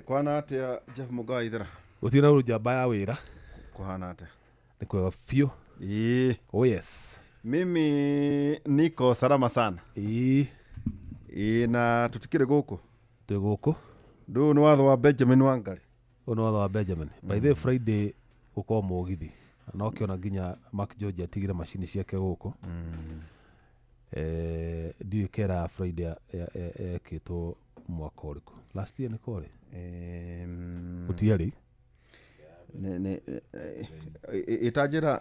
Kwana atia Jeff Mũgaa Ithera? Gũtirĩ na ũru njamba ya wĩra. Kũhana atia? Nĩ kwega biũ. Ĩĩ. Oh yes. Mimi niko salama sana. Ĩĩ. Ĩĩ, na tũtikĩrĩ gũkũ. Twĩ gũkũ. Ndũyũ nĩ watho wa Benjamin Wangari. Ũyũ nĩ watho wa Benjamin. By the way, Friday gũkorwo mũgithi. Na ũkĩona nginya Mark George atigire macini ciake gũkũ. Ndiũĩ kera ya Friday yekĩtwo mwaka ũrĩkũ. Last year nĩ kwarĩ? Gũtiarĩ. Ĩtanjĩra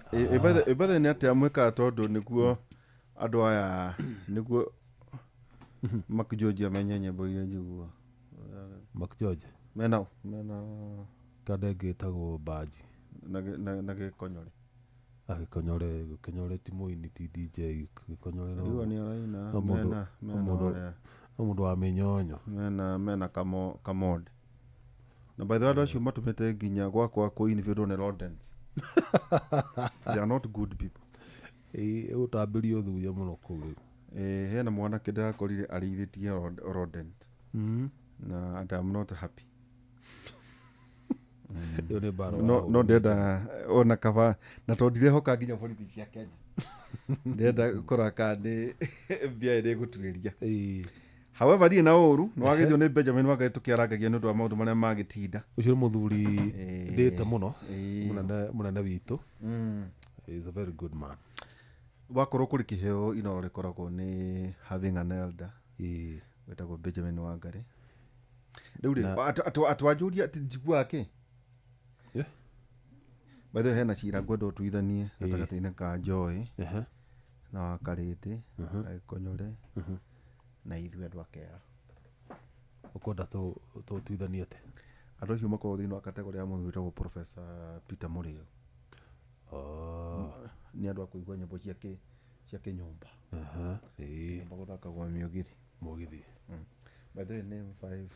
ĩbathe nĩ atĩa mwĩkaga tondũ nĩguo andũ aya nĩguo Mark George amenye nyĩmbo iria njiguaga. Mark George? Mena, mena. Kanda ĩngĩ ĩtagwo Banji. Na gĩkonyore. Ah, gĩkonyore, gĩkonyore ti mũini, ti DJ, gĩkonyore no Rĩu nĩ araina, no mũndũ, mena, no mena mũndũ, ũrĩa. no mũndũ wa mĩnyonyo. Mena, mena kamode. Na by the way, andũ acio matũmĩte nginya gwakwa kũ-invadwo nĩ rodents. They are not good people. Ĩĩ, ũgũtambĩrio thuya mũno kũu rĩu. Ĩĩ, hena mwanake ndĩrakorire arĩithĩtie rodent. Na and I'm not happy. Ĩyo nĩ mbara No, wa no ndĩrenda ona kaba na tondũ ndirehoka nginya borithi cia Kenya. Ndĩrenda kũrora kana nĩ mbia ĩrĩa ĩgũtuĩria. Ĩĩ. However, ndirĩ na ũru, nĩ wagĩthio nĩ Benjamin Wangarĩ tũkĩarangagia nĩ ũndũ wa maũndũ marĩa magĩtinda. Ũcio nĩ mũthuri Ĩĩ. ndĩte mũno, Ĩĩ. mũnene witũ. He is a very good man. Wakorwo kũrĩ kĩheo Inooro rĩkoragwo nĩ having an elder. Ĩĩ. Wĩtagwo Benjamin Wangarĩ. Rĩu rĩ, atwanjũria atĩ njiguaga kĩ? Yeah. By the way, hena cira ngwenda ũtuithanie Ĩĩ. gatagatĩ-inĩ ka Joy Ehe. na wa Karĩndĩ na Gĩkonyore na ithuĩ andũ a Kera. Ũkwenda tũtuithanie atĩa? Andũ acio makoragwo thĩinĩ wa category ya mũndũ wĩtagwo Professor Peter Mũrĩo. Oh. Nĩ andũ a kũigua nyĩmbo cia kĩnyũmba. Aha, ĩĩ. Nyũmba gũthakagwo mĩũgithi. Mũgithi. By the way, name 5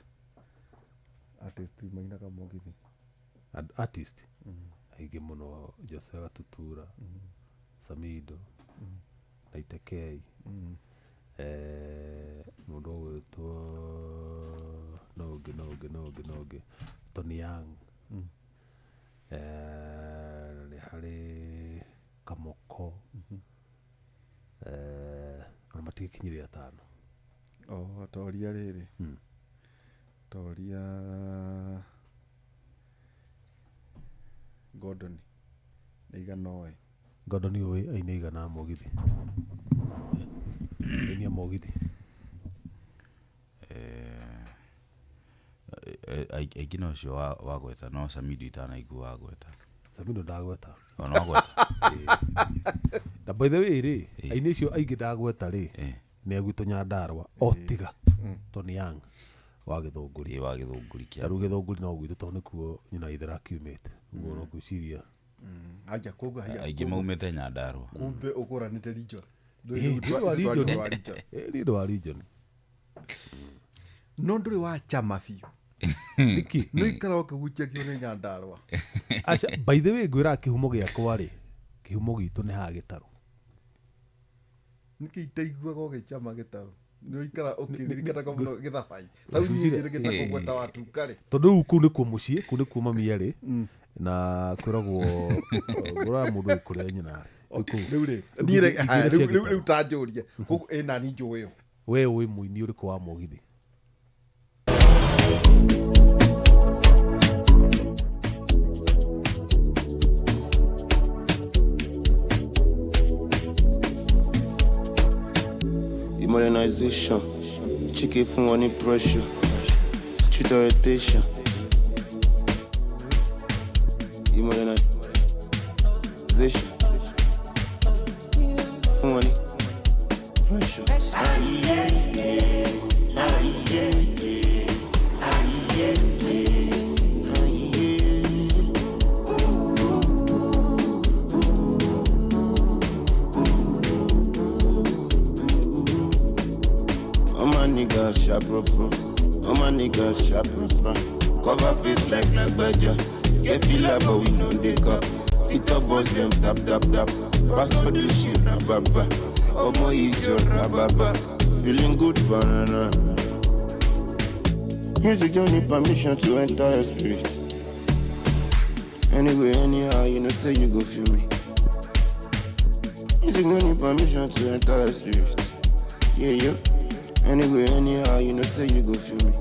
artist mainaga mũgithi. Artist? Aingĩ mũno, Jose Gatutura, Samido, na Itekei. Mũndũ ũgwĩtwo no ũngĩ, no ũngĩ, no ũngĩ, no ũngĩ. Tony Young. Nĩ harĩ Kamoko. Ona matigĩkinyire atano. Oh, toria rĩrĩ. Toria Gordon. Nĩ igana oĩ. Gordon ũĩ aina igana mũgithi. Ainia mũgithi. Aingĩ no ũcio wagweta, no Samido itanaigua wagweta. Samido ndagweta. O, no wagweta. Na by the way rĩ, aini acio aingĩ ndagweta rĩ, nĩ a gwitũ Nyandarua, o tiga Tony Young wa Gĩthũngũri. Ĩĩ, wa Gĩthũngũri kĩa. Ta rĩu Gĩthũngũri no gwitũ tondũ nĩkuo nyina Ithera akiumĩte. Ũguo no ngwĩciria. Aja, koguo haya, Aingĩ maumĩte Nyandarua. Kumbe ũkũranĩte region. Ĩĩ, Ndũrĩ nĩ wa wa region. region. Ĩĩ, nĩ wa region. No ndũrĩ wa chama biũ. Nĩkĩ? Nĩ ũikara ũkĩguciagio nĩ Nyandarua. Aca, by the way, ngwĩraga kĩhumo gĩakwa rĩ, kĩhumo gitũ nĩ haha Gĩtarũ. Nĩkĩ itaiguaga ũgĩchama Gĩtarũ? Nĩ ũikara ũkĩririkanaga mũno Gĩthabai. Ta rĩu niĩ njĩrĩgĩte kũgweta Watuka rĩ. Tondũ rĩu kũu nĩkuo mũciĩ, kũu nĩkuo mami arĩ. Na kwĩragwo, ngũraga mũndũ wĩ kũrĩa nyina arĩ. Okay, Kũu. rĩu rĩ, Rĩu niĩ rĩ, ingĩra haya, cia rĩu Gĩtarũ. rĩu ta njũrie. Koguo ĩ nani njũĩ ĩyo? We ũĩ mũini ũrĩkũ wa mũgithi? Modernization, chicken fún wọn ní pressure, street orientation. Modernization, fún wọn ní pressure. All my niggas sharp proper. All my niggas sharp proper. Cover face like Lagbaja. Get feel like but we know they cup. Sit up boys them tap tap tap. Pastor do shit rababa. Omo ijo rababa. Feeling good banana. Music don't need permission to enter your spirit. Anyway, anyhow, you know, say you go feel me. Music don't need permission to enter your spirit. Yeah, yeah. Anyway, anyhow, you know, say you go feel me.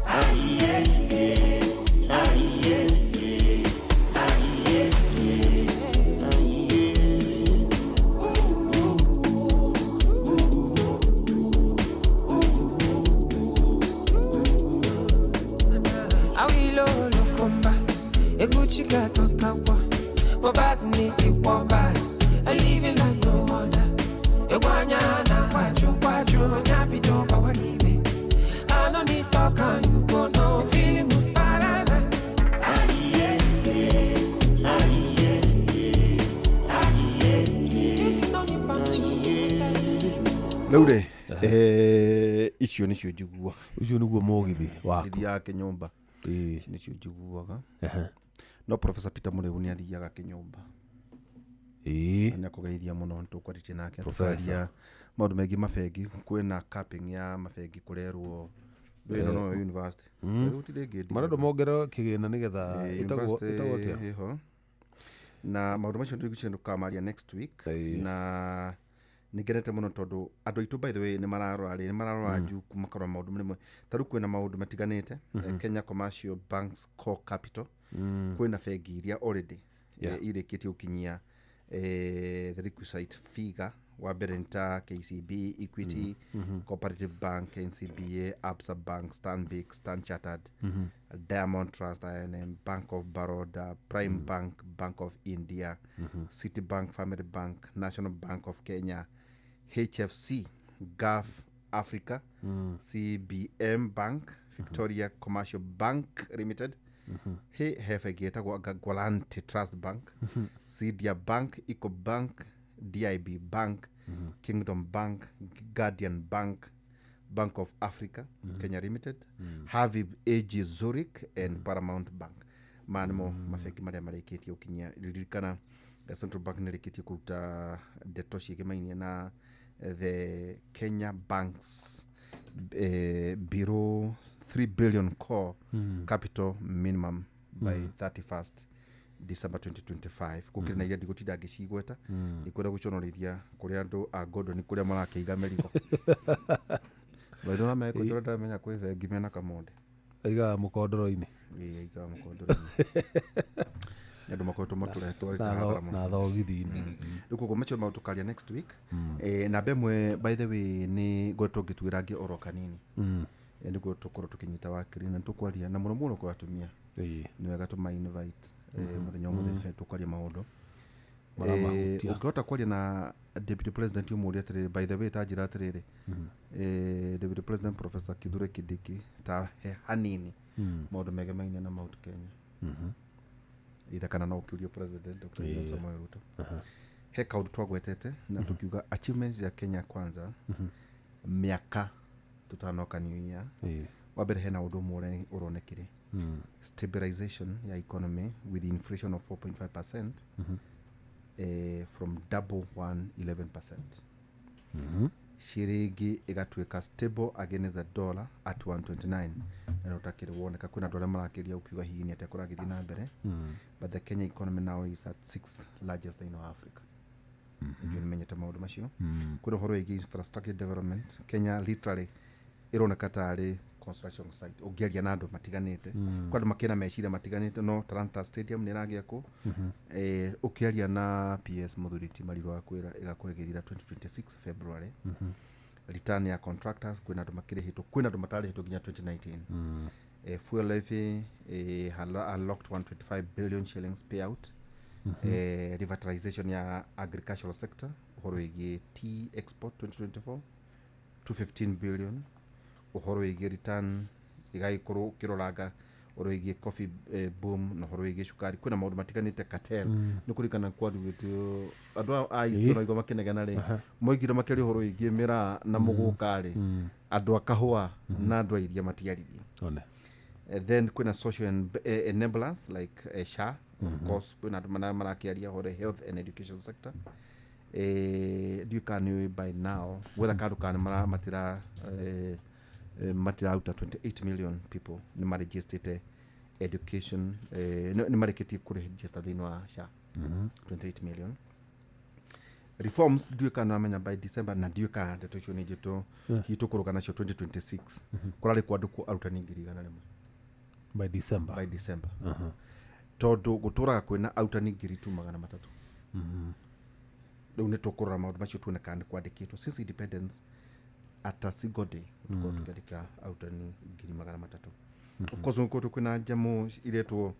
Ah, yeah, yeah. Ah, yeah, yeah. Ah, yeah, yeah. Ah, yeah. Awilo lokomba, Eguchi gatokawa, Mobadni iwoba, I living like no other. Ewanya na kwachu kwachu, nyabido bawagibe. I no need talk and you go no feeling good parana. Music don't need permission to enter. Rĩu rĩ icio nĩcio njiguaga. Ũcio nĩguo mũgithi waku. Gĩthiaga kĩnyũmba. Ĩĩ. Icio nĩcio njiguaga. No Professor Peter Mũrĩgu nĩ athiaga kĩnyũmba. Ĩĩ. Nĩ akũgeithia mũno nĩtũkwarĩtie nake. Professor. Tũkaria maũndũ maingĩ mabengi, kwĩna capping ya mabengi kũrerwo ĩno no university. Gũtirĩ ĩngĩ ndĩ- Marenda mongererwo kĩgĩna nĩgetha ĩtagwo University ĩtagwo atĩa? ĩho. Na maũndũ macio ndĩgucia tũkamaria next week. Ĩĩ. Na nĩ ngenete mũno tondũ andũ aitũ by the way nĩ mararora rĩ, nĩ mararora juu makarora maũndũ rĩmwe ta rĩu kwĩna maũndũ matiganĩte. Kenya Commercial Banks Core Capital, kwĩna bengi iria already irĩkĩtie gũkinyia the requisite figure. Wa mbere nĩ ta KCB, Equity, Cooperative Bank, NCBA, Absa Bank, Stanbic, Stan Chartered, Diamond Trust, INM, Bank of Baroda, Prime Bank, Bank of India, Citibank, Family Bank, National Bank of Kenya, HFC, Gulf Africa, CBM Bank, Victoria Commercial Bank Limited, he he bengi ĩtagwo Galante Trust Bank, Cedia Bank, Eco Bank, DIB Bank, Kingdom Bank, Guardian Bank, Bank of Africa Kenya Limited, Habib AG Zurich and Paramount Bank. Maya nĩmo mabengi marĩa marĩkĩtie gũkinyia. Ririkana Central Bank nĩ ĩrĩkĩtie kũruta ndeto ciĩgĩmainie na the Kenya Banks below 3 billion core capital minimum by 31st December 2025. Gũkĩrĩ na iria ndigũtinda ngĩcigweta, ndikwenda gũconorithia kũrĩa andũ a Ngondoni kũrĩa marakĩiga mĩrigo baithora mekũnjora ndamenya kwĩ bengi mena kamonde. Aigaga mũkondoro-inĩ. Ĩĩ, aigaga mũkondoro-inĩ. Nĩ andũ makoretwo matũretwarĩte hathara mũno na thogithi-inĩ. Rĩu koguo macio maũndũ tũkaria next week. Namba ĩmwe by the way nĩ ngoretwo ngĩtuĩra ngĩ oro kanini. Nĩguo tũkorwo tũkĩnyita wakiri na nĩtũkwaria na mũno mũno kwa atumia. Ĩĩ. Nĩ wega tũma invite mũthenya ũmũthĩ tũkwaria maũndũ Maramahutia. Ũngĩhota kwaria na deputy president ũmũrie atĩrĩrĩ, by the way, ta njĩra atĩrĩrĩ, deputy president Professor Kithure Kindiki, ta he hanini maũndũ megemainie na Mount Kenya itha kana no ũkĩũrie president Dr. William Samoei Ruto. He kaũndũ twagwetete na tũkiuga achievements ya Kenya Kwanza mĩaka tũtanoka new year. Ĩĩ. Wa mbere hena ũndũ ũmwe ũronekire, stabilization ya economy with inflation of 4.5% from double 111%. Ciringi ĩgatuĩka stable against the dollar at 129 na ũtakĩrĩ woneka kwĩna andũ arĩa marakĩria ũkiuga hihi nĩ atĩa kũragĩthiĩ na mbere, but the Kenya economy now is at sixth largest in Africa. Nĩnjũĩ nĩmenyete maũndũ macio. Kwĩna ũhoro wĩgiĩ infrastructure development. Kenya literally ĩroneka tarĩ construction site ũngĩaria na andũ matiganĩte. Kwa andũ makĩna meciria matiganĩte, no Talanta Stadium nĩ ĩragĩakwo. Ũkĩaria na PS Mũthuri ti Mariru akwĩra ĩgakorwo ĩgĩthira 2026 February. Return ya contractors, kwĩna andũ makĩrĩhĩtwo, kwĩna andũ matarĩhĩtwo nginya 2019. Fuel levy unlocked 125 billion shillings payout. Revitalization ya agricultural sector, ũhoro wĩgiĩ tea export 2024 215 billion, ũhoro wĩgiĩ return ĩgagĩkorwo ũkĩroranga ũhoro wĩgiĩ coffee boom na ũhoro wĩgiĩ cukari. Kwĩna maũndũ matiganĩte, cartel nĩ kũririkana kwarugĩtio andũ a East onaigua makĩnegena rĩ, moigire makĩaria ũhoro wĩgiĩ mĩraa na mũgũka rĩ, andũ a kahũa na andũ a iria matiaririe. One. Then kwĩna social enablers like SHA, of course kwĩna andũ marakĩaria ũhoro health and education sector. Ndiũĩ kana nĩũĩ by now gwetha kandũ kana matira Matiraruta 28 million people nĩ maregistete education, nĩ marĩkĩtie kũregister thĩinĩ wa SHA. 28 million reforms, ndiũĩ kana nĩwamenya by December, na ndiũĩ kana ndeto icio nĩ njĩtwo hihi tũkũrũga nacio 2026, kũrarĩ kwandĩkwo arutani 100,000 By December. By December, tondũ gũtũraga kwĩna arutani 300,000. Rĩu nĩ tũkũrora maũndũ macio tuone kana nĩ kwandĩkĩtwo. Since independence, at a single day tũkorwo tũkĩandĩka arutani 300,000. Of course gũkorwo kwĩna njamũ iretwo,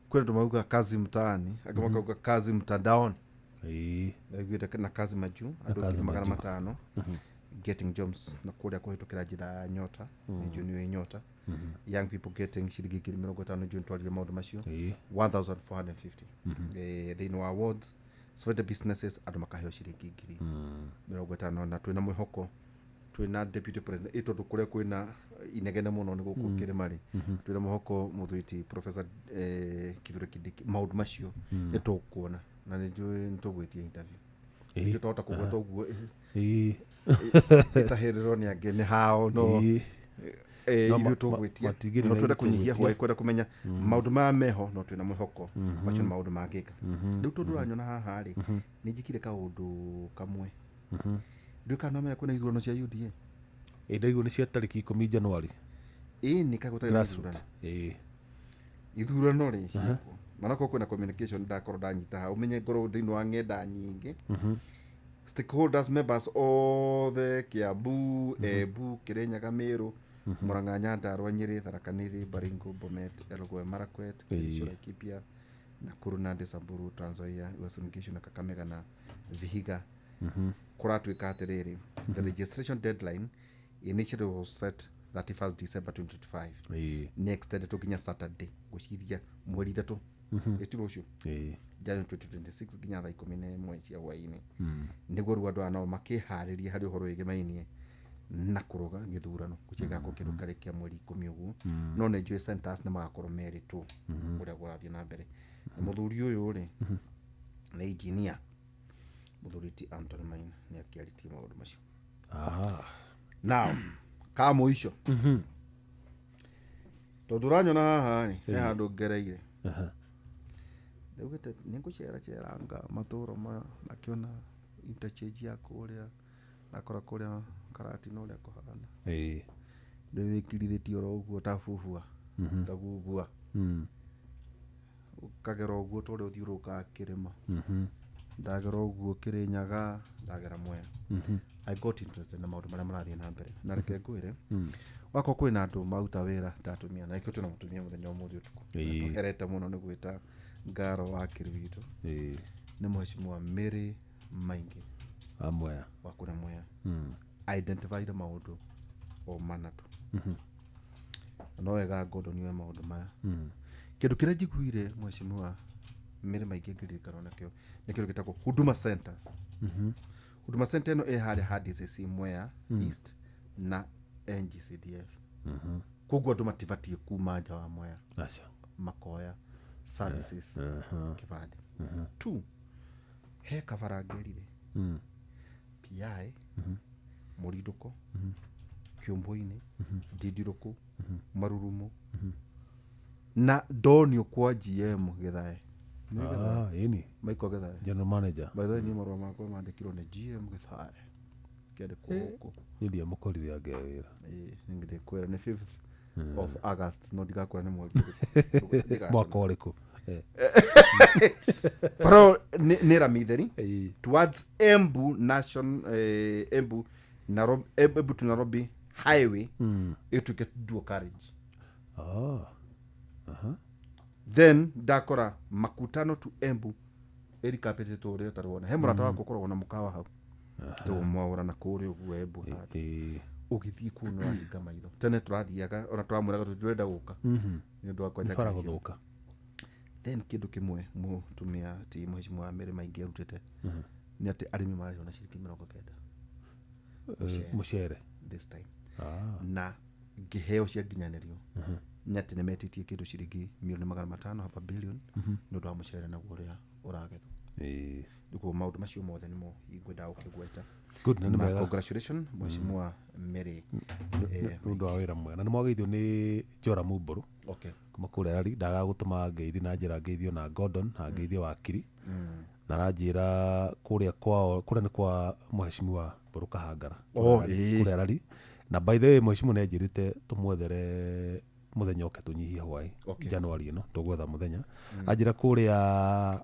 kwĩna andũ mauga kazi mtaani, angĩ makauga kazi mtandaoni. Naiguĩte na kazi majuu, andũ kazi ngiri magana majuu. matano getting jobs na kũrĩa kũhĩtũkĩra njĩra ya Nyota. Nĩ njũĩ Nyota, young people getting ciringi 50,000. Njũĩ twaririe maũndũ macio. 1450 thĩinĩ wa wards, 70 businesses, andũ makaheo ciringi 50,000. Na twĩna mwĩhoko twĩna deputy president, tondũ kũrĩa kwĩna inegene mũno nĩ gũkũ kĩrĩma rĩ, twĩna mwĩhoko mũthuri ti Professor Kithure Kindiki, maũndũ macio nĩ tũkuona na nĩ njũĩ nĩ tũgwĩtia interview. Nĩkĩo twahota kũgweta ũguo ĩtahĩrĩrwo nĩ angĩ nĩ hao no No, ithuĩ tũgwĩtia matingĩrĩ no na twenda ithuĩ kũnyihia tũgwĩtia. hwaĩ kwenda kũmenya maũndũ maya meho, no twĩna mwĩhoko macio nĩ maũndũ mangĩka. Rĩu tondũ ũranyona haha rĩ, nĩ njĩkire kaũndũ kamwe. Ndiũĩ kana nomenya kwĩna ithurano cia UDA. Ndaigua nĩ cia tarĩki 10 January. Ĩ nĩ kagũtarĩ na Grassroots. ithurano. Ithurano rĩ ciĩkuo, manakorwo kwĩna communication, ndakorwo ndanyita ha ũmenye ngorwo thĩinĩ wa ng'enda nyingĩ, stakeholders members othe Kiambu, Embu, Kirinyaga, Meru, Murang'a, Nyandarua, Nyeri, Tharaka Nithi, Baringo, Bomet, Elgeyo Marakwet, Kericho, Laikipia, Nakuru, Nandi, Samburu, Trans Nzoia, Uasin Gishu na Kakamega na Vihiga. Kũratuĩka atĩrĩrĩ, the registration deadline initially was set 31st December 2025, nĩ extended to nginya Saturday, gwĩciria mweri 3 ĩti rũciũ, January 2026, nginya thaa 11 cia hwaĩ-inĩ, nĩguo rĩu andũ aya nao makĩharĩrie harĩ ũhoro wĩgĩmainie na kũrũga gĩthurano gũcigakorwo kĩndũ karĩ kĩa mweri 10 ũguo. No nĩ njũĩ centers nĩ magakorwo merĩtwo ũrĩa kũrathiĩ na mbere. Na mũthuri ũyũ rĩ nĩ engineer, mũthuri ti Anthony Maina, nĩ akĩarĩtie maũndũ macio. Now ka mũico, tondũ ũranyona haha rĩ, he handũ ngereire ndaugĩte nĩ ngũceraceranga matũra maya, nakĩona interchange ya kũrĩa, nakora kũrĩa Karatina ũrĩa kũhana, rĩu wĩkirithĩtie oro ũguo ta bubua ta gugua, ũkagera ũguo ta ũrĩa ũthiũrũrũkaga kĩrĩma. Ndagera ũguo Kĩrĩnyaga, ndagera Mwea, I got interested na maũndũ marĩa marathiĩ na mbere. Na reke ngwĩre, wakorwo kwĩna andũ maruta wĩra ta atumia, na nĩkĩo twĩna mũtumia mũthenya ũmũthĩ ũtukũ. Tũherete mũno nĩ gwĩta ngaro wa kĩrĩ witũ, nĩ mheshimiwa Mary Maingi Amwea. Wa kũrĩa Mwea, identified maũndũ o mana tu. Na no wega Gordon yue maũndũ maya. Kĩndũ kĩrĩa njiguire mheshimiwa Mary Maingi ngĩririkana nakĩo nĩ kĩndũ gĩtagwo Huduma Centers. Huduma Center ĩno ĩ harĩa ha DCC Mwea East na NGCDF, koguo andũ matibatiĩ kuma nja wa Mwea Aca. makoya services, kĩbandĩ. Two, he kabara ngerire PI mũrindũko, kĩũmbũ-inĩ, ndindirũkũ, marurumo, na ndonio kwa GM Gĩthae. Nĩ Gĩthae? Ah, ĩni. Michael Gĩthae. General manager. By the way, niĩ marũa makwa mandĩkirwo nĩ GM Gĩthae kĩandĩkwo gũkũ. Niĩ ndiamũkorire angĩa wĩra. Ndĩkwĩra nĩ 5th of August, no ndigakwĩra nĩ mweri ũrĩkũ. Ndigaconoka. Mwaka ũrĩkũ? Farao nĩ rami theri towards Embu nation, Embu Nairobi, Embu to Nairobi highway ĩtuĩke dual carriage. Then ndakora Makutano to Embu ĩrikapĩtĩtwo ũrĩa ũtarĩ wona. He mũrata wakwa ũkoragwo na mũkawa hau tũmwaũra na kũrĩa ũguo Embu handũ ũgĩthiĩ kũu nĩ wahinga maitho. Tene tũrathiaga ona tũramwĩraga tũtirenda gũka nĩ ũndũ wa kwanja Bara ngari cia gũthũka. Then kĩndũ kĩmwe mũtumia ti mheshimiwa Mary Maingi arutĩte nĩ atĩ arĩmi mararĩhwo na ciringi 90 Mũcere. this time, na ngĩheo cia nginyanĩrio nĩ atĩ nĩ metĩtie kĩndũ ciringi milioni 500, half a billion, nĩ ũndũ wa mũcere naguo ũrĩa ũragethwo. Ĩĩ. Nĩguo maũndũ macio mothe nĩmo ingwendaga gũkĩgweta. Good, na nĩ Na wega. congratulation mheshimiwa Mary. Nĩ ũndũ wa wĩra mwega na nĩ mwageithio nĩ Joramu Mbũrũ Okay. kuma kũrĩa rari ndaga gũtũma ngeithi na njĩra ngeithio na Gordon na ngeithie wakiri na aranjĩra kũrĩa kwao kũrĩa nĩ kwa mheshimiwa Mbũrũ Kahangara. Oh, Kũrĩa ĩĩ. kũrĩa rari na by the way mheshimiwa nĩ anjĩrĩte tũmwethere mũthenya oke tũnyihie hwaĩ. Okay. January ĩno tũgwetha mũthenya anjĩra kũrĩa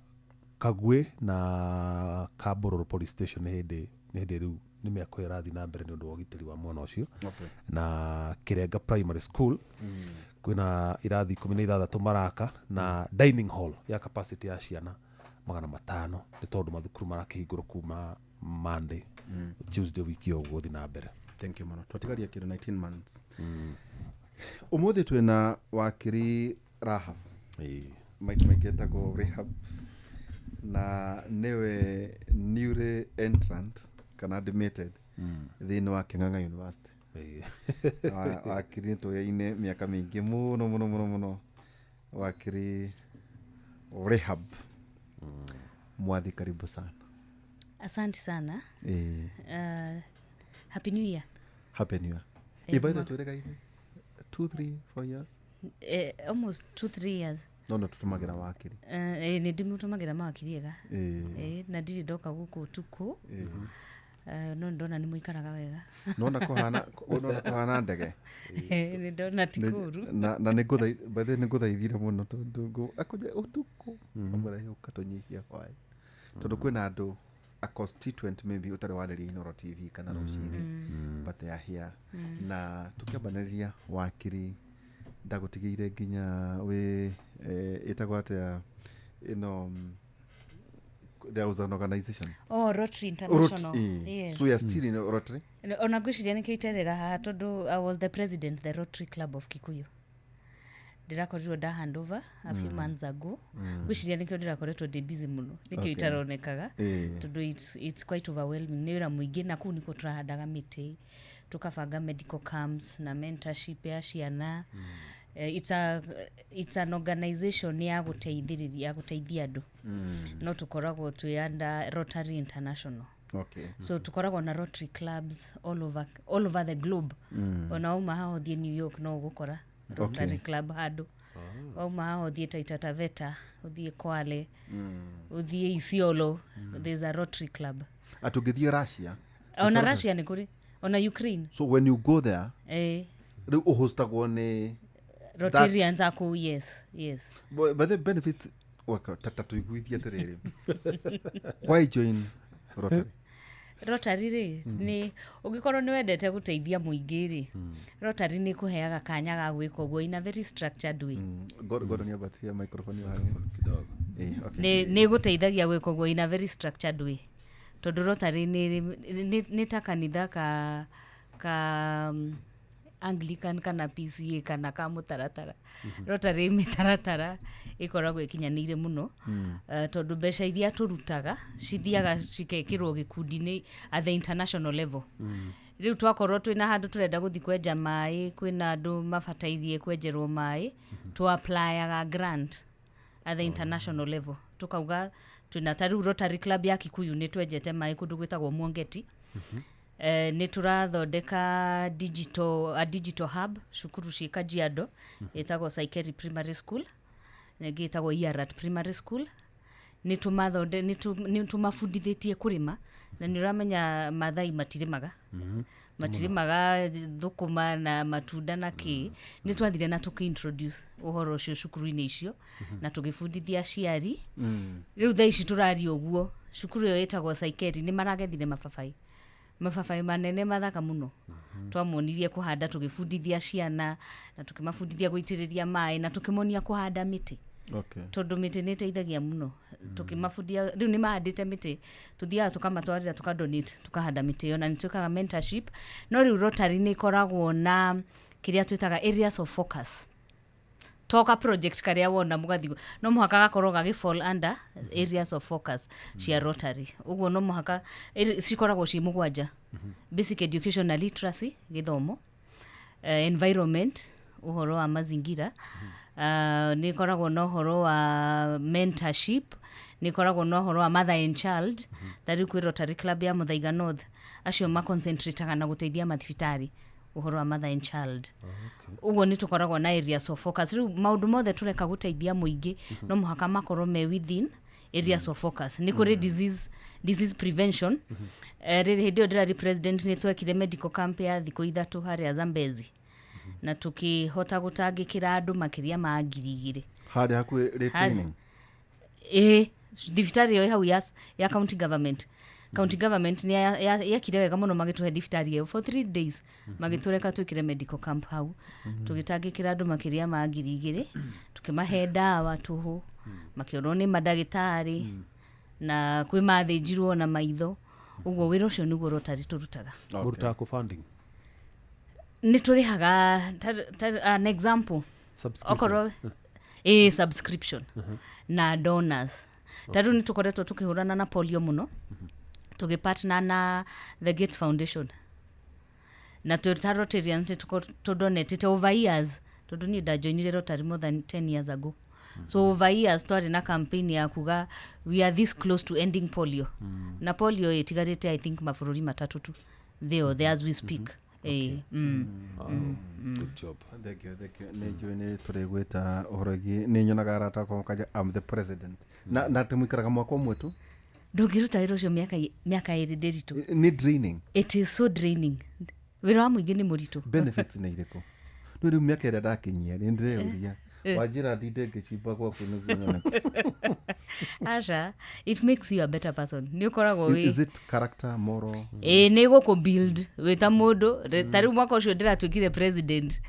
Kagwe na Kambororo police station nĩ hĩndĩ nĩ hĩndĩ rĩu nĩ mĩako ĩyo ĩrathiĩ na mbere nĩ ũndũ wa ũgitĩri wa mwana ũcio. Okay. Na Kirenga Primary School kwĩna irathi 16 maraka na dining hall ya capacity ya ciana 500 nĩ tondũ mathukuru marakĩhingũrwo kuma Monday, Tuesday wiki ĩyo gũthiĩ na mbere. Thank you mũno. Twatigaria kĩndũ 19 months. Ũmũthĩ twĩna wakiri Rahab. Ĩĩ. Maita maingĩ etagwo Rahab na nĩwe newly entrant kana admitted thĩinĩ wa Kĩng'ang'a University. Ĩĩ. Wakiri nĩ tũyaine mĩaka mĩingĩ mũno mũno mũno mũno. Wakiri Rahab Mwathi, karibu sana. Asante sana. Ĩĩ. Happy New Year. Happy New Year. Eh, Ĩ, by the way, twĩrĩgaine 2 3 4 years. Almost 2 3 years. No tũtũmagĩra wakiri. Nĩ ndĩmũtũmagĩra mawakiri ega. Ĩĩ. Na ndirĩ ndoka gũkũ ũtukũ. No ndona nĩ mũikaraga wega. Nona kũhana ndege. Nĩ ndona ti kũũru. Na nĩ by the way, nĩ ngũthaithire mũno tondũ akũnja ũtukũ amwĩra ũka tũnyihie hwaĩ tondũ kwĩna andũ a constituent maybe ũtarĩ warĩria Inooro TV kana rũcinĩ, but they are here. Na tũkĩambanĩrĩria wakiri ndagũtigĩire nginya wĩ ĩtagwo atĩa ĩno, there was an organization. Oh, Rotary International. Yes. So you are still in Rotary? Ona ngwĩciria nĩkĩo iterĩga haha tondũ I was the president the Rotary Club of Kikuyu. Ndĩrakorirwo nda hand over a few months ago. Ngwĩciria nĩkĩo ndĩrakoretwo ndĩ busy mũno nĩkĩo itaronekaga tondũ it's quite overwhelming, nĩ wĩra mũingĩ na kũu nĩkuo tũrahandaga mĩtĩ, tũkabanga medical camps na mentorship ya ciana. It's an organization ya gũteithĩrĩria, ya gũteithia andũ, no tũkoragwo twĩ under Rotary International. So tukoragwo na Rotary clubs all over the globe. Ona wauma haha ũthiĩ New York no ũgũkora Rotary club handũ, wauma haha ũthiĩ Taita Taveta, ũthiĩ Kwale, ũthiĩ Isiolo, there's a Rotary club. Atĩ ũngĩthiĩ Russia? Ona Russia nĩ kũrĩ, ona Ukraine. So when you go there, rĩu ũhostagwo nĩ Rotarians akũu, yes. But the benefits waka ta tũiguithie atĩrĩrĩ, why join Rotary? Rotary rĩ, nĩ ũngĩkorwo nĩ wendete gũteithia mũingĩ rĩ, Rotary nĩ kũheaga kanya ga gwĩka ũguo in a very structured way. Gordon nĩambatia microphone ĩyo. Kidogo. Okay. Nĩ gũteithagia gwĩka ũguo in a very structured way tondũ Rotary nĩ ta kanitha ka Anglican kana PCA kana ka mũtaratara. Rotary mĩtaratara ĩkoragwo ĩkinyanĩire mũno, tondũ mbeca iria tũrutaga cithiaga cikekĩrwo gĩkundi-inĩ at the international level. Rĩu twakorwo twĩna handũ tũrenda gũthiĩ kwenja maĩ, kwĩna andũ mabatairie kwenjerwo maĩ, tũ applyaga grant at the international level, tukauga twĩna ta rĩu Rotary Club ya Kikuyu nĩ twenjete maĩ kũndũ gwĩtagwo Mwongeti. Nĩ tũrathondeka a digital hub cukuru ciĩ Kajiado ĩtagwo Saikeri Primary School na ĩngĩ ĩtagwo Iarat Primary School. Nĩ tũmabundithĩtie kũrĩma na nĩ ũramenya Mathai matirĩmaga thũkũma na matunda na kĩ. Nĩ twathire na tũkĩ-introduce ũhoro ũcio cukuru-inĩ icio na tũgĩbundithia aciari. Rĩu thaa ici tũraria ũguo cukuru ĩyo ĩtagwo Saikeri nĩ maragethire mababaĩ, mababaĩ manene mathaka mũno. Twamonirie kũhanda, tũgĩbundithia ciana na tũkĩmabundithia gũitĩrĩria maĩ na tũkĩmonia kũhanda mĩtĩ tondũ mĩtĩ nĩ ĩteithagia mũno. Tũkĩmabundithia, rĩu nĩ mahandĩte mĩtĩ, tũthiaga tũkamatwarĩra, tũkadonate, tũkahanda mĩtĩ ĩyo na nĩ twĩkaga mentorship. No rĩu Rotary nĩ ĩkoragwo na kĩrĩa twĩtaga areas of focus, toka project karĩa wona mũgathiĩ no mũhaka gakorwo gagĩ fall under areas of focus cia Rotary. Ũguo no mũhaka cikoragwo ciĩ mũgwanja: basic education na literacy, gĩthomo, environment, ũhoro wa mazingira, nĩ ĩkoragwo na ũhoro wa mentorship, Nĩ ĩkoragwo na ũhoro wa mother and child. Ta rĩu kwĩ Rotary Club ya Muthaiga North, acio maconcentrataga na gũteithia mathibitarĩ ũhoro wa mother and child. Ũguo nĩ tũkoragwo na areas of focus. Rĩu maũndũ mothe tũreka gũteithia mũingĩ no mũhaka makorwo me within areas of focus. Nĩ kũrĩ disease prevention. Rĩrĩ hĩndĩ ĩyo ndĩrarĩ president, nĩ twekire medical camp ya thikũ 3 harĩa Zambezi, na tũkĩhota gũtangĩkĩra andũ makĩria ma 2,000. Harĩa hakuhĩ rĩ training? Ĩĩ, thibitarĩ ĩyo ĩ hau ya county government. County government nĩ yekire wega mũno magĩtũhe thibitarĩ ĩyo for 3 days, magĩtũreka twĩkĩre medical camp hau. Tũgĩtangĩkĩra andũ makĩria ma 2,000, tũkĩmahe ndawa tũhũ, makĩonwo nĩ mandagĩtarĩ, na kwĩ mathĩnjirwo na maitho. Ũguo wĩra ũcio nĩguo Rotary tũrutaga. Mũrutaga kũ funding? Nĩ tũrĩhaga an example, Subscription. okorwo ĩ subscription na donors. Ta rĩu nĩ tũkoretwo tũkĩhũrana na polio mũno, tũgĩpartner na the Gates Foundation, na twĩ ta Rotarians nĩ tũdonatĩte over years, tondũ niĩ ndajoinire Rotary more than 10 years ago. So over years twarĩ na campaign ya kuga we are this close to ending polio. Na polio ĩtigarĩte, I think, mabũrũri 3 tu thĩ yothe as we speak. Good job. Thank you, thank you. Nĩ njũĩ nĩ tũrĩgwĩta ũhoro ĩgiĩ, nĩ nyonaga arata akwa makanja I'm the president. Na atĩ mũikaraga mwaka ũmwe tu? Ndũngĩruta wĩra ũcio mĩaka 2 ndĩritũ. Nĩ draining. It is so draining. Wĩra wa mũingĩ nĩ mũritũ. Benefits nĩ irĩkũ? Rĩu rĩu mĩaka ĩrĩa ndakinyia nĩ ndĩreyũria wanjĩra ndinde ngĩcimba gwaku nĩguo nyone. Aca, it makes you a better person. Nĩ ũkoragwo wĩ Is it character, moral? Ĩĩ, nĩ gũkũ build wĩ ta mũndũ. Ta rĩu mwaka ũcio ndĩratuĩkire president,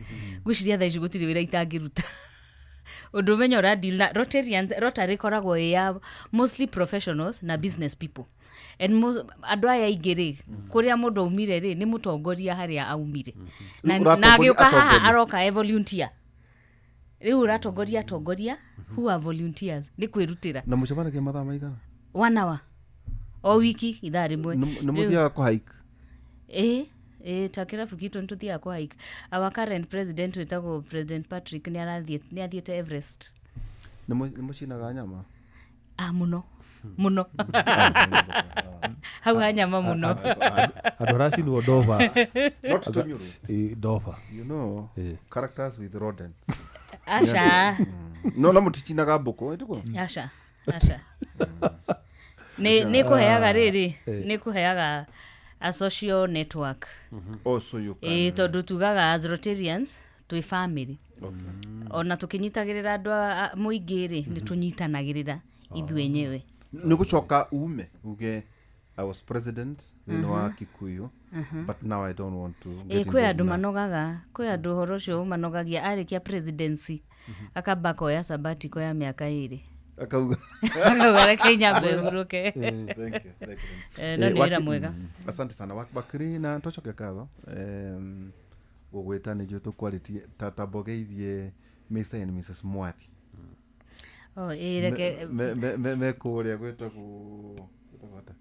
ngwĩciria thaa ici gũtirĩ wĩra itangĩruta. Ũndũ ũmenya ũra deal na Rotarians. Rotary ĩkoragwo ĩ ya mostly professionals na business people. And andũ aya aingĩ rĩ, kũrĩa mũndũ aumire rĩ, nĩ mũtongoria harĩa aumire. Na Ũratongoria agĩũka haha atongoria. aroka e volunteer. Rĩu ũratongoria atongoria who are volunteers, nĩ kwĩrutĩra. Na mũcemanagia mathaa maigana? 1 hour o wiki, ithaa rĩmwe. Nĩ mũthiaga kũ hike? Ĩĩ, ta kĩrabu gitũ nĩ tũthiaga kũ hike. Our current president wĩtagwo President Patrick nĩ athiĩte Everest. Nĩ mũcinaga nyama? Ah, mũno mũno, hau ha nyama mũno. Andũ aracinwo Dover. Not tũnyũrũ. Dover. You know, characters with rodents. Aca. No no mũticinaga mbũkũ, ĩtiguo? Aca, aca. Nĩ kũheaga rĩrĩ, nĩ kũheaga a social network. Oh, so you can. Ĩĩ, tondũ tugaga as Rotarians twĩ family. Ona tũkĩnyitagĩrĩra andũ a mũingĩ rĩ, nĩ tũnyitanagĩrĩra ithuĩ enyewe. Nĩ gũcoka ume uge I was president thĩinĩ wa Kikuyu, but now I don't want to get Ĩĩ, kwĩ involved andũ na- manogaga, kwĩ andũ ũhoro ũcio ũmanogagia. Arĩkia presidency akamba akoya sabatiko ya mĩaka 2. Akauga Akauga reke nyambe hurũke. Thank you, thank you. No nĩ wĩra mwega. Asante sana Wakiri, na twacoke ngatho gũgwĩta nĩ njũĩ tũkwarĩtie ta mbogeithie Mr and Mrs Mwathi. Oh, ĩĩ, reke Me kũrĩa gwĩtagwo atĩa?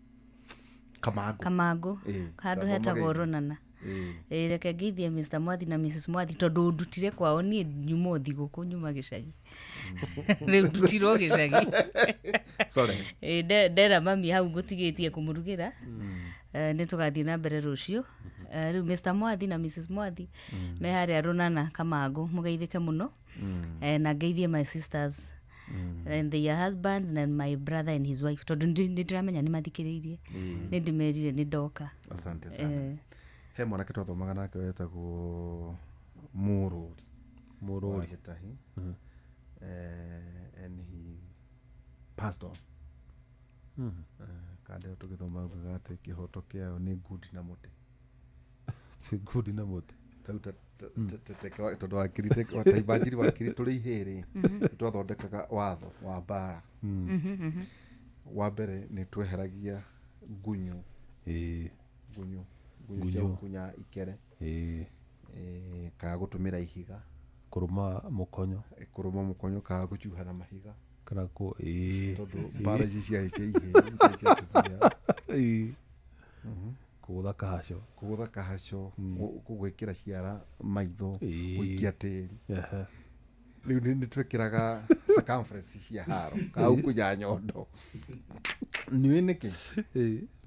Kamangũ. Kamangũ, Ĩĩ, handũ tamba hetagwo mageithie. Rũnana. Ĩĩ. Ĩĩ, reke ngeithie Mr Mwathi na Mrs Mwathi, tondũ ndutire kwao. Niĩ nyuma thigũkũ, nyuma gĩcagi, rĩu ndutirwo gĩcagi. Sorry. Ĩĩ, ndera mami hau ngũtigĩtie kũmũrugĩra. Nĩ tũgathiĩ na mbere rũciũ. Rĩu Mr Mwathi na Mrs Mwathi me harĩa Rũnana Kamangũ, mũgeithĩke mũno. Na ngeithie my sisters and their husbands and my brother and his wife, tondũ nĩ ndĩramenya nĩ mathikĩrĩirie, nĩ ndĩmerire nĩ ndoka. Asante sana. He mwanake twathomaga nake wetagwo Mũrũri wa Mũrũri. Gĩtahi, and he passed on. Kande ĩyo tũgĩthoma ugaga atĩ kĩhoto kĩayo nĩ ngundi na mũtĩ. Ngundi na mũtĩ. Tarĩu tondũ wakiri taibanjiri wakiri tũrĩ ihĩrĩ nĩ twathondekaga watho wa mbara. Wa mbere nĩ tweheragia ngunyũ. Ĩĩ. Ngunyũ, ngunyũ cia Ngunyũ. gũkunya ikere, Ĩĩ. Kana gũtũmĩra ihiga, Kũrũma mũkonyo. Kũrũma mũkonyo kana gũcuha na mahiga. Kana kũ ĩĩ. Tondũ mbara ici ciarĩ cia ihĩĩ, itarĩ cia atumia. Ĩĩ. Kũgũtha kahaco. Kũgũtha kahaco, gwĩkĩra ciara maitho, Ĩĩ. gũikia tĩri. Ehe. Rĩu nĩ twĩkĩraga circumference cia haro kaukunya nyondo. Nĩũĩ nĩkĩ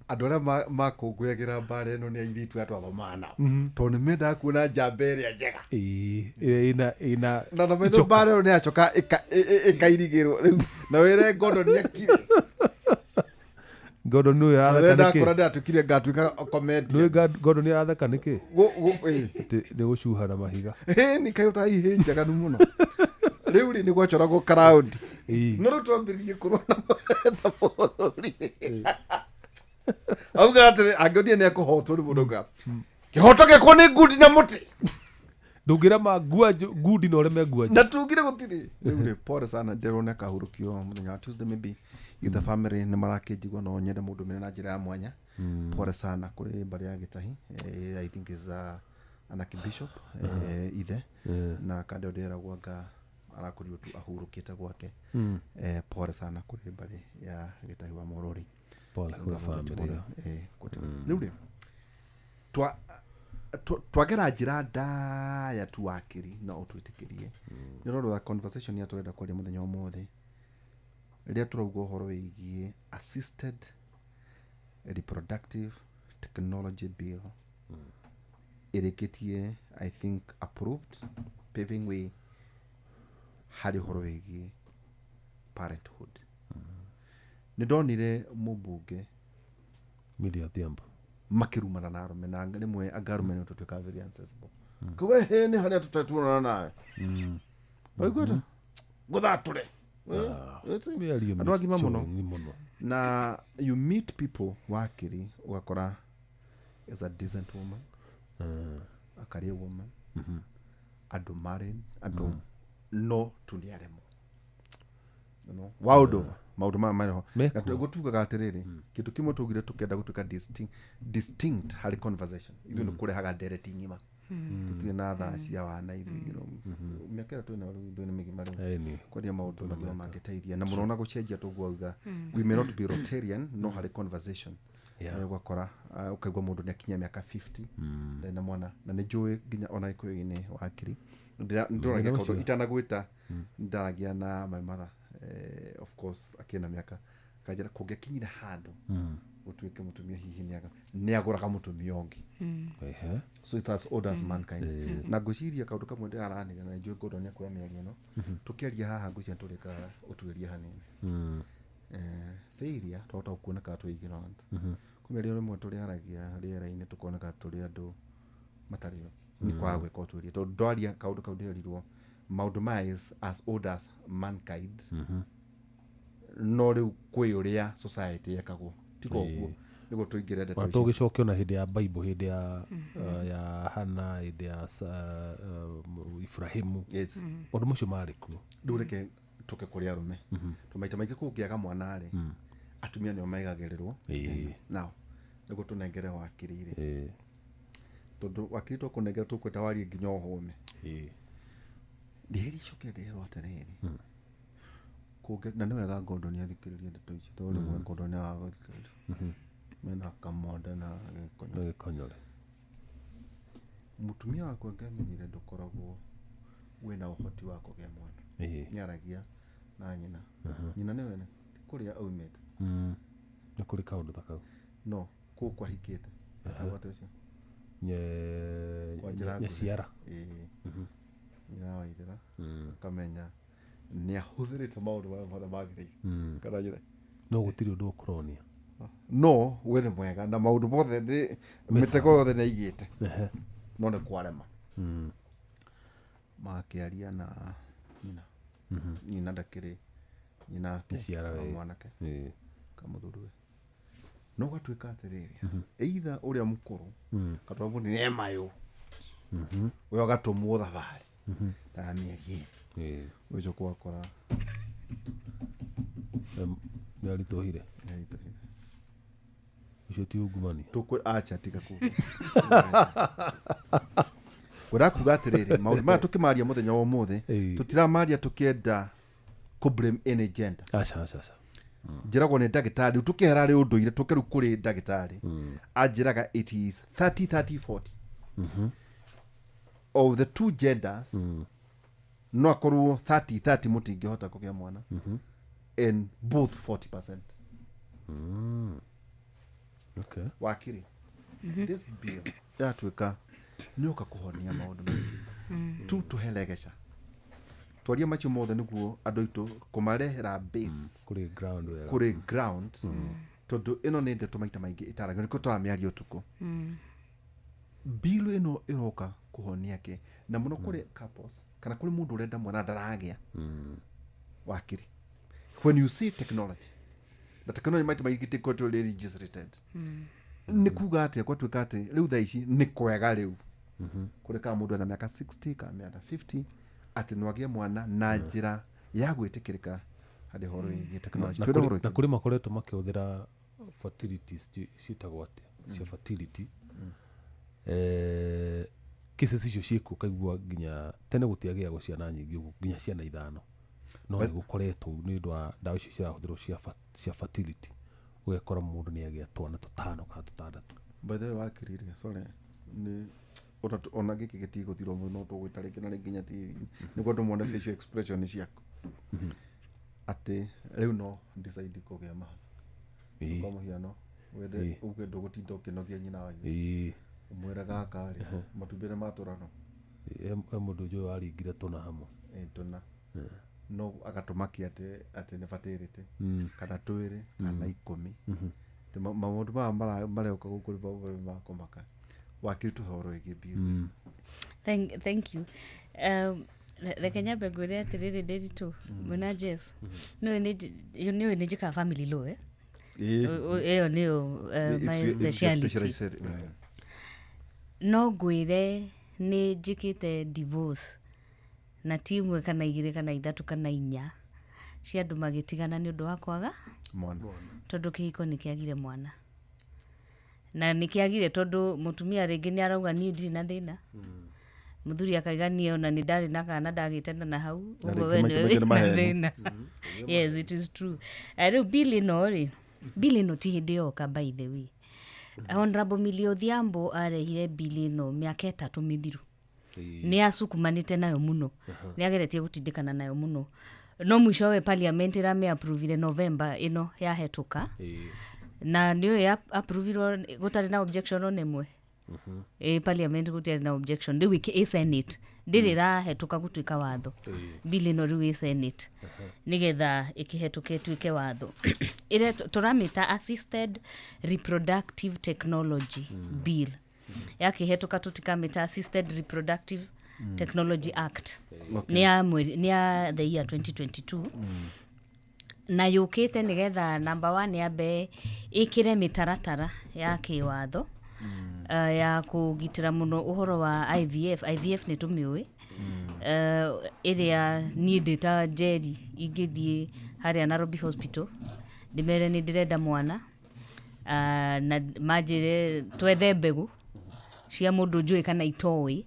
andũ arĩa makũngũyagĩra mbara ĩno nĩ airĩtu aya twathomaga nao, tondũ nĩ mendaga kuona njamba ĩrĩa njega. Ĩĩ, ĩrĩa ĩna na maitho mbara ĩyo nĩ yacoka ĩkairigĩrwo rĩu na wĩre ngondo nĩ akire. Gordon nĩ ũyũ aratheka nĩkĩ? Ndakũra ndĩratukire ngatuĩka comedian. Nĩ ũĩ Gordon nĩ aratheka nĩkĩ? Ĩĩ. Atĩ nĩ gũcuha na mahiga. Ĩĩ, nĩ kaĩ ũtaihĩ njaganu mũno. Rĩu rĩ nĩ gwacoragwo karaũndi. Ĩĩ. No rĩu twambĩrĩrie kũrũa na bũrũri auga atĩrĩ angĩonire nĩ ekũhotwo nĩ mũndũ auga kĩhoto gĩakwa nĩ ngundi na mũtĩ. Ndũngĩrema ngundi na ũreme nguanjũ. Na tugire gũtirĩ. Rĩu rĩ pole sana, ndĩrona kahurũkio mũthenya wa Tuesday, maybe if the family nĩ marakĩnjigua no nyende mũndũ mene na njĩra ya mwanya. Pole sana kũrĩ mbarĩ ya Gĩtahi. I think is an archbishop, ithe na kande ndĩragwo anga arakorirwo tu ahurũkĩte gwake. Pole sana kũrĩ mbarĩ ya Gĩtahi wa Morori. Pole kũrĩ family ĩyo. Rĩu rĩ twagera njĩra ndaya tu wakiri na ũtwĩtĩkĩrie nĩ ũrorwo conversation ya tũrenda kwaria mũthenya wa ũmũthĩ rĩrĩa tũrauga ũhoro wĩgiĩ assisted reproductive technology bill ĩrĩkĩtie, I think, approved, paving way harĩ ũhoro wĩgiĩ parenthood. Nĩ ndonire mũmbunge Millie Odhiambo. Makĩrumana na arũme na rĩmwe anga arũme nĩ tũtuĩka very accessible kuga hĩ nĩ harĩa tũtetuonana nawe waiguĩte ngũthatũre. Mĩario Andũ agima mũno. mĩcong'i mũno. Na you meet people wakiri ũgakora is a decent woman, a career woman, andũ married, andũ no tu nĩ aremwo. World over maũndũ maya marĩ ho. Mekuo. Na gũtugaga atĩrĩrĩ kĩndũ kĩmwe twaugire tũkenda gũtuĩka distinct harĩ conversation ithuĩ nĩ kũrehaga ndereti ng'ima, tũtirĩ na thaa cia wana ithuĩ, mĩaka ĩrĩa twĩnayo rĩu ithuĩ nĩ mĩgima rĩu Ĩni. kwaria maũndũ magima mangĩteithia na mũno na gũcenjia tũguauga we may not be Rotarian no harĩ conversation. Ũgakora ũkaigua mũndũ nĩ akinyia mĩaka 50 ndarĩ na mwana na nĩ njũĩ nginya ona gĩkũyũ-inĩ wakiri ndĩroragia kaũndũ itanagwĩta ndaragia na my mother, of course akĩna mĩaka akanjĩra kũngĩakinyire handũ gũtuĩke mũtumia hihi nĩ agũraga mũtumia ũngĩ. Ehe. So it's as old as mankind. Na ngwĩciria kaũndũ kamwe ndĩraranĩria na njũĩ Gordon nĩekuoya mĩario ĩno tũkĩaria haha, ngwĩciria tũrĩkaga ũtuĩria hanini. Failure twahota kuoneka twĩ ignorant, kwĩ mĩario rĩmwe tũrĩaragia rĩera-inĩ tũkoneka tũrĩ andũ matarĩ nĩ kwaga gwĩka ũtuĩria, tondũ ndwaria kaũndũ kau ndĩrerirwo maũndũ maya is as old as mankind, no rĩu kwĩ ũrĩa society yekagwo tiga ũguo nĩguo tũingĩre ndeto Ona ici. tũgĩcoke ona hĩndĩ ya Bible, hĩndĩ ya ya Hana, hĩndĩ ya Ibrahimu. Yes. Maũndũ macio marĩ kuo. Rĩu reke tũke kũrĩ arũme tondũ maita maingĩ kũngĩaga mwana rĩ atumia nĩo maigagĩrĩrwo. Now nĩguo tũnengere wakiri rĩ, tondũ wakiri tũkũnengera tũkwenda warie nginya ũhũme. Ndĩricoke ndĩrwo atĩrĩrĩ kũngĩ na nĩ wega Gordon athikĩrĩrie ndeto ici tondũ rĩmwe Gordon nĩ agũthikĩrĩria mena kamonde na gĩkonyo. Na gĩkonyore. Mũtumia waku angĩamenyire ndũkoragwo wĩna ũhoti wa kũgĩa mwana, nĩaragia na nyina, nyina nĩwe kũrĩa aumĩte. Nĩ kũrĩ kaũndũ ta kau. No kũu kwahikĩte etagwo atĩa ũcio? Kwa njĩra nguhĩ. Nyaciara. Ĩĩ. Nyina wa ithera akamenya nĩ ahũthĩrĩte maũndũ marĩa mothe magĩrĩire kana njĩra No gũtirĩ ũndũ ũkũronia. No we nĩ mwega na maũndũ mothe mĩtego yothe nĩ aigĩte no nĩ kwarema makĩaria na nyina, nyina ndakĩrĩ nyina ake Nyaciara wa we. mwanake kamũthuriwe no gwatuĩka atĩrĩrĩ either ũrĩa mũkũrũ katwara mũnene mayũ we ũgatũmwo thabarĩ ta mĩeri ĩrĩ ũgĩcoka ũgakora Nĩ aritũhire. Ũcio ti ungumania. Tũkwĩ acha tiga kuga kwenda kuga atĩrĩrĩ maũndũ maya tũkĩmaria mũthenya wa ũmũthĩ tũtiramaria tũkĩenda kũ blame any gender. Aca, aca, aca. Njĩragwo nĩ ndagĩtarĩ rĩu tũkĩhera rĩ ũndũire tũke rĩu kũrĩ ndagĩtarĩ anjĩraga it is 30 30 40 of the two genders. No akorwo 30 30 mutingihota kugĩa mwana. And both 40%. Okay. Wakiri. This bill yatuĩka nĩũka kũhonia maũndũ maingĩ. Tu tũhelegeca. Twaria macio mothe nĩguo andũ aitũ kũmarehera base Kũrĩ ground wega. kũrĩ ground tondũ ĩno nĩ ndeto maita maingĩ ĩtaragio nĩkĩo tũramĩaria ũtukũ. Bill ĩno ĩroka kũhonia kĩ na mũno kũrĩ couples kana kũrĩ mũndũ ũrenda mwana ndaragĩa. Wakiri, when you say technology na technology maita maingĩ tĩkoretwo ĩrĩ legislated nĩ kuga atĩa gwatuĩka atĩ rĩu thaa ici nĩ kwega rĩu kũrĩ kana mũndũ ena mĩaka 60 kana mĩaka 50 atĩ no agĩe mwana na njĩra ya gwĩtĩkĩrĩka harĩ ũhoro wĩgiĩ technology. Na Twĩre ũhoro na wĩgiĩ. kũrĩ makoretwo makĩhũthĩra fertility ciĩtagwo atĩa cia fertility. Cases icio ciĩkuo ũkaigua nginya tene gũtiagĩagwo ciana nyingĩ ũguo nginya ciana ithano no nĩ gũkoretwo nĩ ũndũ wa ndawa icio cirahũthĩrwo cia fertility ũgekora mũndũ nĩ agĩa twana tũtano kana tũtandatũ. By the way wakiri rĩ sorry nĩ ona gĩkĩ gĩtigũthirwo mũno no tũgwĩta rĩngĩ na rĩngĩ nginya TV nĩguo andũ mone facial expression ciaku atĩ rĩu no decide kũgĩa mahatha. Kwa mũhiano wende uge ndũgũtinda ũkĩnogia nyina wa ithe ũmwĩre gaka rĩ matumbĩ nĩ matũrano. He mũndũ njũĩ waringire tũna hamwe. Tũna no agatũmakia atĩ nĩ fertility kana twĩrĩ kana 10. Maũndũ maya mareoka gũkũ nĩ maũndũ ma kũmaka. Wakiri tũhe ũhoro wĩgiĩ bill. Thank you. Reke nyambe ngwĩre atĩrĩrĩ Ndĩritũ mwĩna Jeff nĩũĩ nĩ njĩkaga family law eh? Ĩyo nĩyo my speciality. No ngwĩre nĩ njĩkĩte divorce na ti ĩmwe kana igĩrĩ kana ithatũ kana inya cia andũ magĩtigana nĩ ũndũ wa kwaga mwana tondũ kĩhiko nĩ kĩagire mwana na nĩ kĩagire tondũ mũtumia rĩngĩ nĩ arauga niĩ ndirĩ na thĩna mũthuri akaiga niĩ ona nĩ ndarĩ na kana ndagĩte na hau ũguo we nĩwe wĩna thĩna. Yes, it is true. Rĩu bill ĩno rĩ, bill ĩno ti hĩndĩ yoka by the way. Honorable Millie Odhiambo arehire bill ĩno mĩaka 3 mĩthiru. Nĩ acukumanĩte nayo mũno nĩ ageretie gũtindĩkana nayo mũno no mũicowe parliament ĩramĩapprovire November ĩno yahetũka na nĩũĩ approvirwo gũtarĩ na objection ona ĩmwe. Parliament gũtiarĩ na objection rĩu ĩ Senate ndĩrĩ ĩrahetũka gũtuĩka watho. Bill ĩno rĩu ĩ Senate nĩgetha ĩkĩhetũke ĩtuĩke watho. Ĩrĩa tũramĩta Assisted Reproductive Technology Bill yakĩhetũka tũtikamĩta Assisted Reproductive Technology Act. Nĩ ya the year 2022 na yũkĩte nĩgetha number 1 yambe ĩkĩre mĩtaratara ya kĩwatho ya kũgitĩra mũno ũhoro wa IVF. IVF nĩ tũmĩũĩ ĩrĩa niĩ ndĩ ta Njeri ingĩthiĩ harĩa Nairobi Hospital ndĩmere nĩ ndĩrenda mwana na manjĩre twethe mbegũ cia mũndũ njũĩ kana itoĩ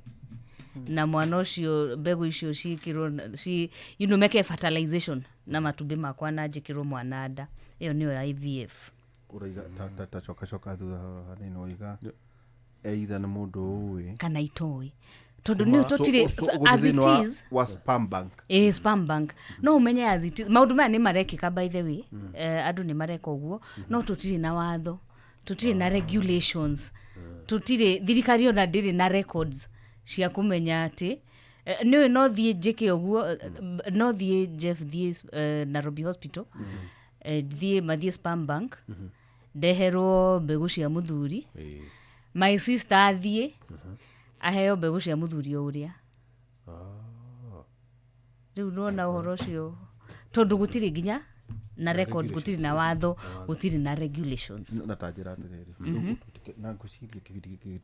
na mwana ũcio mbegũ icio ciĩkĩrwo you know, meke fertilization na matumbĩ makwa na njĩkĩrwo mwana nda. Ĩyo nĩyo IVF. Ũraiga ta coka coka thutha hanini ũraiga either nĩ mũndũ ũĩ kana itoĩ tondũ nĩ tũtirĩ as it is wa spam bank. Spam bank no ũmenye as it is maũndũ maya nĩ marekĩka by the way. Andũ nĩ mareka ũguo no tũtirĩ na watho, tũtirĩ na regulations, tũtirĩ thirikari ona ndĩrĩ na records cia kũmenya atĩ nĩũĩ no thiĩ njĩke ũguo no thiĩ Jeff thiĩ Nairobi Hospital thiĩ mathiĩ spam bank ndeherwo mbegũ cia mũthuri my sister athiĩ aheo mbegũ cia mũthuri o ũrĩa. Rĩu nĩwona ũhoro ũcio tondũ gũtirĩ nginya na records, gũtirĩ na watho, gũtirĩ na regulations. Na ta njĩra atĩrĩrĩ na ngwĩciria kĩbindi gĩkĩ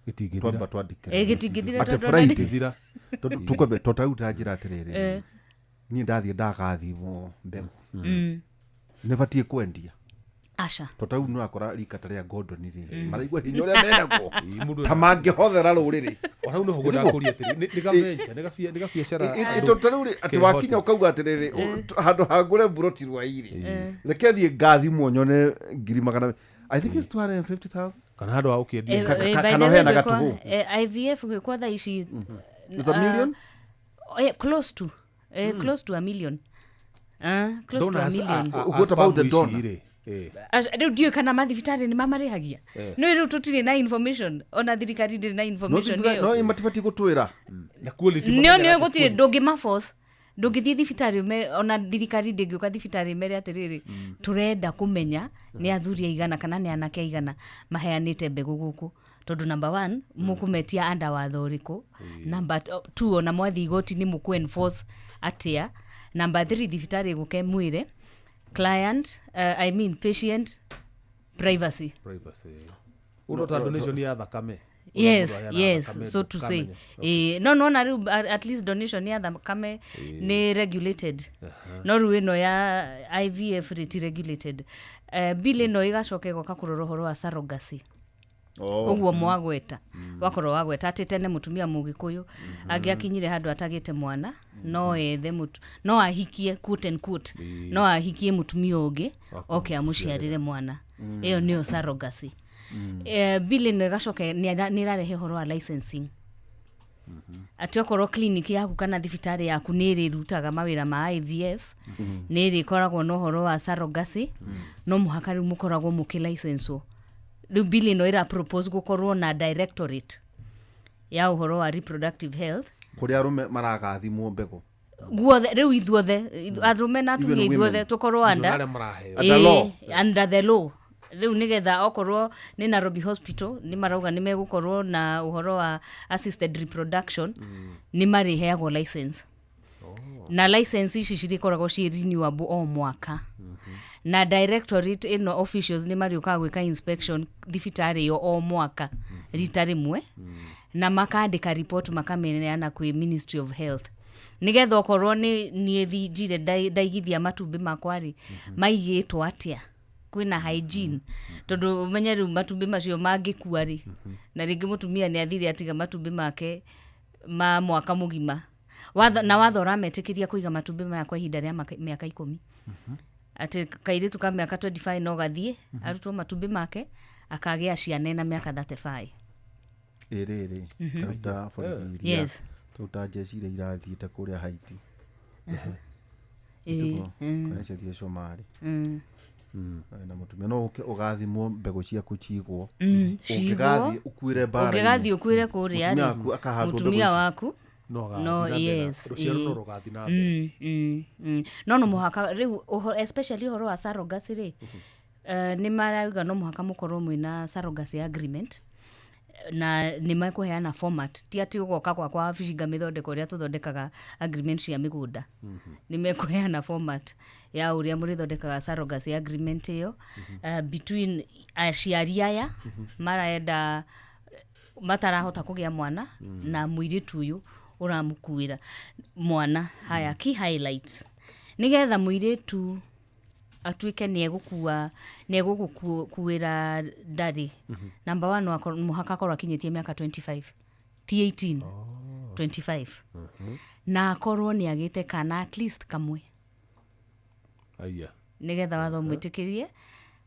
gĩtigũthira twamba twandĩke gĩtingĩthira atĩ Friday tondũ tũkwambe tondũ ta njĩra atĩrĩrĩ niĩ ndathiĩ ndagathimwo mbegũ nĩ batiĩ kwendia aca tondũ rĩu nĩũrakora rika ta rĩa Gordon rĩ maraigua hinya ũrĩa menagwo ta mangĩhothera rũrĩrĩ. O hau nĩho ngwendaga kũria atĩrĩ nĩ gaventure nĩ gabiacara tondũ rĩu rĩ atĩ wakinya ũkauga atĩrĩrĩ handũ ha ngũre mburoti rwairĩ reke thiĩ ngathimwo nyone 200,000 I think it's 250,000 kana handũ ha ũkĩendia kana ũheanaga tũhũ. IVF gwĩkwo thaa ici It's a million. Close to close to a million. Close to a Donors million. are What about the sperm donor? ici rĩ? Eh. Rĩu ndiũĩ kana mathibitarĩ nĩ mamarĩhagia, no rĩu tũtirĩ na information, ona thirikari ndĩrĩ na No information thibitari- ĩyo. no matibatiĩ gũtwĩra. Na quality Nĩ mamenyaga nĩ atĩ gũtirĩ, ndũngĩmaforce, ndũngĩthiĩ thibitarĩ ona thirikari ndĩngĩũka thibitarĩ mere atĩrĩrĩ, tũrenda kũmenya nĩ athuri aigana kana nĩ anake aigana maheanĩte mbegũ gũkũ, tondũ number one, mũkũmetia anda watho ũrĩkũ? Number two, ona mwathiĩ igoti nĩ mũkũ enforce atĩa? Number three, thibitarĩ ĩgũke mwĩre client, I mean patient privacy. Privacy. Ũndũ ta donation ya thakame. Yes. Ũrĩa mũndũ aheanaga Yes. thakame, So to say. ndũkamenya. Eh, no nona rĩu at least donation ya thakame nĩ regulated, no rĩu ĩno ya IVF rĩ ti regulated. Bill ĩno ĩgacoka ĩgoka kũrora ũhoro wa surrogacy. Oh. Ũguo mwagweta, wakorwo wagweta atĩ tene mũtumia mũgĩkũyũ angĩakinyire handũ atagĩte mwana, no ethe no ahikie, quote and quote, no ahikie mũtumia ũngĩ oke amũciarĩre mwana. Ĩyo nĩyo surrogacy. Bill ĩno ĩgacoka nĩ ĩrarehe ũhoro wa licensing, atĩ okorwo clinic yaku kana thibitarĩ yaku nĩ ĩrĩrutaga mawĩra ma IVF, nĩ ĩrĩkoragwo na ũhoro wa surrogacy, no mũhaka rĩu mũkoragwo mũkĩlicenswo. Rĩu bill ĩno ĩra propose gũkorwo na directorate ya ũhoro wa reproductive health. Kũrĩa arũme maragathimwo mbegũ. Guothe rĩu ithuothe, arũme na atumia, Even ithuothe women. tũkorwo under Arĩa maraheo. Under law. Under the law rĩu, nĩgetha okorwo nĩ Nairobi Hospital nĩ marauga nĩ megũkorwo na ũhoro wa assisted reproduction, nĩ marĩheagwo license, na license ici cirĩkoragwo ciĩ renewable o mwaka, na directorate ĩno officials nĩ marĩũkaga gwĩka inspection thibitarĩ ĩyo o mwaka rita rĩmwe, na makandĩka report makameneana kwĩ Ministry of Health, nĩgetha okorwo nĩ niĩ thinjire ndaigithia matumbĩ makwa rĩ, maigĩtwo atĩa, kwĩna hygiene, tondũ ũmenye rĩu matumbĩ macio mangĩkua rĩ, na rĩngĩ mũtumia nĩ athire atiga matumbĩ make ma mwaka mũgima. Watho, na watho ũrametĩkĩria kũiga matumbĩ maya kwa ihinda rĩa mĩaka 10, atĩ kairĩtu ka mĩaka 25 no gathiĩ arutwo matumbĩ make akagĩa ciana ena mĩaka 35. Ĩrĩrĩ karuta borithi iria, Yes. karuta jeshi iria irathiĩte kũrĩa Haiti. Ĩĩ. Kũrĩa ciathire Somalia. Na mũtumia no ũke ũgathimwo mbegũ ciaku cigwo, ũngĩgathiĩ ũkuĩre mbara-inĩ, Ũngĩgathiĩ ũkuĩre kũrĩa mũtumia rĩ, waku akahandwo mbegũ mũtumia ici. waku No agathiĩ no na mbere. Yes. Rũciaro no Ĩĩ. rũgathiĩ na mbere. No mũhaka rĩu especially ũhoro wa surrogacy rĩ, nĩ marauga no mũhaka mũkorwo mwĩna surrogacy agreement, na nĩ mekũheana format, ti atĩ ũgoka gwakwa wabici ngamĩthondeka ũrĩa tũthondekaga agreement cia mĩgũnda. Nĩ mekũheana format ya ũrĩa mũrĩthondekaga surrogacy agreement ĩyo, between aciari aya marenda matarahota kũgĩa mwana na mũirĩtu ũyũ ũramũkuĩra mwana. Haya, key highlights, nĩgetha mũirĩtu atuĩke nĩ egũkua, nĩ egũgũkuĩra ndarĩ, number one, mũhaka akorwo akinyĩtie mĩaka 25, ti 18, 25, na akorwo nĩ agĩte kana at least kamwe. Aya. Nĩgetha watho mwĩtĩkĩrie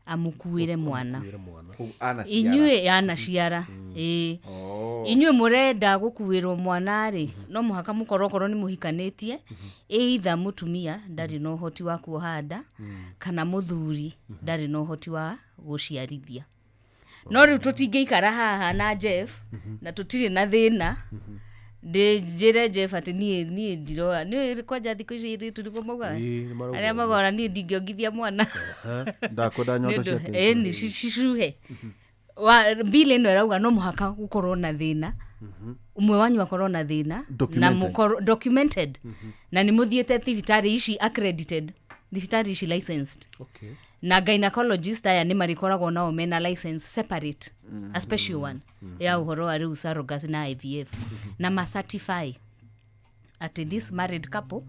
amũkuĩre mwana. Kuĩre mwana. Kũu anaciara. Inyuĩ anaciara, ĩĩ, inyuĩ mũrenda gũkuĩrwo mwana rĩ, no mũhaka mũkorwo okorwo nĩ mũhikanĩtie, either mũtumia ndarĩ na ũhoti wa kuoha nda kana mũthuri ndarĩ na ũhoti wa gũciarithia. No rĩu tũtingĩikara haha na Jeff na tũtirĩ na thĩna, ndĩnjĩre Jeff atĩ niĩ ndiroa nĩ kwanja thikũ ici airĩtu nĩguo maugaga. Ĩĩ, nĩ marauga. Arĩa maugaga niĩ ndingĩongithia mwana. Ndakwenda nyondo Nĩ ũndũ- ciake. ĩni cicuhe bill ĩno ĩrauga no mũhaka gũkorwo na thĩna, ũmwe wanyu akorwo na thĩna na Documented. mũkorwo documented, na nĩ mũthiĩte thibitarĩ ici accredited, thibitarĩ ici licensed. Okay. Na gynecologist aya nĩ marĩkoragwo nao mena license separate, a special one ya ũhoro wa rĩu surrogacy na IVF, na macertify atĩ this married couple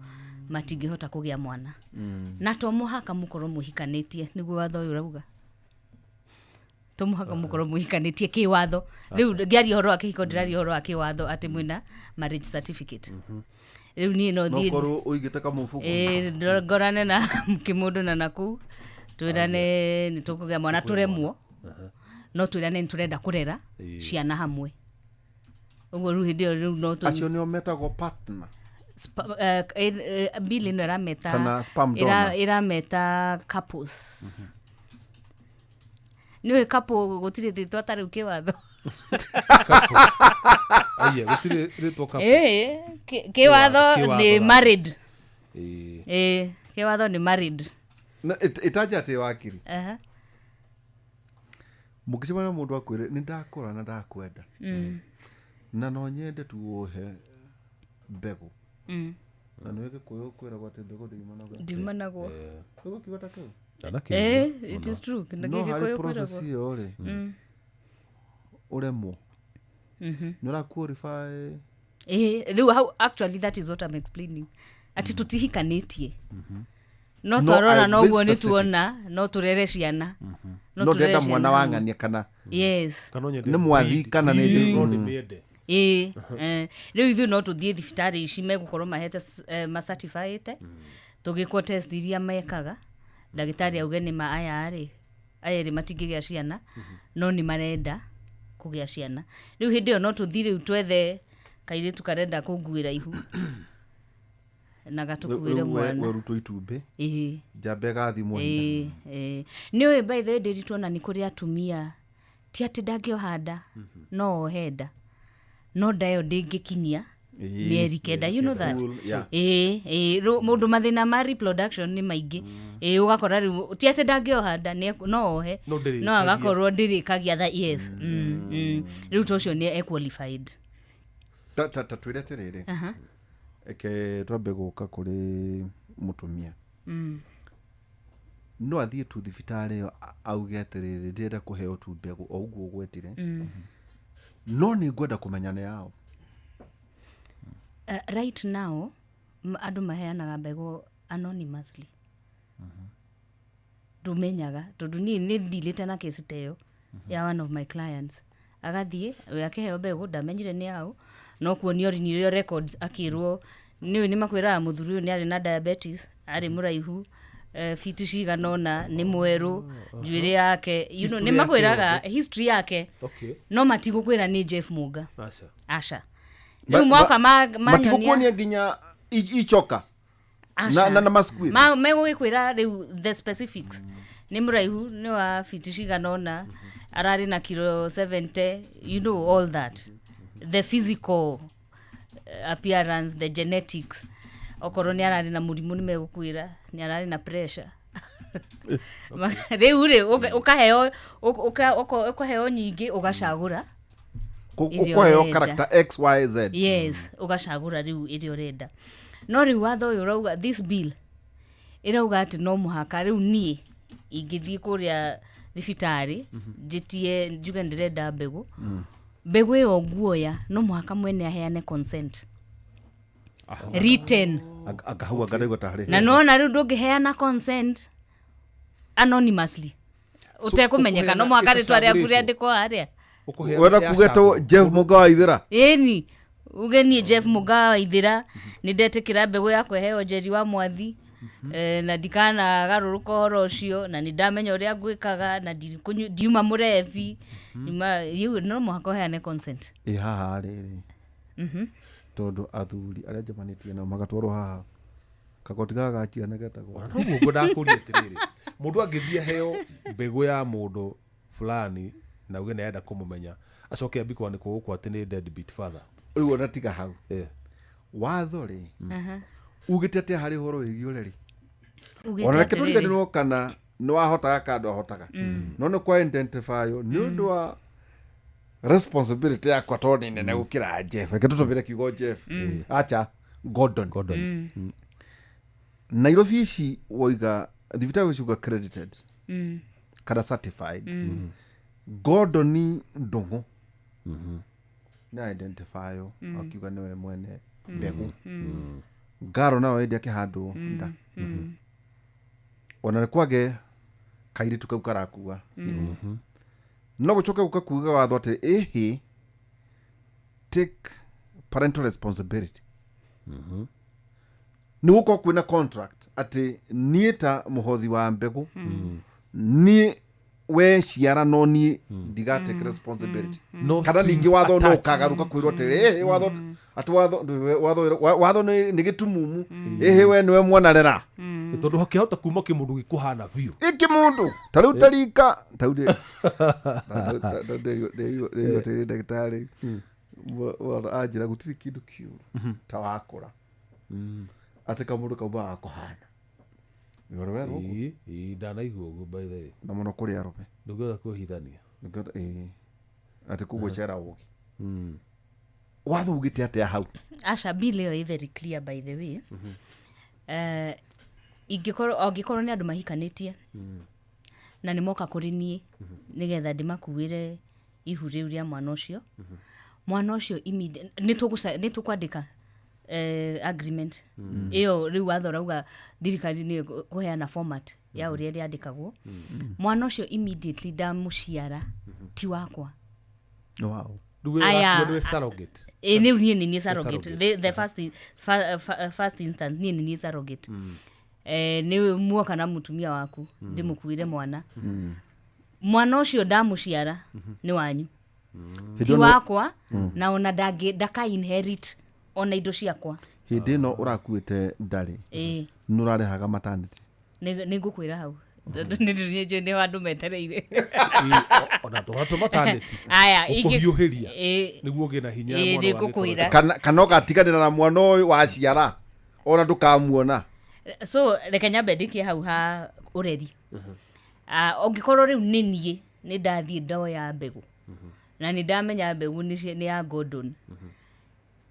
matingĩhota kũgĩa mwana. Na to mũhaka mũkorwo mũhikanĩtie, nĩguo watho ũyũ ũrauga, to mũhaka mũkorwo mũhikanĩtie kĩwatho. Rĩu ngĩaria ũhoro wa kĩhiko, ndĩraria ũhoro wa kĩwatho, atĩ mwĩna marriage certificate. Rĩu niĩ no No thiĩ korwo ũigĩte kamũbuko. Ĩĩ, ngorane na kĩmũndũ na nakũu twĩrane nĩ tũkũgĩa mwana, tũremwo, no twĩrane nĩ tũrenda kũrera ciana hamwe, ũguo rĩu hĩndĩ ĩyo rĩu no Acio nĩo metagwo partner. Bill ĩno ĩrameta Kana sperm donor. Ĩrameta couples. Nĩũĩ couple gũtirĩ rĩtwa ta rĩu kĩwatho. Aiya, gũtirĩ rĩtwa couple. Ĩĩ, kĩwatho Kĩwatho nĩ that is. married. Ĩĩ. Ĩĩ, kĩwatho nĩ married. Na ĩtanja atĩ wakiri Aha. mũngĩcemania na mũndũ akwĩre nĩ ndakũra na ndakwenda na no nyende tu ũhe mbegũ na nĩ gĩkũyũ kwĩragwo atĩ mbegũ ndĩimanagwo. Ndiumanagwo. Ũguo kiugo ta kĩu. Ndanakĩigua. Ĩĩ, it is true. Kĩndũ No harĩ gĩkũyũ process kwĩragwo. ĩyo rĩ, ũremwo nĩ ũra qualify. Ĩĩ, rĩu hau actually that is what I'm explaining, atĩ tũtihikanĩtie no No, twarora I'm noguo this nĩ specific. tuona no tũrere ciana, No tũrere ndĩrenda mwana ciana. wa ng'ania kana Yes. Kana nyende Nĩ mwathi kana nĩ- breed, no ndĩmĩende. Ĩĩ, rĩu ithuĩ no tũthiĩ thibitarĩ ici megũkorwo mahete macertifyĩte, tũgĩkwo test iria mekaga, ndagĩtarĩ auge nĩ ma aya rĩ, aya erĩ matingĩgĩa ciana no nĩ marenda kũgĩa ciana. Rĩu hĩndĩ ĩyo no tũthiĩ rĩu twethe kairĩtu karenda kũnguĩra ihu na gatũkuĩre Rĩu mwana. werutwo itumbĩ Ĩĩ. njamba ĩgathimwo hinya. Ĩĩ, ĩĩ. Nĩ ũĩ, by the way, ndĩrituona nĩ kũrĩ atumia ti atĩ ndangĩoha nda, no ohe nda no nda ĩyo ndĩngĩkinyia Ĩĩ, mĩeri 9, you know that. Full, yeah. Ĩĩ, ĩĩ, mũndũ mathĩna ma reproduction nĩ maingĩ. Ĩĩ, ũgakora rĩu ti atĩ ndangĩoha nda, no ohe No ndĩrĩkagia. no agakorwo ndĩrĩkagia tha yes. Rĩu ta ũcio nĩ qualified. Ta twĩre atĩrĩrĩ, eke twambe gũka kũrĩ mũtumia. No athiĩ tu thibitarĩ ĩyo auge atĩrĩrĩ, ndĩrenda kũheo tu mbegũ o ũguo ũgwetire, no nĩ ngwenda kũmenya nĩ yao. Right now andũ maheanaga mbegũ anonymously. Ndũmenyaga tondũ niĩ nĩ ndilĩte na kesi ta ĩyo ya one of my clients, agathiĩ we akĩheo mbegũ, ndamenyire nĩ yaũ, no kuonio orinirio records, akĩrwo nĩũĩ nĩ makwĩraga mũthuri ũyũ nĩ arĩ na diabetes, arĩ mũraihu, fiti cigana ũna, nĩ mwerũ njuĩrĩ yake, you know, History nĩ yake makwĩraga yothe. history yake. Okay. No matigũkwĩra nĩ Jeff Muga. Aca. Aca, rĩu moka manyonia Matigũkuonia nginya icoka Aca. na masquid. Megũgĩkwĩra rĩu the specifics, nĩ mũraihu, nĩ wa fiti cigana ũna, ararĩ na kiro 70, you know, all that, the physical appearance, the genetics. Okorwo nĩ ararĩ na mũrimũ nĩ megũkwĩra nĩ ararĩ na pressure. Rĩu rĩ ũkaheo ũkaheo nyingĩ ũgacagũra ĩrĩa Ũkũheo ũrenda. character XYZ. Yes, ũgacagũra rĩu ĩrĩa ũrenda. No rĩu watho ũyũ ũrauga, this bill ĩrauga atĩ no mũhaka rĩu niĩ ingĩthiĩ kũrĩa thibitarĩ njĩtie njuge ndĩrenda mbegũ, mbegũ ĩyo nguoya no mũhaka mwene aheane consent written. Akahau angaraigua tarĩ Na nona rĩu ndũngĩheana consent anonymously ũtekũmenyeka, no ũkũheana mũhaka rĩtwa rĩaku ĩtacagũrĩtwo. rĩandĩkwo harĩa. Ũkũheana wenda kuga yacagũrwo. to Jeff Mũga wa Ithĩra. Ĩni, uge niĩ Jeff Mũgaa wa Ithĩra nĩ ndetĩkĩra mbegũ yakwa ĩheo Njeri wa Mwathi, na ndikanagarũrũka ũhoro ũcio, na nĩ ndamenya ũrĩa ngwĩkaga na ndiuma mũrebi nyuma rĩu no mũhaka ũheane consent. Ĩ haha rĩrĩ, tondũ athuri arĩa njemanĩtie nao magatwarwo haha kagoti gaka gaciana getagwo Ona noguo ngwendaga kũria atĩrĩrĩ, mũndũ angĩthiĩ aheo mbegũ ya mũndũ fulani na uge nĩarenda kũmũmenya, acoke ambie kwandĩkwo gũkũ atĩ nĩ deadbeat father. Rĩu ona tiga hau. Eh. Watho rĩ ugĩte atĩa harĩ ũhoro wĩgiĩ ũreri? Ugĩte Ona reke atĩrĩrĩ, tũriganĩrwo kana nĩ wahotaga kana ndwahotaga, no nĩ kwa identify nĩ ũndũ wa responsibility yakwa tondũ nĩ nene gũkĩra Jeff, reke tũtũmĩre kiugo Jeff, acha Gordon. Gordon. Nairobi ici woiga thibitarĩ ici uga credited kana certified, Gordon Ndung'u nĩ identify akiuga nĩwe mwene mbegũ, ngaro nayo ĩndĩ akĩhandwo nda, ona nĩ kwage kairĩtu kau karakua, no gũcoke gũka kuga watho atĩ ĩhĩ take parental responsibility, nĩ gũkorwo kwĩna contract atĩ niĩ ta mũhothi wa mbegũ niĩ We ciara no niĩ ndiga take responsibility. No Kana strings ningĩ watho no attached. ũkagaruka kwĩrwo atĩrĩ, "Ĩhĩ, watho atĩ watho nĩ gĩtumumu, ĩhĩ, we nĩwe mwana rera." Nĩ tondũ hakĩhota kuma kĩmũndũ gĩkũhana biũ. Ĩkĩ mũndũ ta rĩu tarika ta rĩu ndĩigua atĩrĩ, ndagĩtarĩ anjĩra gũtirĩ kĩndũ kĩũru ta wakũra atĩ kamũndũ kaumaga gakũhana ũhoro werwo ũguo. Ĩĩ, ĩĩ, ndanaigua ũguo, by the way. Na mũno kũrĩ arũme. Ndũngĩhota kwĩhithania. Nĩngĩhota- ĩĩ, atĩ koguo cera ũgĩ watho ugĩte atĩa hau? Aca, bill ĩyo ĩ very clear, by the way. Ingĩkorwo angĩkorwo nĩ andũ mahikanĩtie na nĩ moka kũrĩ niĩ nĩgetha ndĩmakuĩre ihu rĩu rĩa mwana ũcio, mwana ũcio nĩ tũkwandĩka agreement ĩyo. Rĩu watho rauga thirikari nĩ kũheana format ya ũrĩa rĩandĩkagwo. Mwana ũcio immediately ndamũciara ti wakwa. Nĩ wao. Rĩu we Aya, ũrakuo nĩwe surrogate. Ĩ, rĩu niĩ nĩ niĩ surrogate. Surrogate. The first instance niĩ nĩ niĩ surrogate. Nĩ muoka na mũtumia waku ndĩmũkuĩre mwana. Mwana ũcio ndamũciara nĩ wanyu, Hĩndĩ ti ĩno- wakwa, na ona ndaka inherit ona indo ciakwa. Hĩndĩ ĩno ũrakuĩte ndarĩ Ĩ. nĩ ũrarĩhaga maternity? Nĩ ngũkwĩra hau. Nĩ nĩ andũ metereire. Ĩĩ, ona tũgatũ maternity. Aya, Gũkũhiũhĩria Ĩ, nĩguo ũgĩe na hinya Ĩĩ, mwana nĩ ũgagĩkorwo. ngũkwĩra. Kana ũgatiganĩra na mwana ũyũ waciara ona ndũkamuona. So reke nyambe ndĩkie hau ha ũreri. Ũngĩkorwo rĩu nĩ niĩ nĩ ndathiĩ ndoya mbegũ na nĩ ndamenya mbegũ nĩ ya Gordon,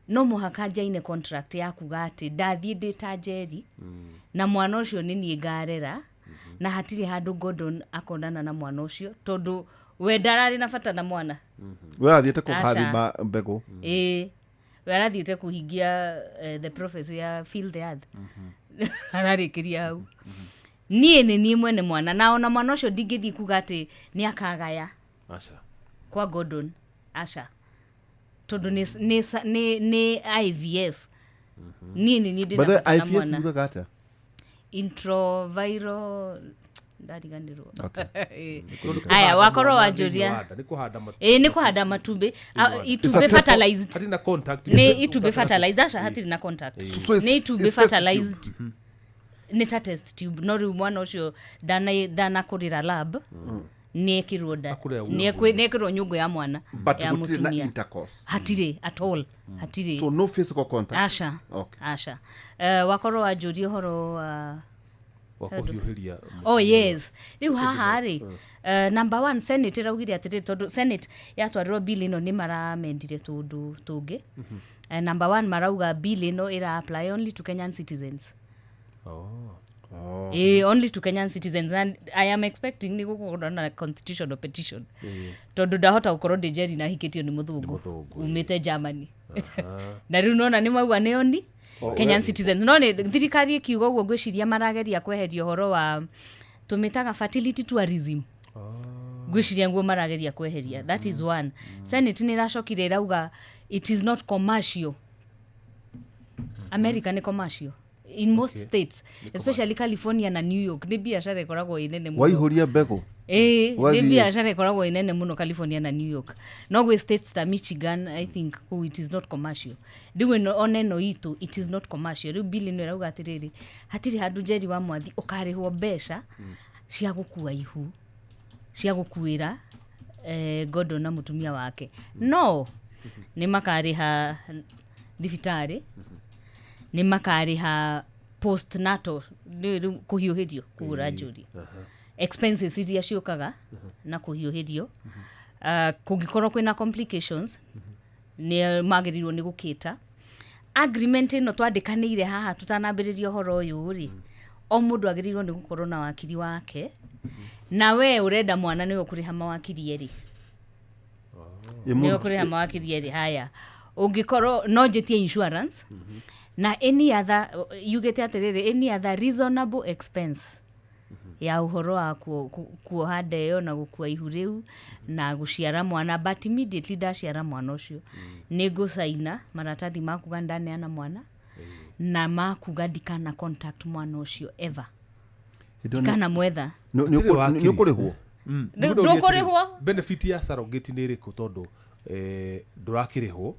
no mũhaka njaine contract ya kuga atĩ ndathiĩ ndĩ ta Njeri na mwana ũcio nĩ niĩ ngarera, na hatirĩ handũ Gordon akonana na mwana ũcio tondũ we ndararĩ na bata na mwana. We athiĩte Aca. kũhathima mbegũ. Ĩĩ, we arathiĩte kũhingia the prophecy ya fill the earth, ararĩkĩria hau. Niĩ nĩ niĩ mwene mwana, na ona mwana ũcio ndingĩthiĩ kuga atĩ nĩ akagaya Aca. kwa Gordon, aca, tondũ nĩ IVF, niĩ nĩ niĩ By ndĩna the way, bata na IVF mwana. yugaga atĩa? Introviral, ndariganĩrwo. Ĩĩ. Tondũ nĩ Aya, kũhanda wakorwo mwana wanjũria. thĩinĩ wa nda, nĩ kũhanda Ĩĩ, nĩ kũhanda matumbĩ. It's a Itumbĩ test- fertilized. Hatirĩ na contact. Nĩ itumbĩ fertilized, aca, hatirĩ na contact. So Nĩ itumbĩ it's test tube. fertilized, nĩ ta test tube, no rĩu mwana ũcio ndanakũrĩra lab, nĩ ekĩrwo nda. Akũrĩra Nĩ ekĩrwo nyũngũ ya mwana But ya gũtirĩ na mũtumia. intercourse? Hatirĩ at all, hatirĩ. So no physical contact? Aca. Okay. Aca. Wakorwo wanjũria ũhoro wa Wa kũhiũhĩria. Oh yes, rĩu haha rĩ, number one, senate ĩraugire atĩrĩrĩ, tondũ senate yatwarirwo bill ĩno nĩ maramendire tũndũ tũngĩ. Number one, marauga bill ĩno ĩra apply only to Kenyan citizens. Oh. Only to Kenyan citizens, and I am expecting nĩ gũkorwo na constitutional petition, tondũ ndahota gũkorwo ndĩ Njeri na hikĩtio nĩ mũthũngũ mũthũngũ, umĩte Germany, na rĩu nona nĩ mauga nĩ oni Kenyan citizens. No nĩ thirikari ĩkiuga ũguo, ngwĩciria marageria kweheria ũhoro wa tũmĩtaga fertility tourism. Ngwĩciria nguo marageria kweheria. That is one. Senate nĩ ĩracokire ĩrauga it is not commercial. America nĩ commercial in most states, especially California na New York, nĩ biacara ĩkoragwo ĩ nene mũno. Waihũria mbegũ. Ĩĩ, nĩ Wathiĩ. biacara ĩkoragwo ĩ nene mũno California na New York, no gwĩ states ta Michigan, I think, kũu it is not commercial. Rĩu ĩno ona ĩno itũ it is not commercial. Rĩu bill ĩno ĩrauga atĩrĩrĩ, hatirĩ handũ Njeri wa Mwathi ũkarĩhwo mbeca cia gũkua ihu, cia gũkuĩra Gordon na mũtumia wake, no nĩ makarĩha thibitarĩ, nĩ makarĩha postnatal, nĩ rĩu kũhiũhĩrio, kũgũra njũri, expenses iria ciũkaga na kũhiũhĩrio. Kũngĩkorwo kwĩna complications, nĩ magĩrĩirwo nĩ gũkĩta agreement ĩno twandĩkanĩire haha tũtanambĩrĩria ũhoro ũyũ rĩ. O mũndũ agĩrĩirwo nĩ gũkorwo na wakiri wake, na we ũrenda mwana nĩwe ũkũrĩha mawakiri erĩ. Ĩ Nĩwe mũndũ- ũkũrĩha mawakiri erĩ. Haya, ũngĩkorwo no njĩtie insurance na any other, yugĩte atĩrĩrĩ, any other reasonable expense ya ũhoro wa kuoha nda ĩyo na gũkua ihu rĩu na gũciara mwana. But immediately ndaciara mwana ũcio, nĩ ngũcaina maratathi ma kuga ndaneana mwana na makuga ndikana contact mwana ũcio ever, Hĩndĩ ĩyo ndikana mwetha. nĩ Hatirĩ wakiri. ũkũrĩhwo. Rĩu ndũkũrĩhwo. Benefit ya surrogate nĩ ĩrĩkũ tondũ ndũrakĩrĩhwo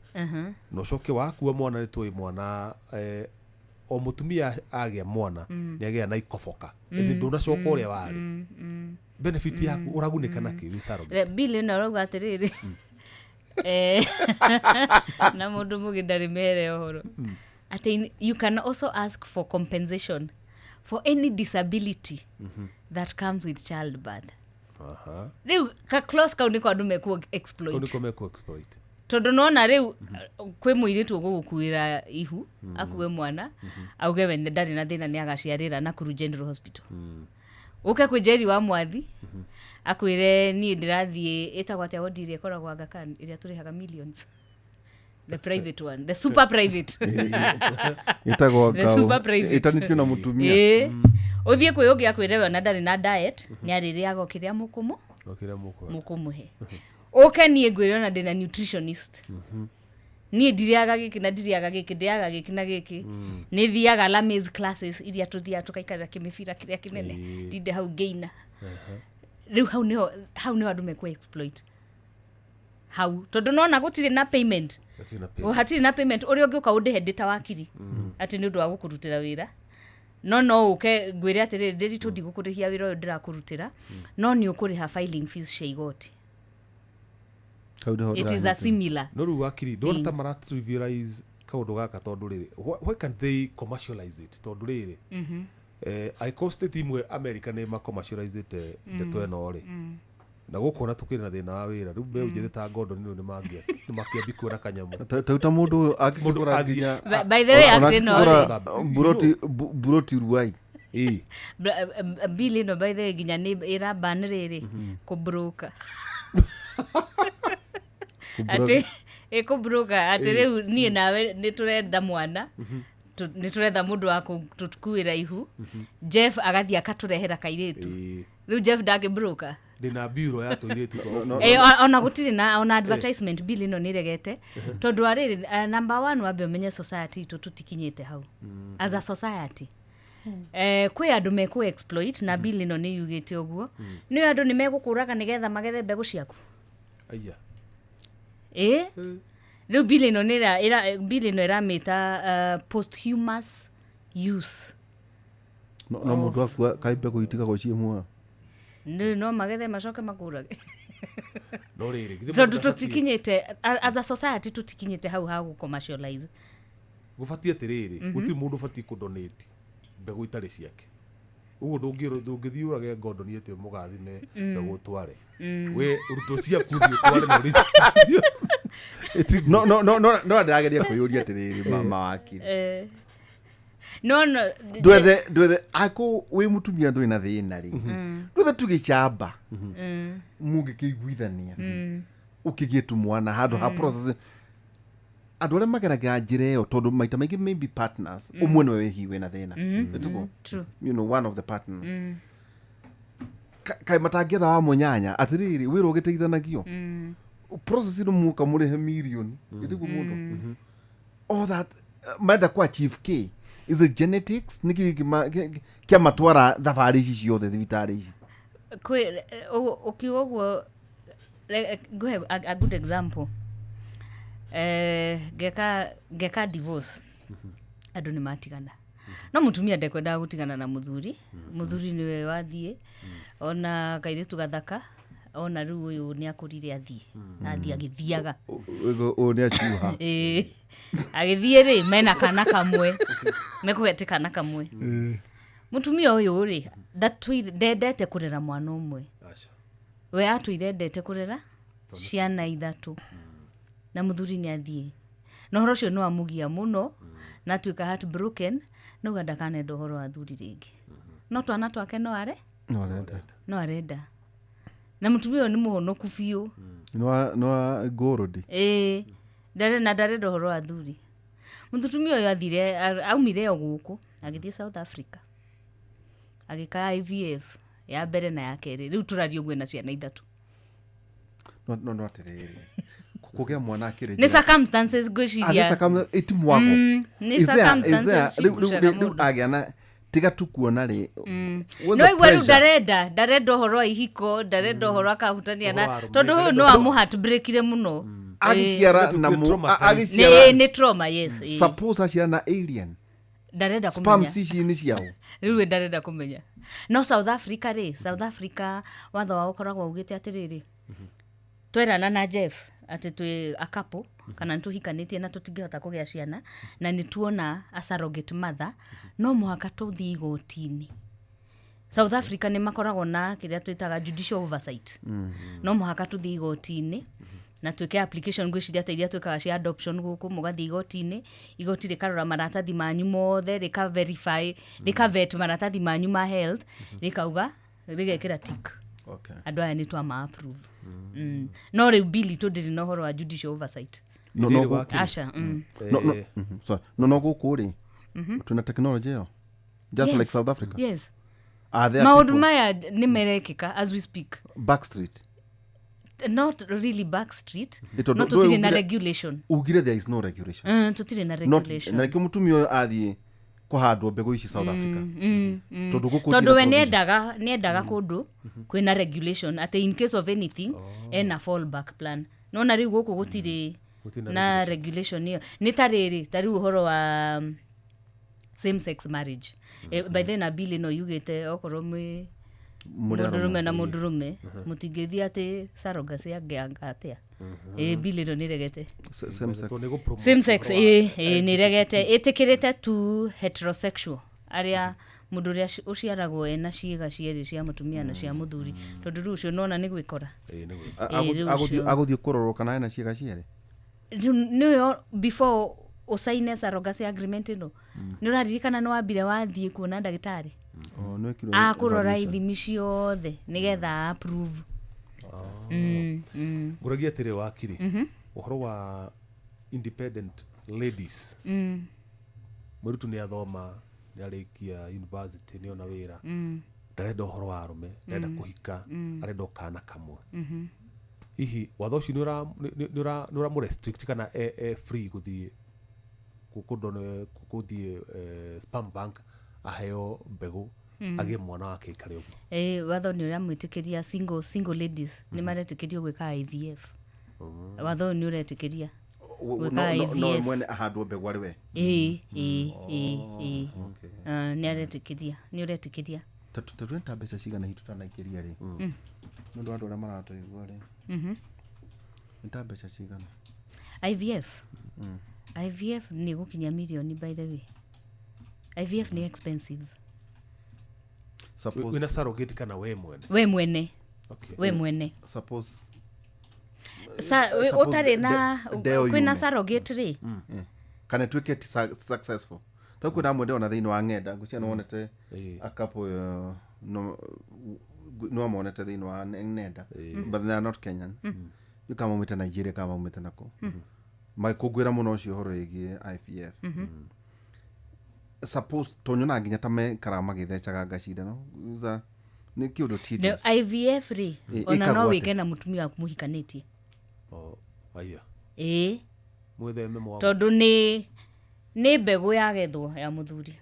na ũcoke wakua mwana nĩ tũĩ mwana o mũtumia agĩa mwana nĩ agĩa na ikoboka. Ĩci ndũnacoka ũrĩa warĩ. Benefit yaku ũragunĩka nakĩ wĩ surrogate? Bill ĩno arauga atĩrĩrĩ, na mũndũ mũgĩ ndarĩ mere ũhoro atĩ you can also ask for compensation for any disability that comes with childbirth. Rĩu ka clause kau nĩko andũ mekũ Kau exploit. Nĩko mekũ exploit. Tondũ nona rĩu kwĩ mũirĩtu ũgũgũkuĩra ihu, akue mwana, auge we ndarĩ na thĩna, nĩ agaciarĩra Nakuru General Hospital, ũke kwĩ Njeri wa Mwathi akwĩre niĩ ndĩrathiĩ ĩtagwo atĩa wodi ĩrĩa ĩkoragwo Aga Khan ĩrĩa tũrĩhaga millions, the private one, the super private. Ĩtagwo The super private. Ĩtanĩtio na mũtumia. Ĩĩ, ũthiĩ kwĩ ũngĩ akwĩre we ona ndarĩ na diet, nĩ arĩrĩaga o kĩrĩa mũkũmũ O kĩrĩa mũkwenda. Mũkũmũhe ũke niĩ ngwĩre ona ndĩna nutritionist, niĩ ndirĩaga gĩkĩ na ndirĩaga gĩkĩ, ndĩaga gĩkĩ na gĩkĩ, nĩ thiaga Lames classes iria tũthiaga tũgaikarĩra kĩmĩbira kĩrĩa kĩnene, ndinde hau ngĩina. Rĩu hau nĩho andũ mekũ exploit hau, tondũ nona gũtirĩ na payment. Gũtirĩ na O, payment. Hatirĩ na payment. Ũrĩa ũngĩũka ũndĩhe ndĩ ta wakiri atĩ nĩ ũndũ wa gũkũrutĩra wĩra, no ũke ngwĩre atĩrĩrĩ, ndĩritũ, ndigũkũrĩhia wĩra ũyũ ndĩrakũrutĩra, no nĩ ũkũrĩha filing fees cia igoti. Hau nĩho It is a ndĩranyita. similar. No rĩu wakiri ndona ta mara trivialize kaũndũ gaka, tondũ rĩrĩ, why can't they commercialize it? Tondũ rĩrĩ, angĩkorwo state imwe America nĩ macommercializĩte ndeto ĩno rĩ, na gũkũ ona tũkĩrĩ na thĩna wa wĩra, rĩu mbeũ njĩthĩ ta Gordon rĩu nĩ makĩambi kuona kanyamũ. Tau ta mũndũ ũyũ angĩkĩgũra Mũndũ nginya By the way, ona atĩ no angĩkĩgũra rĩ. buroti ruai. Ĩĩ. Bill ĩno, by the way, nginya nĩ ĩraban rĩrĩ kũbroka, atĩ ĩkũbroka atĩ rĩu niĩ nawe nĩ tũrenda mwana, nĩ tũretha mũndũ wa gũtũkuĩra ihu, Jeff agathiĩ akatũrehera kairĩtu. Rĩu Jeff ndangĩbroka. Ndĩna mbiro ya tũirĩtu twa No, Ona gũtirĩ na ona advertisement. Bill ĩno nĩ ĩregete tondũ wa rĩrĩ, number one, wambe ũmenye society itũ tũtikinyĩte hau as a society. Kwĩ andũ mekũ exploit na bill ĩno nĩ yugĩte ũguo, nĩ andũ nĩ megũkũraga nĩgetha magethe mbegũ ciaku. Aya. Ĩ rĩu bill ĩno nĩ bill ĩno ĩramĩta posthumous use. No mũndũ akua kaĩ mbegũ itigagwo ciĩ muoyo? Nĩ no magethe macoke makũrage. No rĩrĩ, githĩ Tondũ mũndũ ndabatiĩ- tũtikinyĩte as a society, tũtikinyĩte hau ha gũ commercialize. Gũbatiĩ atĩrĩrĩ, gũtirĩ mũndũ ũbatiĩ kũdonate mbegũ itarĩ ciake. Ũguo ndũngĩthiĩ ũrage Gordon atĩ mũgathime mbegũ ũtware we rutwo ciaku, thiĩ ũtware na ũrĩ- No no no no no ndĩrageria kwĩyũria atĩrĩrĩ, mawakiri, No. ndwethe ako wĩ mũtumia ndũrĩ na thĩna rĩ, ndwethe tu gĩcamba mũngĩkĩiguithania ũkĩgĩe tu mwana handũ ha process andũ arĩa mageragĩra njĩra ĩyo, tondũ maita maingĩ maybe partners ũmwe nĩwe wĩ wĩna thĩna. Ĩtiguo? True. One of the partners. Kaĩ matangĩetha wa mũnyanya atĩrĩrĩ, wĩra ũgĩteithanagio, process ĩno muoka mũrĩhe mirioni, ĩtiguo? Mũndũ all that marenda ku achieve k is it genetics? Nĩkĩ kĩamatwara thabarĩ ici ciothe thibitarĩ ici? Kwĩ ũkiuga ũguo, ngũhe a good example. Ngeka divorce, andũ nĩ matigana, no mũtumia ndekwendaga gũtigana na mũthuri. Mũthuri nĩwe wathiĩ ona kairĩtu gathaka, ona rĩu ũyũ nĩ akũrire, athiĩ agĩthiaga. Ũyũ nĩ acuha. Ĩĩ. Agĩthiĩ rĩ, mena kana kamwe, mekũgete kana kamwe. Mũtumia ũyũ rĩ, ndendete kũrera mwana ũmwe. Aca. We atũire endete kũrera ciana ithatũ, na mũthuri nĩ athiĩ na ũhoro ũcio nĩ wamũgia mũno, na atuĩka heartbroken, nauga ndakanenda ũhoro wa athuri rĩngĩ, no twana twake no are no arenda. No arenda, na mũtumia ũyũ nĩ mũhonoku biũ. Nĩ wa ngũrũndi. Ĩĩ, ndarĩ na ndarenda ũhoro wa athuri. Mũtumia ũyũ athire, aumire o gũkũ agĩthiĩ South Africa, agĩka IVF ya mbere na ya kerĩ. Rĩu tũraria ũguo na ciana ithatũ. No atĩrĩrĩ, kũgĩa mwana akĩrĩ Nĩ circumstances ngwĩciria. Iti mwago. Nĩ circumstances Rĩu cigucaga rĩu mũndũ. agĩa na Tiga tu kuona rĩ, what's No the igua rĩu pressure? Ndarenda ũhoro wa ihiko, ndarenda ũhoro akahutania na Ũhoro wa arũme, tondũ ũyũ no amũhatbreakire mũno. Agĩciara na Traumatized. agĩciara Nĩ trauma, yes, ĩĩ. Suppose aciara na alien Ndarenda spam kũmenya. ici nĩ ciao. Rĩu we ndarenda kũmenya. No South Africa rĩ, South Africa watho wao ũkoragwo ugĩte atĩrĩrĩ, twerana na Jeff atĩ twĩ a couple kana nĩ tũhikanĩtie na tũtingĩhota kũgĩa ciana na nĩ tuona a surrogate mother, no mũhaka tũthiĩ igoti-inĩ. South Africa nĩ makoragwo na kĩrĩa twĩtaga judicial oversight. No mũhaka tũthiĩ igoti-inĩ na twĩke application, ngwĩciria ta iria twĩkaga cia adoption gũkũ, mũgathiĩ igoti-inĩ, igoti rĩkarora maratathi manyu mothe, rĩka verify, rĩka vet maratathi manyu ma health, rĩkauga, rĩgekĩra tick. Okay. Andũ aya nĩ twama approve. No rĩu bill itũ ndĩrĩ na ũhoro wa judicial oversight. No, no, Rĩrĩ wakiri. Aca. No, sorry. No gũkũ rĩ, twĩna technology ĩyo just Yes. like South Africa. Yes. Are there Maũndũ people maya nĩ merekĩka as we speak. Backstreet? Not really backstreet. Ĩ, tondũ No tũtirĩ na ndũĩ regulation. Ugire there is no regulation. Tũtirĩ na Not, regulation. na nĩkĩo mũtumia ũyũ athiĩ kũhandwo mbegũ ici South Africa, tondũ gũkũ Tondũ gũtirĩ we provision. nĩendaga kũndũ kwĩna regulation atĩ in case of anything ena fallback plan. Nona rĩu gũkũ gũtirĩ Gũtirĩ na na regulation ĩyo. Nĩ ta rĩrĩ, ta rĩu ũhoro wa same sex marriage. By then na bill ĩno yugĩte okorwo mwĩ Mũrĩ arũme. mũndũrũme na mũndũrũme mũtingĩthiĩ atĩ surrogacy angĩanga atĩa. Bill ĩno nĩregete Same sex. Tondũ nĩ gũ-promote same sex. ũhoro wa Ĩ nĩregete, ĩtĩkĩrĩte tu heterosexual, arĩa mũndũ ũrĩa ũciaragwo ena ciĩga cierĩ cia mũtumia na cia mũthuri, tondũ rĩu ũcio nona nĩ gwĩkora. Ĩĩ, nĩ gwĩkora. Rĩu ũcio. Agũthiĩ kũrorwo kana ena ciĩga cierĩ. Rĩu nĩyo before ũcaine surrogacy agreement ĩno, nĩ ũraririkana nĩ wambire wathiĩ kuona ndagĩtarĩ Oh, nĩwekirwo akũrora evaluation. ithimi ciothe nĩgetha approve. Ngũragia atĩrĩ wakiri, ũhoro wa independent ladies, mwĩrutu nĩ athoma, nĩ arĩkia university, nĩ ona wĩra, ndarenda ũhoro wa arũme, ndarenda kũhika, arenda o kana kamwe. Hihi watho ũcio nĩ ũramũ-restrict kana e free gũthiĩ gũthiĩ sperm bank aheo mbegũ agĩe mwana wake aikare ũguo? Ĩ, watho nĩ ũramwĩtĩkĩria, single ladies nĩ maretĩkĩrio gwĩka IVF. Watho ũyũ nĩ ũretĩkĩria gwĩka No IVF. mwene ahandwo mbegũ arĩ we? Ĩ. Ah, nĩ aretĩkĩria, nĩ ũretĩkĩria. Tatwenta mbeca cigana hihi tũtanaingĩria rĩ, nĩ ũndũ wa andũ arĩa maratũigua rĩ, nĩ ta mbeca cigana? IVF, IVF nĩ gũkinya mirioni. By the way, IVF nĩ expensive. Suppose Wĩna surrogate kana we mwene? We mwene. Okay. We mwene. Suppose Sa- suppose ũtarĩ na ndeo kwĩna yume. surrogate rĩ. Kana ĩtuĩke ti successful, tondũ kwĩna amwe ndĩrona thĩinĩ wa ng'enda, ngwĩciria nĩwonete a couple, no amonete thĩinĩ wa nenda, but they are not Kenyans. Rĩu kana maumĩte Nigeria kana maumĩte nakũ, magĩkũngũĩra mũno ũcio ũhoro wĩgiĩ IVF. Suppose tonyona nginya ta mekaraga magĩthecaga ngacindano nĩ kĩũndũ The tedious. IVF rĩ, ona ĩkagwo no atĩa? wĩke na mũtumia waku mũhikanĩtie. Oh, aya. Ĩĩ. Mwĩtheme mwa Tondũ nĩ mbegũ yagethwo ya mũthuri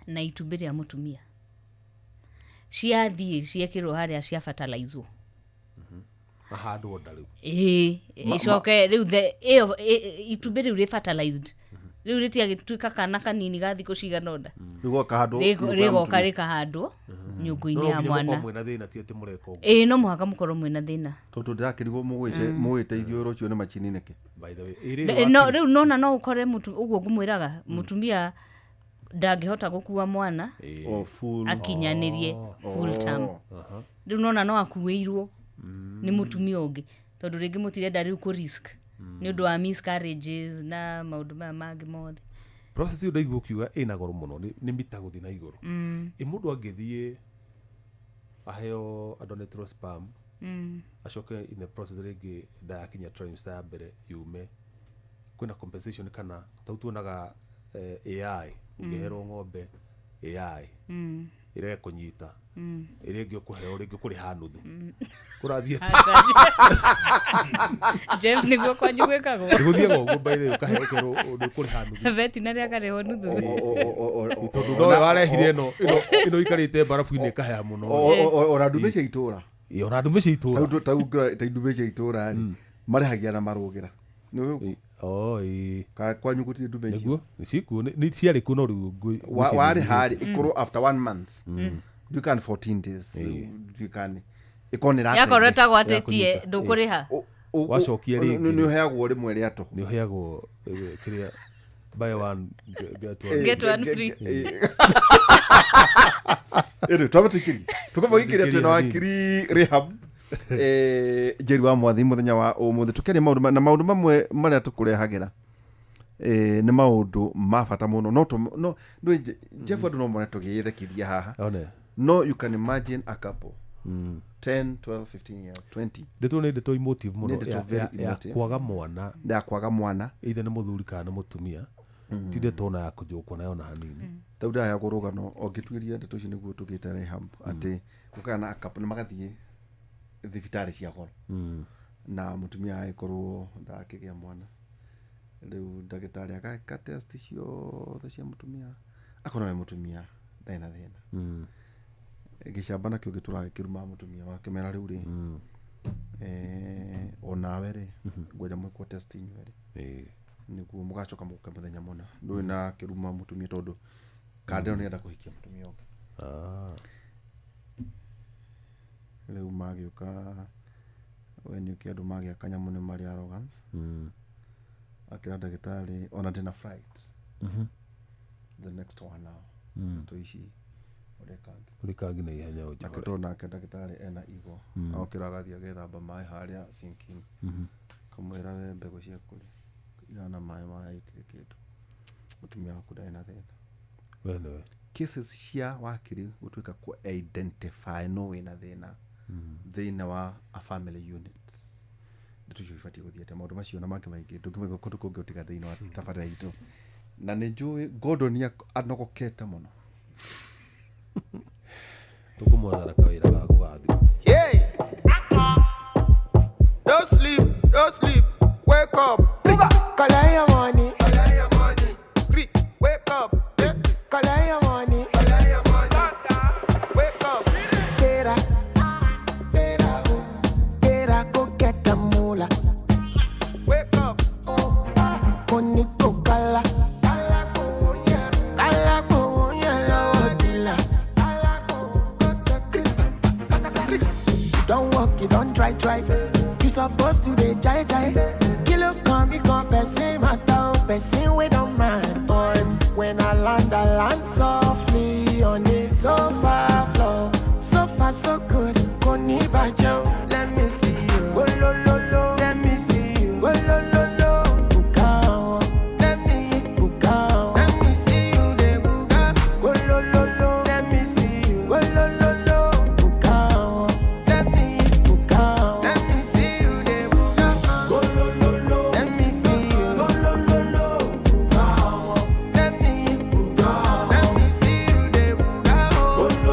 na itumbĩ rĩa mũtumia, ciathiĩ ciekĩrwo harĩa cia fertilizwo. Ahandwo nda rĩu. Ĩĩ, ĩcoke rĩu ĩyo itumbĩ rĩu rĩ fertilized rĩu rĩtiagĩtuĩka kana kanini ga thikũ cigana ũna. Rĩu gũkahandwo nyũngũ ya Rĩgoka mũtumia. rĩkahandwo nyũngũ-inĩ No ya nginya mũkorwo mwana. mwĩna thĩna, ti atĩ mũreka ũguo. Ĩĩ, no mũhaka mũkorwo mwĩna thĩna. Tondũ ndĩrakĩrigwo mũgĩteithio wĩra ũcio nĩ macini nĩkĩ. By the way, ĩrĩ No rĩu nona no ũkore ũguo ngũmwĩraga, mũtumia ndangĩhota gũkua mwana O full akinyanĩrie full term. Oh. Rĩu nona no akuĩirwo nĩ mũtumia ũngĩ, tondũ rĩngĩ mũtirenda rĩu kũ risk nĩ ũndũ wa miscarriages na maũndũ maya mangĩ mothe. Process ĩyo ndaigua ũkiuga ĩna goro mũno, nĩ mita gũthiĩ na igũrũ. Ĩ mũndũ angĩthiĩ aheo adonetrwo sperm, acoke in the process rĩngĩ ndayakinya trimester ya mbere yume, kwĩna compensation kana tau tuonaga AI ũngĩherwo ng'ombe AI Ĩrege kũnyita, ĩrĩa ĩngĩ ũkũheo rĩngĩ ũkũrĩha nuthu, kũrathiĩ. Jeff, nĩguo kwanyu gwĩkagwo? Gũthiaga ũguo, by the way, ũkaheo, ũkerwo nĩ ũkũrĩha nuthu. Vetinary akarĩhwo nuthu. Tondũ nowe warehire ĩno ĩno ikarĩte mbarabu-inĩ ĩkahea mũno. Ona ndume cia itũra. Ĩ, ona ndume cia itũra. Ta ndume cia itũra rĩ, marĩhagia na marũgĩra nĩ. Oh, ĩ. Kwanyu gũtirĩ ndume icio? Nĩguo nĩcikuo, nĩ ciarĩ kuo, no rĩu Warĩha rĩ, ĩkorwo after one month, nduĩka nĩ 14 days, nduĩka nĩ ĩkorwo nĩ Yakorwo ĩrateithia. ĩtagwatĩtie Yakunyita. ndũkũrĩha. Wacokia rĩngĩ. Nĩ ũheagwo rĩmwe rĩa tũhũ. Nĩ ũheagwo kĩrĩa, buy one get one. Get one free. Ĩndĩ twambe tũikĩrie, tũkamba gũikĩria Tũikĩrie twĩna hanini. Wakiri Rehab Njeri wa Mwathi mũthenya wa ũmũthĩ, tũkĩaria maũndũ na maũndũ mamwe marĩa tũkũrehagĩra nĩ maũndũ ma bata mũno, no no nĩ Jeff, andũ no mone tũgĩthekithia haha. One. No you can imagine a couple 10, 12, 15 years, 20. Ndeto nĩ ndeto emotive mũno. Nĩ ndeto very ya emotive. Kwaga mwana. Ya kwaga mwana. Either nĩ mũthuri kana nĩ mũtumia, ti ndeto ona ya kũnjũkwo nayo na hanini. Tau ndaheagwo rũgano o ngĩtuĩria ndeto icio nĩguo tũgĩte Rehab, atĩ gũkaga na couple nĩ magathiĩ thibitarĩ cia goro na mũtumia agĩkorwo ndakĩgĩa mwana. Rĩu ndagĩtarĩ ageka test ciothe cia mũtumia, akona we mũtumia ndarĩ na thĩna. Gĩcamba nakĩo gĩtũraga gĩkĩrumaga mũtumia, wakĩmera rĩu rĩ, onawe rĩ, ngwenda mwĩkwo test inyuerĩ nĩguo mũgacoka mũke mũthenya mũna. Ndũĩ na kĩruma mũtumia tondũ kanda ĩyo nĩenda kũhikia mũtumia ũngĩ. Ah. Rĩu magĩũka, we nĩ ũkĩ andũ magĩa kanyamũ nĩ marĩ arrogance. Akĩra ndagĩtarĩ ona ndĩna flight the next one hour, ndeto ici ũreka Ũrĩkangi na ihenya nake ũnjĩhore. Tondũ nake ndagĩtarĩ ena igo, okĩra agathiĩ agethamba maĩ harĩa sinki, kamwĩra, we mbegũ ciaku rĩ ihana maĩ maya, itirĩ kĩndũ, mũtumia waku ndarĩ na thĩna. We nĩwe. Cases cia wakiri gũtuĩka ku identify no wĩna thĩna thĩinĩ wa a family unit, ndeto icio ibatiĩ gũthiĩ atĩa? Maũndũ macio na mangĩ maingĩ ndũngĩmaigua kũndũ kũngĩ ũtiga thĩinĩ wa tabarĩra itũ, na nĩ njũĩ Gordon anogokete mũno. Tũkũmwethera kawĩra ga gũgathima. Yeah. Don't sleep, don't sleep. Wake up. Collect your money, Collect your money. Three. Wake up. Yeah. Collect your money. Collect your money. Wake up. Tera, tera, oh. Tera, go get the moolah. Wake up. Koniko kala, kala ko yellow dealer. Don't walk, you don't try, try. You supposed to dey jai jai. Kilo come, become person matter, person we don't mind. But when I land softly on the sofa floor. So far, so good. Koni bajo, let me see you. Go lo lo lo, let me see you. Go lo lo lo, buga oh. Let me buga oh. Let me see you dey buga. Go lo lo lo, let me see you. Go lo lo lo, buga oh. Let me buga oh. Let me see you dey buga. Go lo lo lo, let me see you. Go lo lo lo, buga oh. Let me buga oh. Let me see you dey buga oh. Go lo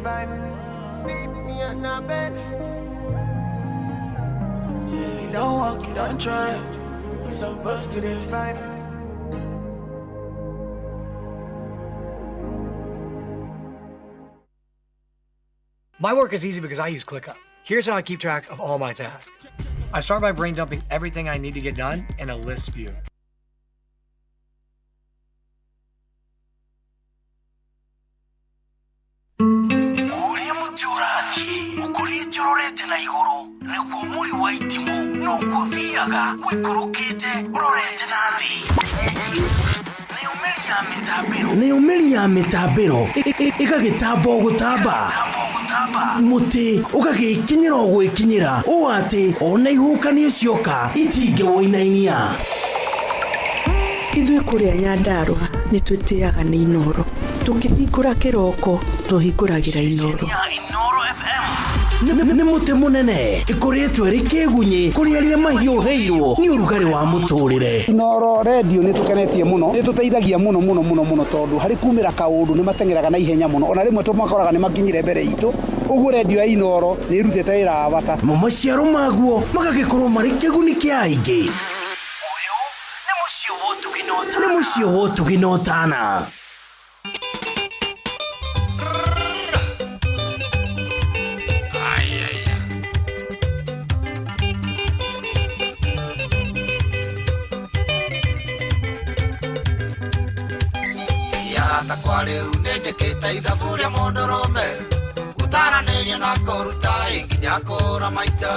Vibe. Beat me at na bed. Say you don't walk, you don't try. Some to the Vibe. My work is easy because I use ClickUp. Here's how I keep track of all my tasks. I start by brain dumping everything I need to get done in a list view. Ũrĩa mũtĩ ũrathiĩ ũkũrĩte ũrorete na igũrũ nĩguo mũri wa itimũ noguo ũthiaga ũikũrũkĩte ũrorete na thĩ. Nayo mĩri ya mĩtambĩro nayo mĩri ya mĩtambĩro ĩgagĩtamba o gũtamba mũtĩ ũgagĩkinyĩra o gwĩkinyĩra ũũ atĩ ona ihuhũkanio cioka itingĩwũinainia. Ithuĩ kũrĩa Nyandarũa nĩ twĩtĩaga nĩ Inoro. Tũkĩhingũra kĩroko tũhingũragĩra Inoro. Ya Inoro FM nĩ mũtĩ mũnene ĩkũrĩtwo ĩrĩ kĩgunyĩ kũrĩ arĩa mahiũhĩirwo nĩ ũrugarĩ wa mũtũrĩre. Inoro redio nĩ tũkenetie mũno, nĩ tũteithagia mũno mũno mũno mũno tondũ harĩ kumĩra kaũndũ nĩ mateng'eraga na ihenya mũno, ona rĩmwe tũmakoraga nĩ makinyire mbere itũ. Ũguo redio ya Inoro nĩ ĩrutĩte wĩra wa bata. Mo maciaro maguo magagĩkorwo marĩ kĩguni kĩa aingĩ. Ũyũ nĩ mũciĩ wa ũtugi na ũtana. Nĩ mũciĩ wa ũtugi na ũtana. Arata kwa rĩu nĩ njĩkĩte ithabu rĩa mũndũrũme gũtaranĩria na kũruta nginya kũra maita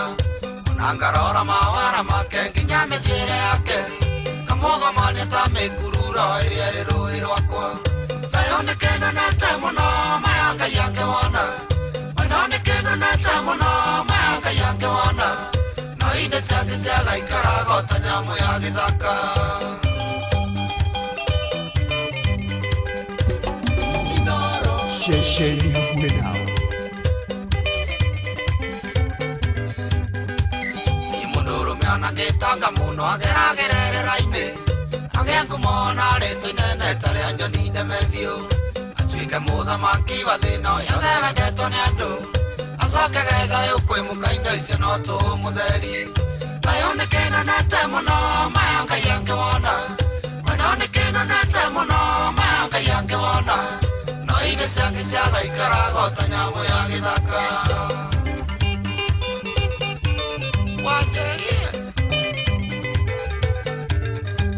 ona ngarora mawara make nginya mĩthiĩre yake kamũgomania ta mĩkururo ĩrĩa ĩrĩ rũĩ rwakwa thayũ nĩ kĩnonete mũno maya Ngai angĩwona wendo nĩ kĩnonete mũno maya Ngai angĩwona no indo ciake ciagaikaraga o ta nyamũ ya gĩthaka. Ceceni hakuhĩ nawe. Mũndũrũme ona gĩtanga mũno ageragererera-inĩ agĩa ngumo na rĩtwa inene ta rĩa John Demethiũ atuĩke mũthamaki wa thĩna yothe wendetwo nĩ andũ acoke gethayũ kwĩ mũka indo icio no tũmũtheri thayũ nĩ kĩnonete mũno maya Ngai angĩwona wendo nĩ kĩnonete mũno maya Ngai angĩwona no indo ciake ciagaikaraga o ta nyamũ ya gĩthaka. Wanjerie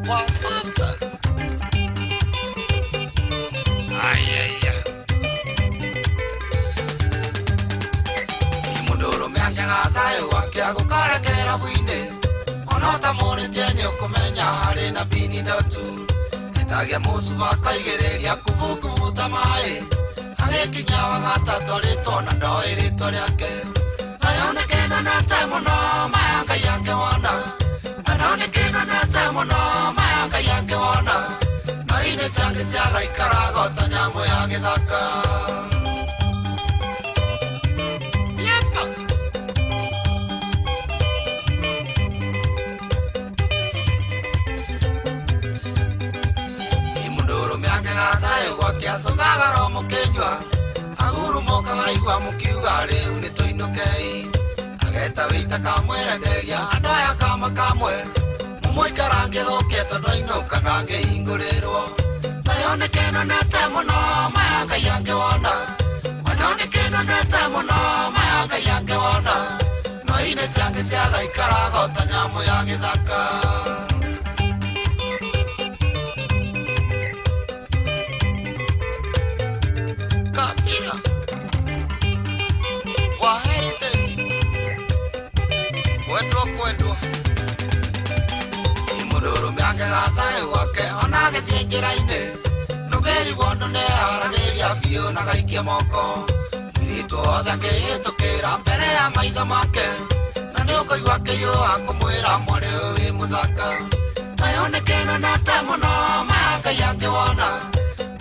wasafta ayaya mũndũrũme angĩaga thayũ gwake agũkarekera bwinĩ ona ũtamũrĩtie nĩ ũkũmenya harĩ na bini ndotu ĩtagia mũcuba akaigĩrĩria kubukubuta maĩ agĩkinya wa gatatũ rĩtwo na ndoĩ rĩtwa rĩake thayũ nĩ kĩnonete mũno maya Ngai angĩwona wendo nĩ kĩnonete mũno maya Ngai angĩwona no indo ciake ciagaikaraga o ta nyamũ ya gĩthaka. Yepa. Mũndũrũme angĩaga thayũ gwake acokaga ro mũkĩnyua agurumũkaga igua mũkiuga rĩu nĩ tũinũkei ageta wĩita kamwerenderia andũ aya kama kamwe mũmũikarangie gũkĩe tondũ ainũka ndangĩhingũrĩrwo thayũ nĩ kĩnonete mũno maya Ngai angĩwona wendo nĩ kĩnonete mũno maya Ngai angĩwona no indo ciake ciagaikaraga o ta nyamũ ya gĩthaka. Kabira wa heritage kwendwo kwendwo mũndũrũme angĩaga thayũ gwake ona agĩthiĩ njĩra-inĩ ndũngĩrigwo ũndũ nĩeharagĩria biũ na gaikia moko mũirĩtu wothe angĩhĩtũkĩra mbere ya maitho make na nĩ ũkũigua akĩhiũha kũmwĩra mwarĩ ũyũ wĩ mũthaka thayũ nĩ kĩnonete mũno maya Ngai angĩwona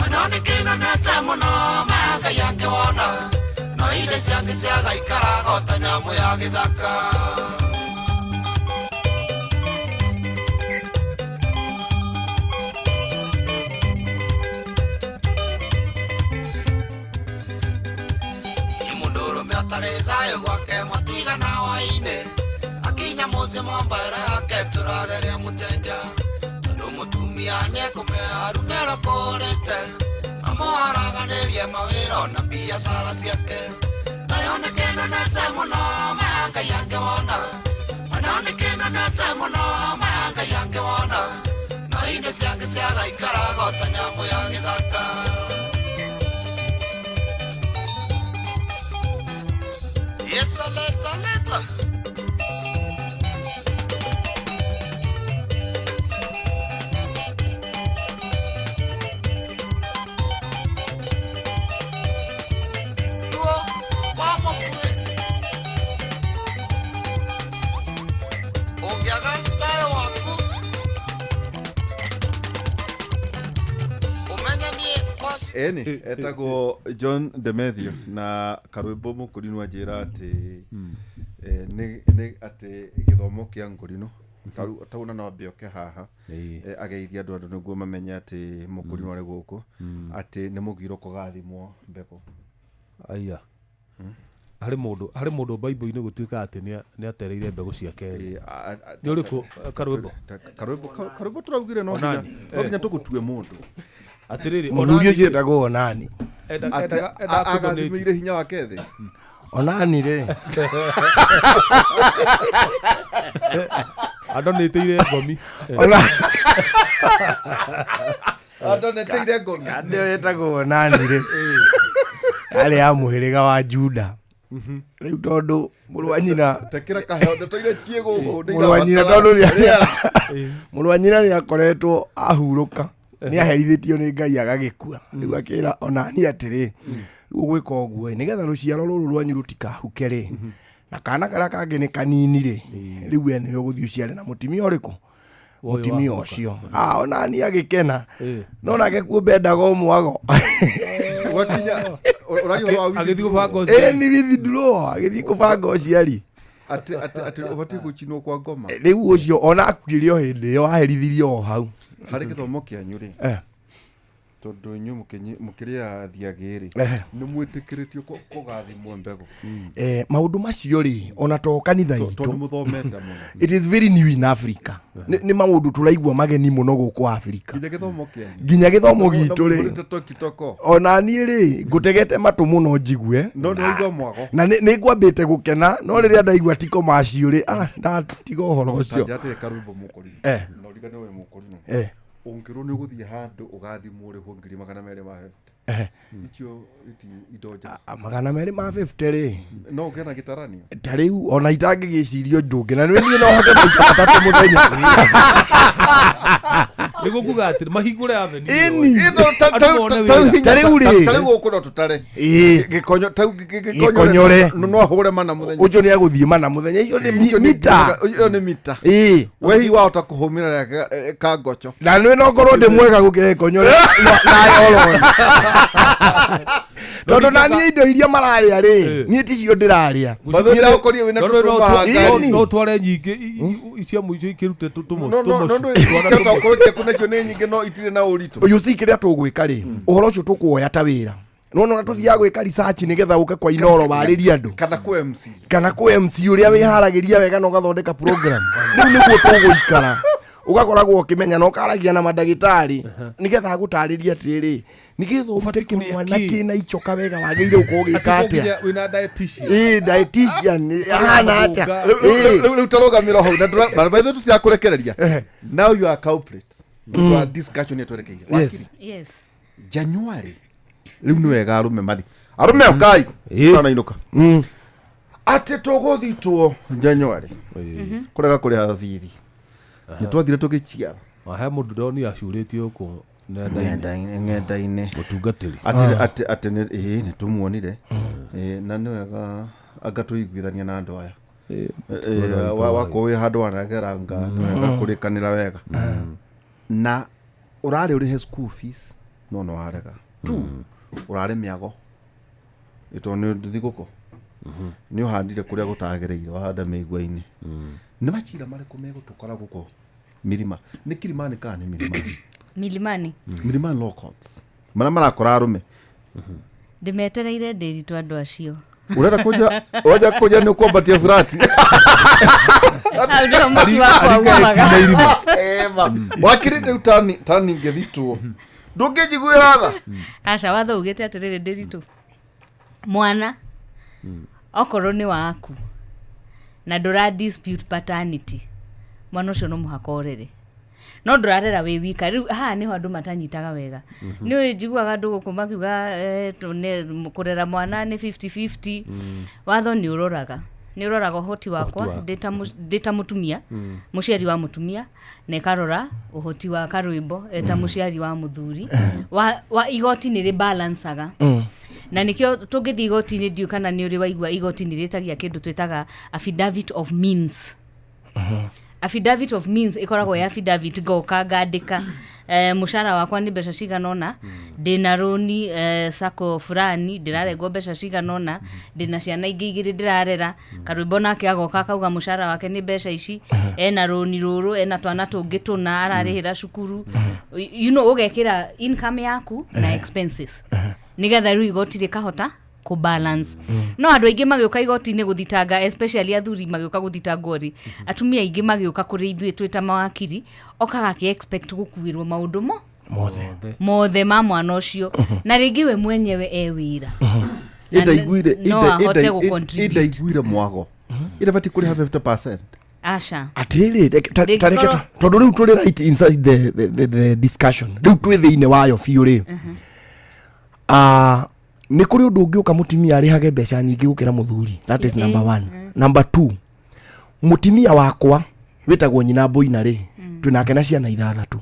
wendo nĩ kĩnonete mũno maya Ngai angĩwona no indo ciake ciagaikaraga o ta nyamũ ya gĩthaka. Nĩ thayũ gwake mwatigana hwaĩ-inĩ. Akinya mũciĩ mombere yake tũrageria mũtenja. Tondũ mũtumia nĩekũmenya arume rũkũrĩte. Amũharaganĩrie mawĩra na biacara ciake. Nayo nĩkĩnonete mũno maya Ngai angĩwona. Nayo nĩkĩnonete mũno maya Ngai angĩwona. No indo ciake ciagaikaraga o ta nyamũ ya gĩthaka. Leta, leta, leta. Ruo, wa mũkuĩ. Ũngĩaga thayũ waku, ũmenye niĩ kwa Eni etagwo John Demethio na karwimbo mũkũrinũ anjĩra atĩ nĩ atĩ gĩthomo kĩa ngũrinũ tau na no ambe oke haha ageithie andũ nĩguo mamenye atĩ mũkũrinũ arĩ gũkũ atĩ nĩ mũgiro kũgathimwo mbegũ. Aya. Harĩ mũndũ Bible-inĩ gũtuĩka atĩ nĩ atereire mbegũ ciake. Nĩ ũrĩkũ karwimbo? Karwimbo tũraugire no nginya tũgũtue mũndũ. Atĩrĩrĩ, Mũthuri ũcio etagwo Onani. Agathimĩire hinya wake thĩ. Onani rĩ. Adonĩtĩire ngomi. Adonĩtĩire ngomi. Kandĩ ũyũ etagwo Onani rĩ. Arĩ ya mũhĩrĩga wa Juda. Rĩu tondũ mũrũ wa nyina tekĩra kaheo ndeto iria ciĩ gũkũ nĩ mũrũ wa nyina tondũ rĩera. Mũrũ wa nyina nĩ akoretwo ahurũka nĩ aherithĩtio nĩ Ngai agagĩkua. Rĩu akĩra Onani atĩrĩ, rĩu ũgwĩka ũguo ĩ, nĩgetha rũciaro rũrũ rwanyu rũtikahuke rĩ, na kana karĩa kangĩ nĩ kanini rĩ, rĩu we nĩwe ũgũthiĩ ũciare na mũtumia ũrĩkũ? Mũtumia ũcio. Onani agĩkena. No nake kumbe endaga o mwago. Wakinya ũraria ũhoro wa Agĩthiĩ kũbanga ũciari. Ĩni withdraw, agĩthiĩ kũbanga ũciari. Atĩ ũbatiĩ gũcinwo kwa ngoma. Rĩu ũcio ona akuire o hĩndĩ ĩyo aherithirio o hau. Harĩ gĩthomo kĩanyu rĩ, tondũ inyuĩ mũkĩrĩ athiagĩ rĩ, nĩ mwĩtĩkĩrĩtio kũgathimwo mbegũ. Maũndũ macio rĩ, ona to kanitha itũ. Tondũ mũthomete mũno. It is very new in Africa. Nĩ maũndũ tũraigua mageni mũno gũkũ Africa. Nginya gĩthomo kĩanyu. Nginya gĩthomo gitũ rĩ. Mũrĩte tokitoko. Ona niĩ rĩ, ngũtegete matũ mũno njigue. No nĩ waigua mwago. Na nĩ ngwambĩte gũkena, no rĩrĩa ndaigua ti commercial rĩ, ndatiga ũhoro ũcio. Ta njĩra atĩrĩ karwimbo mũkũrinũ. Na ũririkane we mũkũrinũ. Ũngĩrwo nĩ ũgũthiĩ handũ ũgathimwo ũrĩhwo 250,000. Icio indo njega. 250 rĩ. No ũgĩe na gĩtaranio. Ta rĩu ona itangĩgĩcirio ndũngĩ na niĩ no hote maita matatũ mũthenya. Nĩguo kuga atĩ mahingũre avenue. Ĩni. Ta rĩu rĩ. Ta rĩu gũkũ no tũtare. Gĩkonyo ta Gĩkonyore. No ahũre mana mũthenya. Ũcio nĩ agũthiĩ mana mũthenya. Icio nĩ mita. Ĩyo nĩ mita. We hihi wahota kũhũmĩra ka ngocho. Na nĩ no ngorwo ndĩ mwega gũkĩra gĩkonyore na yoroni. Tondũ na niĩ indo iria mararĩa rĩ, niĩ ticio ndĩrarĩa. No tware nyingĩ cia mũico ikĩrute tũmũcu. No no ciaku nacio nĩ nyingĩ no itirĩ na ũritũ. You see kĩrĩa tũgwĩka rĩ, ũhoro ũcio tũkũwoya ta wĩra. No no tũthiaga gwĩka research nĩgetha ũke kwa Inoro warĩrie andũ. Kana kwĩ MC. Kana kwĩ MC ũrĩa wĩharagĩria wega na ũgathondeka program. Rĩu nĩguo tũgũikara. Ũgakoragwo ũkĩmenya na ũkaragia na mandagĩtarĩ nĩgetha agũtarĩrie atĩrĩrĩ, nĩgetha ũrute kĩmwana kĩna icoka wega wagĩrĩire gũkorwo ũgĩka atĩa. Wĩna dietitian. Ĩĩ dietitian ahana atĩa. Rĩu tarũgamĩra hau na by the way tũtirakũrekereria. Now you are culprit. Nĩ wa discussion ĩtwerekeire. Yes. Yes. January. Rĩu nĩ wega arũme mathi. Arũme ũkai. Tanainũka. Atĩ tũgũthitwo January. Kũrega kũrĩha bithi. Nĩ twathire tũgĩciara. He mũndũ ndoni acurĩtio gũkũ ng'enda-inĩ. Mũtungatĩri. Atĩ nĩ tũmuonire. Na nĩ wega anga tũiguithania na andũ aya. Wakorwo wĩ handũ wanageranga nĩ wega kũrĩkanĩra wega. Na ũrarĩ ũrĩhe school fees no no warega. Two, ũrarĩ mĩago. Ĩtondũ nĩ thigũkũ. Nĩ ũhandire kũrĩa gũtagĩrĩire, wahanda mĩigua-inĩ. Nĩ macira marĩkũ megũtũkora gũkũ Milima? Nĩ Kilimani kana nĩ Milimani? Milimani. Milimani Law Courts. Marĩa marakora arũme. Ndĩmetereire ndĩritũ andũ acio. Ũrenda kũnjĩra wanja kũnjĩra nĩ ũkwambatia burati. Hau nĩho mũtu wakwa umaga. Ema. Wakiri rĩu tani tani ngĩthitwo. Ndũngĩnjiguĩra tha. Aca, watho ugĩte atĩrĩrĩ, ndĩritũ mwana okorwo nĩ waku na ndũra dispute paternity, mwana ũcio no mũhaka ũrere, no ndũrarera wĩ wika. Rĩu haha nĩho andũ matanyitaga wega. Nĩ ũĩ njiguaga andũ gũkũ makiuga kũrera mwana nĩ 50-50. Watho nĩ ũroraga, nĩ ũroraga ũhoti wakwa waku. ndĩ ta mũtumia, mũciari wa mũtumia, na ĩkarora ũhoti wa karwĩmbo eta mũciari wa mũthuri wa igoti nĩ rĩbalancaga. Na nĩkĩo tũngĩthiĩ igoti-inĩ, ndiũ kana nĩ ũrĩ waigua igoti nĩ rĩtagia kĩndũ twĩtaga affidavit of means. Affidavit of means ĩkoragwo ya affidavit ngoka ngandĩka mũcara wakwa nĩ mbeca cigana ũna, ndĩna rũni sacco fulani ndĩrarengwo mbeca cigana ũna, ndĩna ciana ingĩ igĩrĩ ndĩrarera. Karwĩmbo nake agoka akauga mũcara wake nĩ mbeca ici, ena rũni rũrũ, ena twana tũngĩ tũna ararĩhĩra cukuru. Ũgekĩra income yaku na expenses nĩgetha rĩu igoti rĩkahota kũbalance. No andũ aingĩ magĩũka igoti-inĩ gũthitanga, especially athuri magĩũka gũthitangwo rĩ, atumia aingĩ magĩũka kũrĩ ithuĩ twĩ ta mawakiri, okaga akĩ expect gũkuĩrwo maũndũ mo mothe mothe ma mwana ũcio, na rĩngĩ we mwenyewe e wĩra. Na Ĩndaiguire no ahote gũ-contribute. Ĩndaiguire mwago. Ĩndabatiĩ kũrĩha 50%. Aca. Atirĩrĩ, ta reke Ndingĩkorwo- tondũ rĩu tũrĩ right inside the discussion, rĩu twĩ thĩinĩ wayo biũ rĩ. Ah, nĩ kũrĩ ũndũ ũngĩũka mũtumia arĩhage mbeca nyingĩ gũkĩra mũthuri? That is number one. Number two, mũtumia wakwa wĩtagwo nyina Mboina rĩ, twĩnake na ciana ithathatũ.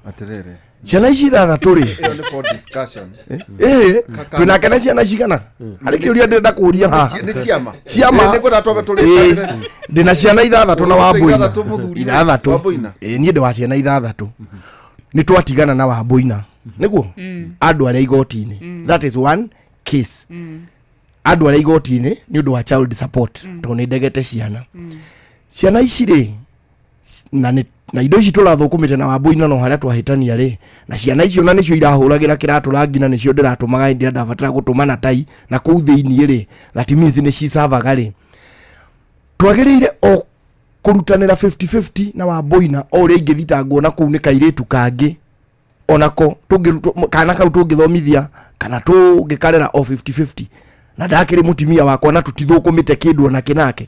Atĩrĩrĩ. Ciana ici ithathatũ rĩ, Ĩyo nĩ for discussion. ĩĩ, twĩnake na ciana cigana? Harĩ kĩũria ndĩrenda kũũria haha. Nĩ ciama. Ciama. Ĩ, nĩngwenda twambe Ĩĩ, tũrĩkanĩre. ndĩna ciana ithathatũ na Wambũina. Ithathatũ mũthuri. Ithathatũ. Wambũina. Ĩĩ, niĩ ndĩ wa ciana ithathatũ, nĩ twatigana na Wambũina nĩguo andũ arĩa igoti-inĩ. That is one case. Andũ arĩa igoti-inĩ nĩ ũndũ wa child support, tondũ nĩ ndegete ciana. Ciana ici rĩ, na indo ici tũrathũkũmĩte na Wambũina, no harĩa twahĩtania rĩ, na ciana icio na nĩcio irahũragĩra kĩratũ rangi, na nĩcio ndĩratũmaga hĩndĩ ĩrĩa ndabatara gũtũma na tai na kũu thĩiniĩ rĩ, that means nĩ cicavaga rĩ, twagĩrĩire o kũrutanĩra 50-50 na Wambũina, o ũrĩa ingĩthitangwo na kũu nĩ kairĩtu kangĩ onako kana kau tũngĩthomithia kana tũngĩkarera o 50-50, na ndakĩrĩ mũtumia wakwa na tũtithũkũmĩte kĩndũ ona kĩnake.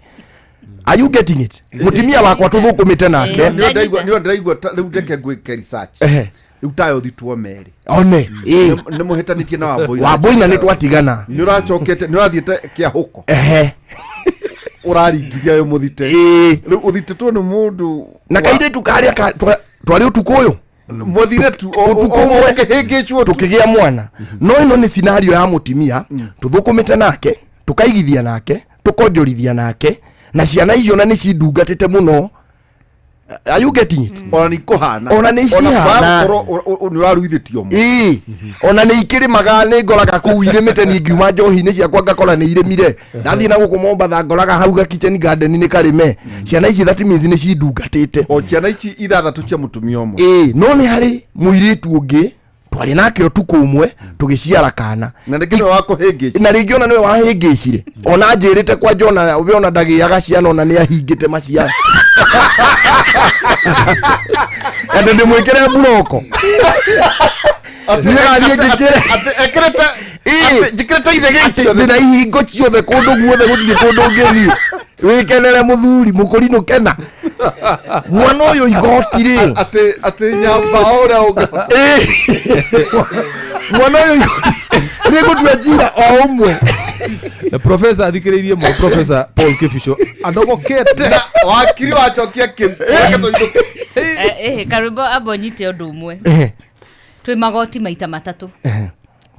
Are you getting it? Mũtumia wakwa tũthũkũmĩte nake. Nĩ ndĩraigua, nĩ ndĩraigua rĩu ndeke ngwĩke research. Rĩu tayo thitwo merĩ. One, ĩĩ. Nĩ mũhĩtanĩtie na Wambũina. Wambũina nĩ twatigana. Nĩ ũracokete, nĩ ũrathiĩte kĩahũko. Ũraringithia wĩ mũthite. Rĩu ũthitĩtwo nĩ mũndũ na kairĩtu karĩa twarĩ ũtukũ ũyũ. Mwathire tu ũtukũ ũmwe ũkĩhĩngĩcwo tukĩgĩa mwana. No ĩno nĩ scenario ya mũtumia tũthũkũmĩte nake, tũkaigithia nake, tũkonjorithia nake, na ciana icio na nĩ cindungatĩte mũno. Are you getting it? Ona nĩ ikũhana. Ona nĩ cihana. Nĩ ũraruithĩtio mo. Ĩĩ, ona nĩ ikĩrĩmaga, nĩ ngoraga kũu irĩmĩte. Niĩ ngiuma njohi-inĩ ciakwa ngakora nĩ irĩmire. Ndathiĩ na gũkũ Mombatha ngoraga hau ga kitchen garden nĩ karĩme. Ciana ici, that means nĩ cindungatĩte. O ciana ici ithathatũ cia mũtumia ũmwe. Ĩĩ, no nĩ harĩ mũirĩtu ũngĩ twarĩ nake ũtukũ ũmwe tũgĩciara kana. Na rĩngĩ nĩwe wakũhĩngĩcire. Na rĩngĩ ona nĩwe wahĩngĩcire, ona njĩrĩte kwanja, ona we ona ndagĩaga ciana, ona nĩ ahingĩte maciara atĩ ndĩmwĩkĩre mburoko. Niĩ njĩkĩre ekĩrĩte njĩkĩrĩte ithegei ciothe. Ndĩna ihingo ciothe kũndũ guothe, gũtirĩ kũndũ ũngĩthiĩ wĩkenere mũthuri mũkũrinũ kena mwana ũyũ igoti rĩ. Atĩ nyamba o ũrĩa ũngĩhota. Mwana ũyũ igoti rĩgũtua njira o ũmwe. Na profesa athikĩrĩirie mũno, Profesa Paul Kibicho anogokete. Na wakiri wacokia kĩu. Reke tũinũke. Karwĩmbo, amba ũnyite ũndũ ũmwe. Twĩ magoti maita matatũ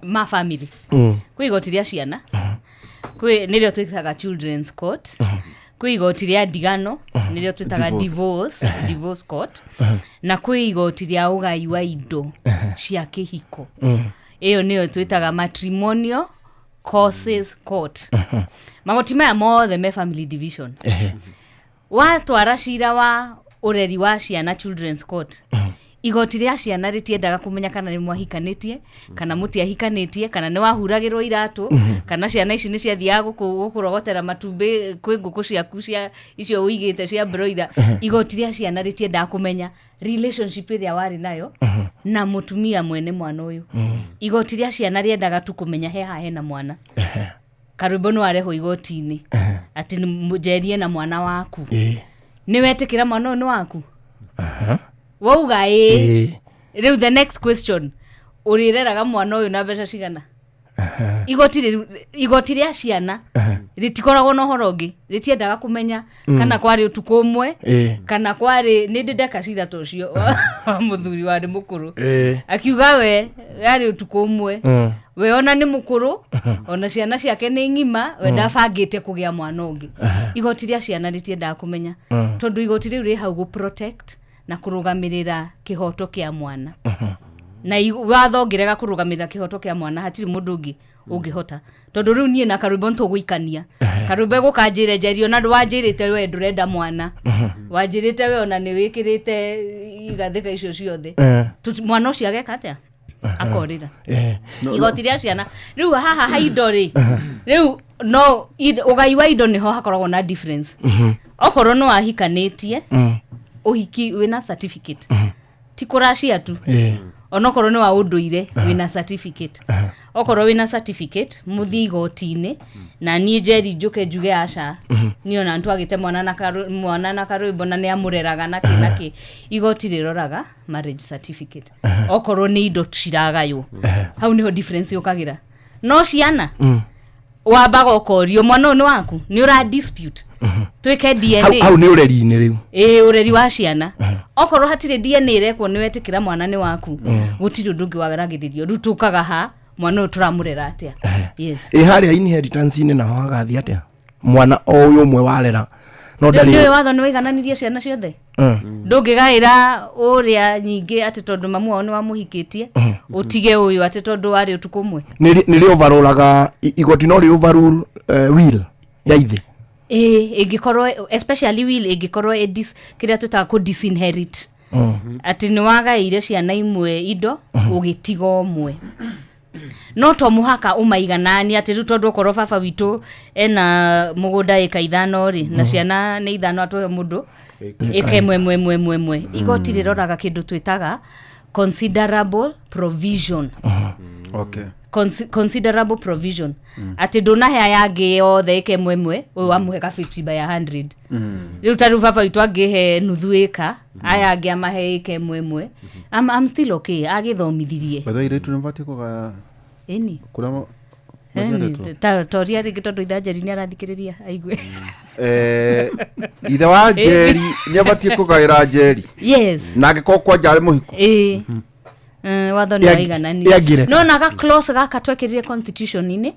ma family. Kwĩ igoti rĩa ciana, kwĩ nĩrĩo twĩtaga children's court, kwĩ igoti rĩa ndigano nĩrĩo twĩtaga divorce court, na kwĩ igoti rĩa ũgai wa indo cia kĩhiko, ĩyo nĩyo twĩtaga matrimonial causes court. Magoti maya mothe me family division. Watwara cira wa Ũreri wa ciana, children's court, igoti rĩa ciana rĩtiendaga kũmenya kana nĩ mwahikanĩtie kana mũtiahikanĩtie, kana nĩ wahuragĩrwo iratũ, kana ciana ici nĩ ciathiaga gũkũrogotera matumbĩ kwĩ ngũkũ ciaku cia icio ũigĩte cia broiler. Igoti rĩa ciana rĩtiendaga kũmenya relationship ĩrĩa warĩ nayo na mũtumia mwene mwana ũyũ. Igoti rĩa ciana rĩendaga tu kũmenya he haha hena mwana. Karwĩmbo nĩ warehwo igoti-inĩ atĩ nĩ njerie na mwana waku, nĩ wetĩkĩra mwana ũyũ nĩ waku, wauga ĩĩ. Rĩu the next question, ũrĩreraga mwana ũyũ na mbeca cigana? Igoti rĩa ciana rĩtikoragwo na ũhoro ũngĩ, rĩtiendaga kũmenya kana kwarĩ ũtukũ ũmwe, kana kwarĩ nĩ ndĩ ndeka cira ta ũcio wa mũthuri warĩ mũkũrũ, akiuga we yarĩ ũtukũ ũmwe, we ona nĩ mũkũrũ, ona ciana ciake nĩ ng'ima, we ndabangĩte kũgĩa mwana ũngĩ. Igoti rĩa ciana rĩtiendaga kũmenya, tondũ igoti rĩu rĩ hau gũ protect na kũrũgamĩrĩra kĩhoto kĩa mwana, na watho ũngĩrega kũrũgamĩrĩra kĩhoto kĩa mwana, hatirĩ mũndũ ũngĩ ũngĩhota, tondũ rĩu niĩ na Karwĩmbo nĩtũgũikania. Karwĩmbo egũkanjĩre, "Njeri, ona wanjĩrĩte we ndũrenda mwana, wanjĩrĩte we ona nĩ wĩkĩrĩte igathĩka icio ciothe." Mwana ũcio ageka atĩa? Akorĩra. Igoti rĩa ciana rĩu haha ha indo rĩ, rĩu no ũgai wa indo nĩho hakoragwo na difference. Okorwo nĩ wahikanĩtie, ũhiki wĩna certificate, ti kũracia tu, onokorwo nĩ wa ũndũire, wĩna certificate, okorwo wĩna certificate, mũthiĩ igoti-inĩ na niĩ Njeri njũke njuge aca, niĩ ona nĩtwagĩte mwana na mwana na Karwĩmbo na nĩ amũreraga na kĩ na kĩ. Igoti rĩroraga marriage certificate okorwo nĩ indo ciragaywo. Hau nĩho difference yũkagĩra. No ciana, wambaga ũkorio, mwana ũyũ nĩ waku, nĩ ũra dispute, twĩke DNA. Hau nĩ ũreri-inĩ rĩu. Ĩĩ, ũreri wa ciana. Okorwo hatirĩ DNA ĩrekwo, nĩ wetĩkĩra mwana nĩ waku, gũtirĩ ũndũ ũngĩ wagaragĩrĩrio. Rĩu tũkaga ha mwana ũyũ tũramũrera atĩa? Yes. Ĩ harĩa inheritance-inĩ naho hagathiĩ atĩa? Mwana o ũyũ ũmwe warera no Rĩu nĩũĩ ndarĩ watho nĩ waigananirie ciana ciothe. Ndũngĩgaĩra ũrĩa nyingĩ atĩ tondũ mamu wao nĩ wamũhikĩtie, ũtige ũyũ atĩ tondũ warĩ ũtukũ ũmwe. Nĩ rĩ overrulaga igoti, no rĩ overrule will ya ithe? Ĩĩ, ĩngĩkorwo, especially will ĩngĩkorwo kĩrĩa twĩtaga kũ disinherit, atĩ nĩ wagaĩire ciana imwe indo ũgĩtiga ũmwe. No to mũhaka ũmaigananie atĩ rĩu tondũ okorwo baba witũ ena mũgũnda ĩka 5 rĩ, na ciana nĩ 5, atũhe mũndũ ĩka ĩmwe ĩmwe ĩmwe ĩmwe ĩmwe. Igoti rĩroraga kĩndũ twĩtaga considerable provision. Considerable provision, atĩ ndũnahe aya angĩ yothe ĩka ĩmwe ĩmwe, ũyũ wamũhe ka 50 by 100. Rĩu ta rĩu baba witũ angĩhe nuthu ĩka, aya angĩ amahe ĩka ĩmwe ĩmwe, I'm still okay, agĩthomithirie. By the way, airĩtu nĩ mabatiĩ kũgaya ĩni kũrĩa Ĩni, maciarĩtwo? toria rĩngĩ tondũ itha Njeri nĩ arathikĩrĩria aigue. Ithe wa Njeri nĩ abatiĩ kũgaĩra Njeri? Yes. Na angĩkorwo kwanja arĩ mũhiku? Ĩĩ. Watho nĩ waigananire. Ĩangĩreka. No na ga clause gaka twekĩrire constitution-inĩ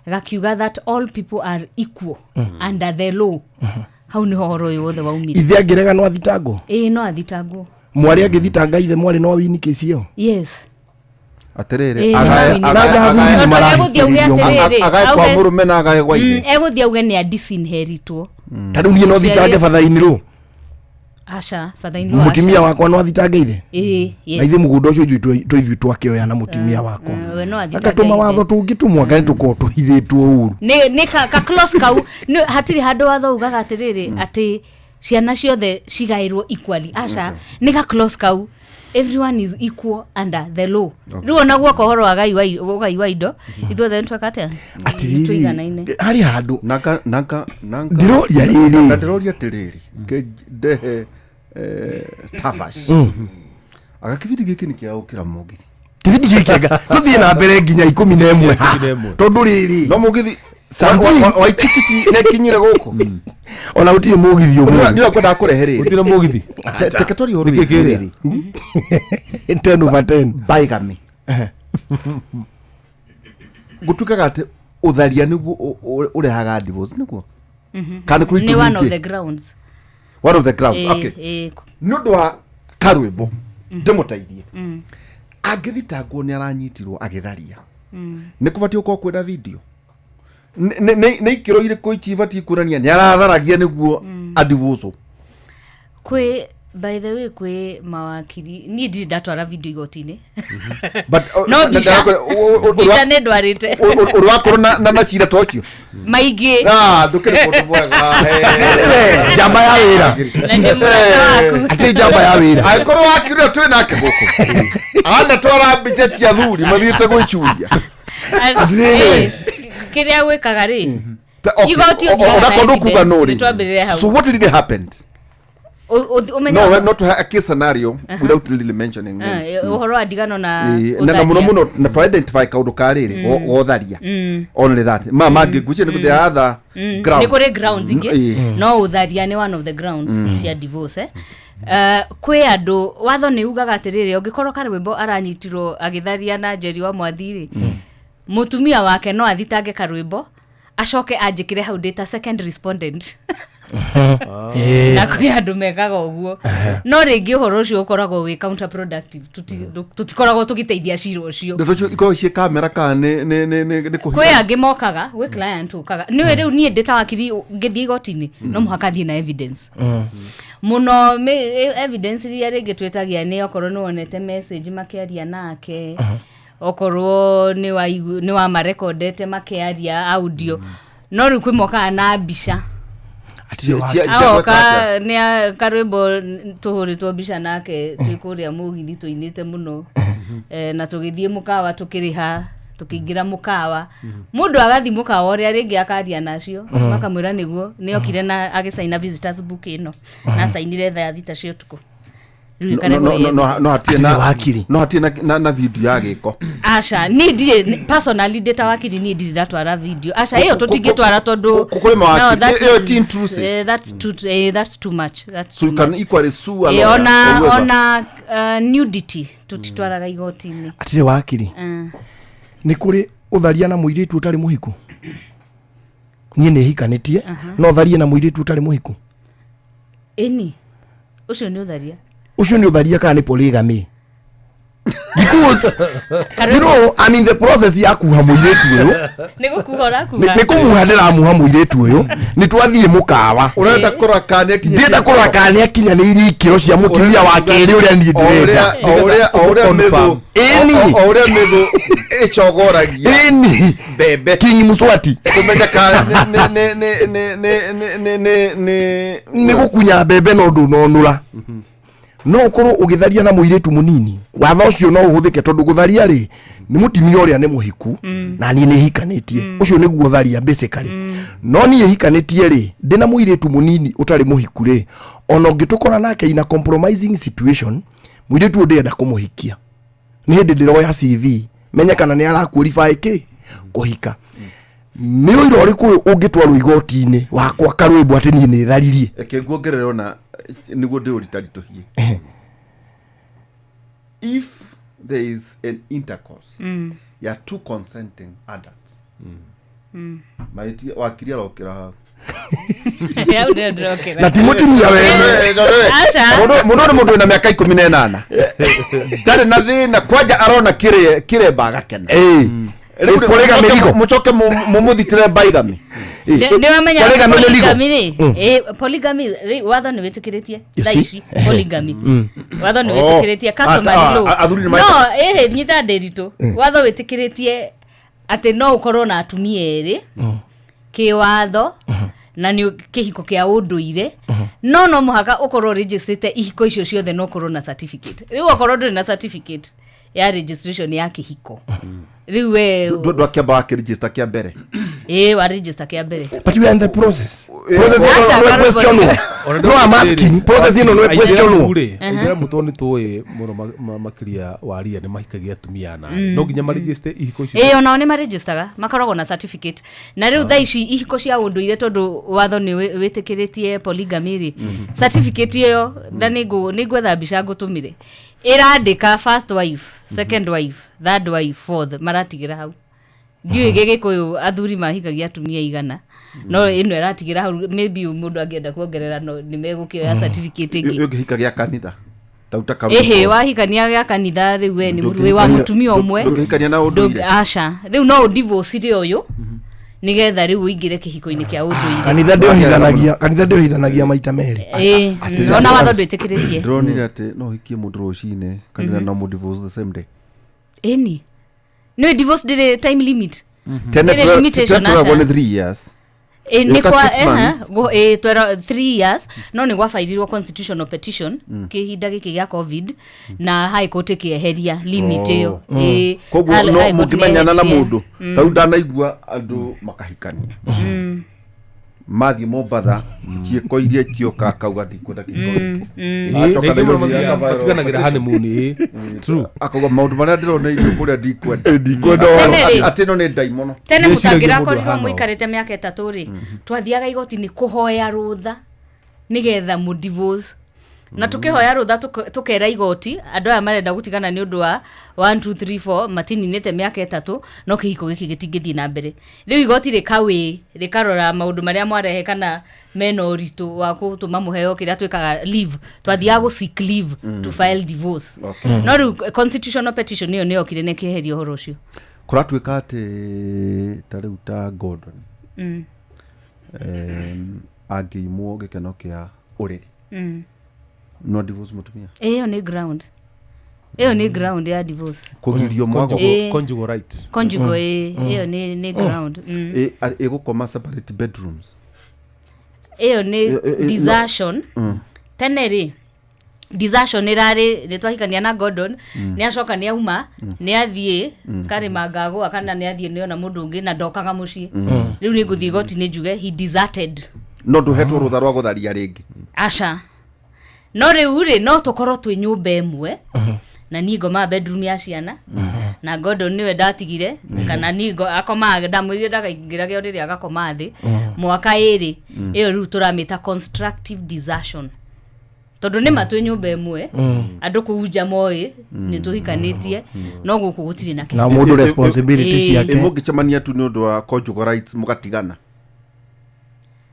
gakiuga that all people are equal under the law. Hau nĩho ũhoro ũyũ wothe waumire. Ithe angĩrega no athitangwo? Ĩĩ, no athitangwo. Mwarĩ angĩthitanga ithe, mwarĩ no wini kĩci ĩyo? Yes. Atĩrĩrĩ, Ĩĩ, nĩ mawini. Nanga Tondũ egũthiĩ auge atĩrĩrĩ, agae kwa mũrũme na agae gwa ithe. Egũthiĩ auge nĩ adisinheritwo. Ta rĩu niĩ no thitange bathainĩ rũ? Aca, bathainĩ. Mũtumia wakwa no athitange ithe? Ĩĩ, Na yes. ithe mũgũnda ũcio ithuĩ to ithuĩ twakĩoya na mũtumia wakwa. We no athitange Agatũma ithe. watho tũngĩtũmwo anga nĩ tũkorwo tũhithĩtwo ũru. Nĩ ka clause kau hatirĩ handũ watho ugaga atĩrĩrĩ atĩ ciana ciothe cigaĩrwo equally. Aca, nĩ ga clause kau, everyone is equal under the law. Rĩu ona guoka ũhoro wa ũgai wa indo, ithuothe nĩ tweka atĩa? Atĩrĩrĩ, Tũiganaine. harĩ handũ Nanga nanga nanga. Ndĩroria rĩrĩ. Na ndĩroria atĩrĩrĩ, ndehe Tafash. Aga kĩbindi gĩkĩ nĩ kĩa gũkĩra mũgithi. Kĩbindi gĩkĩ anga tũthiĩ na mbere nginya 11 haha. 11. Tondũ rĩrĩ, No mũgithi Something. wa Ichikiti nĩkinyire gũkũ. Ona gũtirĩ mũgithi ũmũthĩ. Nĩ kwendaga kũrehe rĩrĩ. Gũtirĩ mũgithi. Teke twarie ũhoro Nĩkĩ wĩgiĩ kĩrĩa? rĩrĩ. 10 over 10. Bigamy. Gũtuĩkaga atĩ ũtharia nĩguo ũrehaga divorce, nĩguo? Kana nĩ kũrĩ Nĩ itũmi one of ingĩ? the grounds. One of the grounds. Ĩĩ, Okay. ĩĩ. Nĩ ũndũ wa Karwĩmbo ndĩmũteithie, angĩthitangwo nĩ aranyitirwo agĩtharia, nĩ kũbatiĩ gũkorwo kwĩna video? Nĩ ikĩro irĩkũ ici ibatiĩ kuonania nĩ aratharagia nĩguo adivoco? Kwĩ By the way, kwĩ mawakiri, niĩ ndirĩ ndatwara video igoti-inĩ. But No mbica. Mbica nĩ ndwarĩte. Ũrĩ wakorwo na cira ta ũcio? Maingĩ. Ah, ndũkĩrĩ mũndũ mwega. Atĩrĩ we, njamba ya wĩra. Na ndĩ mũrata waku. Atĩrĩ njamba ya wĩra. Angĩkorwo wakiri ũrĩa twĩ nake gũkũ anatwara mbica cia athuri mathiĩte gwĩcuria. Atĩrĩrĩ. Kĩrĩa gwĩkaga rĩ, Okay, Igoti ũthiaga na onakorwo ndũkuga evidence, no rĩ, nĩtwambĩrĩre hau. So what really happened? Ũmenye No, not to a case scenario without really mentioning names. Ũhoro wa ndigano na Na mũno ũtharia. mũno na to identify kaũndũ ka rĩrĩ gotharia, only that ma mangĩ ngwĩciria nĩ gũthĩ other ground. Nĩ kũrĩ grounds ingĩ. No ũtharia nĩ one of the grounds cia divorce, eh? Kwĩ andũ watho nĩ ugaga atĩrĩrĩ, ũngĩkorwo Karwĩmbo aranyitirwo agĩtharia na Njeri wa Mwathi rĩ, mũtumia wake no athitange Karwĩmbo, acoke anjĩkĩre hau ndĩ ta second respondent. Na kwĩ andũ mekaga ũguo, no rĩngĩ ũhoro ũcio ũkoragwo wĩ counterproductive. Tũtikoragwo tũgĩteithia cira ũcio. Ndeto icio ikoragwo ciĩ kamera kana nĩ Kwĩ kũhitha? Angĩ mokaga gwĩ client ũkaga nĩwe. Rĩu niĩ ndĩ ta wakiri ngĩthiĩ igoti-inĩ, no mũhaka thiĩ na evidence mũno. Evidence iria rĩngĩ twĩtagia nĩ okorwo nĩ wonete message makĩaria nake, okorwo nĩ wamarekondete makĩaria audio. No rĩu kwĩ mokaga na mbica. Cia gwĩka Aoka atĩa? nĩ karwĩmbo tũhũrĩtwo mbica nake twĩ kũrĩa mũgithi tũinĩte mũno. Na tũgĩthiĩ mũkawa, tũkĩrĩha, tũkĩingĩra mũkawa. Mũndũ agathiĩ mũkawa ũrĩa rĩngĩ akaria nacio, makamwĩra nĩguo nĩ okire na agĩcaina visitors book ĩno, na acainire thaa 6 cia ũtukũ. Rĩu No- no- ĩkarehwo no- ĩ no- no hatirĩ Atĩrĩ na wakiri. No hatirĩ na video ya gĩko? Aca, niĩ ndirĩ, personally ndĩ ta wakiri, niĩ ndirĩ ndatwara video, aca. Ĩyo tũtingĩtwara tondũ Kũrĩ mawakiri. No, that Ĩyo is- ti intrusive. That's too much, that's So you too can much. equally sue a lawyer or Ona whoever. ona nudity tũtitwaraga igoti-inĩ. Atĩrĩ wakiri, nĩ kũrĩ ũtharia na mũirĩtu ũtarĩ mũhiku? Niĩ nĩ hikanĩtie, no tharie na mũirĩtu ũtarĩ mũhiku? Ĩni, ũcio nĩ ũtharia. Ũcio nĩ ũtharia kana nĩ polygamy? Because you know I'm in the process ya kuha mũirĩtu ũyũ. Nĩ gũkuha ũrakuha. Nĩ kũmuha ndĩramuha mũirĩtu ũyũ, nĩ twathiĩ mũkawa. Ũrenda kũrora kana nĩ akinyĩtie Ndĩrenda kũrora kana nĩ akinyanĩirie ikĩro cia mũtumia wa kerĩ ũrĩa niĩ O ũrĩa ndĩrenda. o ũrĩa mĩthũ Ĩni. o ũrĩa mĩthũ ĩcogoragia Ĩni. mbembe King Muswati. Kũmenya kana nĩ nĩ nĩ nĩ nĩ nĩ nĩ nĩ Nĩ gũkunya mbembe no ndũnonũra, no ũkorwo ũgĩtharia na mũirĩtu mũnini. Watho ũcio no ũhũthĩke, tondũ gũtharia rĩ, nĩ mũtumia ũrĩa nĩ mũhiku na niĩ nĩ hikanĩtie, ũcio nĩguo tharia basically. No niĩ hikanĩtie rĩ, ndĩna mũirĩtu mũnini ũtarĩ mũhiku rĩ, ona ũngĩtũkora nake in a compromising situation, mũirĩtu ũyũ ndĩrenda kũmũhikia, nĩ hĩndĩ ndĩroya CV menye kana nĩ araqualify kĩ kũhika. Nĩ ũira ũrĩkũ ũyũ ũngĩtwarwo igoti-inĩ wakwa Karwĩmbo atĩ niĩ nĩ tharirie? Reke nguongerere ona nĩguo ndĩũritaritũhie. If there is an intercourse ya two consenting adults, mahĩtia wakiri arokĩra hau. Hau nĩho ndĩrokĩra. Na ti mũtumia wene. Aca. Mũndũ nĩ mũndũ wĩna mĩaka 18, ndarĩ na thĩna, kwanja arona kĩremba agakena. Rĩu Is polygamy legal? Mũcoke mũmũthitĩre bigamy. Nĩ wamenya Polygamy nĩ legal? polygamy rĩ, polygamy rĩ, watho nĩ wĩtĩkĩrĩtie You thaa see? ici polygamy. Watho nĩ Oh. wĩtĩkĩrĩtie customary law. Athuri nĩ No ĩhĩ, nyita ndĩritũ, watho wĩtĩkĩrĩtie atĩ no ũkorwo na atumia erĩ kĩwatho na nĩ kĩhiko kĩa ũndũire, no mũhaka ũkorwo registrĩte ihiko icio ciothe na ũkorwo na certificate. Rĩu okorwo ndũrĩ na certificate ya registration ya kĩhiko, rĩu we Ndwakĩamba wakĩregister kĩa mbere? Ĩ, wa register kĩa mbere. But we are in the process. Process Aca, ĩno no Karũgũ. questionwo. No, I'm asking, process ĩno no questionwo. Aithĩramu tondũ nĩ tũĩ mũno makĩria waria nĩ mahikagia atumia ana, no nginya maregister ihiko icio? Ĩ, onao nĩ maregistaga, makoragwo na certificate. Na rĩu thaa ici ihiko cia ũndũire, tondũ watho nĩ wĩtĩkĩrĩtie polygamy rĩ, certificate ĩyo na nĩ ngwetha mbica ngũtũmĩre, ĩrandĩka first wife, second wife, third wife, fourth, maratigĩra hau. Ndiũĩ gĩgĩkũyũ athuri mahikagia atumia igana, no ĩno ĩratigĩra hau. Maybe mũndũ angĩenda kuongerera, no nĩ megũkĩoya certificate ĩngĩ. Ũngĩhika gĩa kanitha tauta Ĩhĩ, wahikania gĩa kanitha rĩu we nĩ wĩ wa mũtumia ũmwe. Ndũngĩhikania na ũndũire. Aca, rĩu no ũdivorcire ũyũ Nĩgetha rĩu ũingĩre kĩhiko-inĩ kĩa ũndũire. Kanitha ndĩohithanagia, kanitha ndĩohithanagia maita merĩ. Ĩĩ, ona watho ndwĩtĩkĩrĩtie. Ndĩronire atĩ no ũhikie mũndũ rũcinĩ kanitha no mũ divorce the same day. Ĩni, nĩ divorce ndĩrĩ time limit. Tene Ndĩrĩ limitation, tweragwo aca. nĩ 3 years. Ĩ, nĩ Ĩka kwa six months. ĩ, twera 3 years, no nĩ gwabairirwo constitutional petition kĩhinda gĩkĩ gĩa COVID na high court ĩkĩeheria limit ĩyo. Ĩ, Koguo no High Court mũngĩmenyana na nĩyeherie. mũndũ ta rĩu ndanaigua andũ makahikania mathiĩ Mombatha ciĩko iria cioka akauga ndikwenda kĩhiko gĩkĩ. Acoka Rĩngĩ mũno Nairobi akabaĩrwo matiganagĩra honeymoon, ĩĩ. True. Akauga maũndũ marĩa ndĩrona irio kũrĩa ndikwenda. Ndikwenda ũhoro. Tene rĩ. Atĩ ĩno nĩ ndaimono. Tene Ndĩciragia mũndũ mũtangĩrakorirwo ahana ũũ. mũikarĩte mĩaka 3 rĩ, twathiaga igoti-inĩ kũhoya rũtha nĩgetha mũ divorce, na tũkĩhoya rũtha tũkera igoti andũ aya marenda gũtigana nĩ ũndũ wa 1 2 3 4 matininĩte mĩaka 3, no kĩhiko gĩkĩ gĩtingĩthiĩ na mbere. Rĩu igoti rĩkawĩ rĩkarora maũndũ marĩa mwarehe kana mena ũritũ wa gũtũma mũheo kĩrĩa twĩkaga leave, twathiaga gũ seek leave to file divorce. No rĩu constitutional petition ĩyo nĩyokire na ĩkĩeheria ũhoro ũcio. Kũratuĩka atĩ ta rĩu ta Gordon angĩimwo gĩkeno kĩa ũrĩrĩ no divorce mũtumia? Ĩyo nĩ ground, ĩyo nĩ ground ya divorce. Kũgirio mwago. Ĩĩ. Conjugal right. Conjugal, ĩĩ, ĩyo nĩ ground. Ĩgũkoma separate bedrooms. Ĩyo nĩ Ĩ, desertion. Tene rĩ, desertion ĩrarĩ nĩ twahikania na Gordon, nĩ acoka nĩ auma, nĩ athiĩ karĩma ngagũa, kana nĩ athiĩ nĩona mũndũ ũngĩ na ndokaga mũciĩ. Rĩu nĩ ngũthiĩ igoti-inĩ njuge he deserted. No ndũhetwo rũtha rwa gũtharia rĩngĩ? Aca, no rĩu rĩ, no tũkorwo twĩ nyũmba ĩmwe na niĩ ngomaga bedroom ya ciana na Gordon nĩwe ndatigire, kana niĩ akomaga, ndamwĩrire ndakaingĩrage ũrĩrĩ agakoma thĩ mwaka 2. Ĩyo rĩu tũramĩta constructive desertion, tondũ nĩ ma twĩ nyũmba ĩmwe, andũ kũu nja moĩ nĩ tũhikanĩtie, no gũkũ gũtirĩ na Na kĩhiko. mũndũ responsibility ciake. Mũngĩcemania tu nĩ ũndũ wa conjugal rights mũgatigana?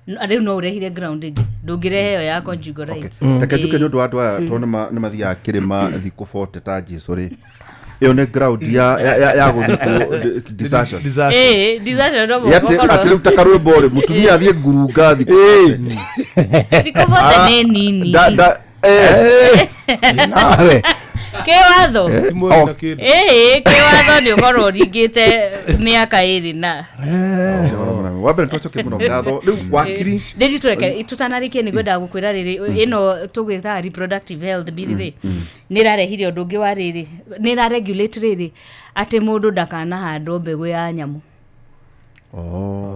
Rĩu no ũrehire ground ĩngĩ, ndũngĩrehe ĩyo ya conjugal rights. Reke njuke nĩ ũndũ wa andũ aya tondũ nĩ mathiaga kĩrĩma thikũ 40 ta Jesu rĩ, ĩyo nĩ ground ya gũthiĩ desertion? Desertion. Ĩĩ, desertion no Ĩ, atĩ rĩu ta karwĩmbo rĩ, mũtumia athiĩ ngurunga thikũ 40. Thikũ 40 nĩ nini. Nawe. Kĩwatho. Ti mweri na kĩndũ. Ĩĩ, kĩwatho nĩ ũkorwo ũringĩte mĩaka 2 na Wa mbere twacoke mũno ngatho rĩu wakiri. Ndĩri tweke tũtanarĩkia, nĩ ngwendaga gũkwĩra rĩrĩ, ĩno tũgwĩtaga reproductive health bill rĩ, nĩ ĩrarehire ũndũ ũngĩ wa rĩrĩ, nĩ ĩraregulate rĩrĩ atĩ mũndũ ndakanahandwo mbegũ ya nyamũ.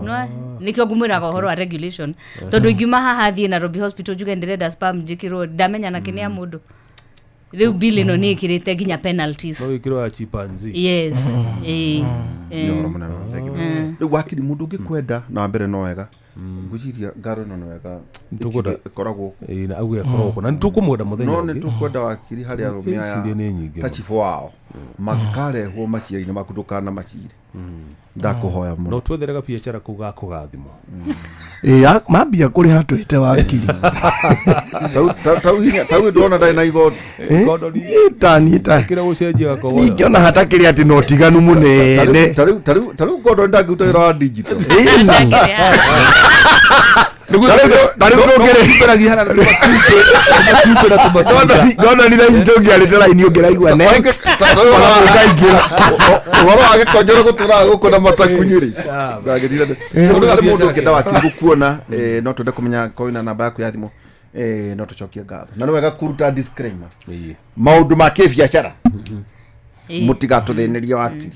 No, nĩkĩo ngũmwĩraga ũhoro wa regulation, tondũ ingiuma haha thiĩ Nairobi Hospital njuge ndĩrenda sperm njĩkĩrwo, ndamenya na kĩ nĩ ya mũndũ. Rĩu bill ĩno nĩ ĩkĩrĩte nginya penalties. No wĩkĩrwo ya chimpanzee. Yes, ĩĩ. Nĩ ũhoro mũnene, thank you. Rĩu wakiri, mũndũ ũngĩkwenda na wa mbere no wega ngwĩciria ngaro ĩno nĩ wega Nĩtũkwenda- ĩkoragwo Ĩĩ, na auge akorwo kuo na nĩ tũkũmwenda mũthenya no nĩ ũngĩ. tũkwenda wakiri harĩ arũme aya Ĩciria nĩ nyingĩ ta mũno. chifu wao mangĩkarehwo macira-inĩ maku ndũkana macire, ndakũhoya No mũno. twethere gabiacara kau ga kũgathimwo. Ĩĩ, mambia kũrĩha twĩte wakiri. Tau ndona ndarĩ na igoti. Gordon, Tani ta kĩrĩa gũcenjia gakorwo. Ningĩona hatakĩrĩ atĩ na ũtiganu mũnene. Ta rĩu Gordon ndangĩruta wĩra wa digital. Nĩ tũngĩarĩte raini ũngĩraigua next ona ũkaingĩra. Ũhoro wa gĩkonyoro gũtũraga gũkũ na matakunyĩrĩ ndangĩtira harĩ mũndũ ũngĩenda wakiri gũkuona, no twende kũmenya korwo wĩna namba yaku ya thimũ, no tũcokie ngatho na nĩ wega kũruta disclaimer, maũndũ ma kĩbiacara mũtigatũthĩnĩrie wakiri.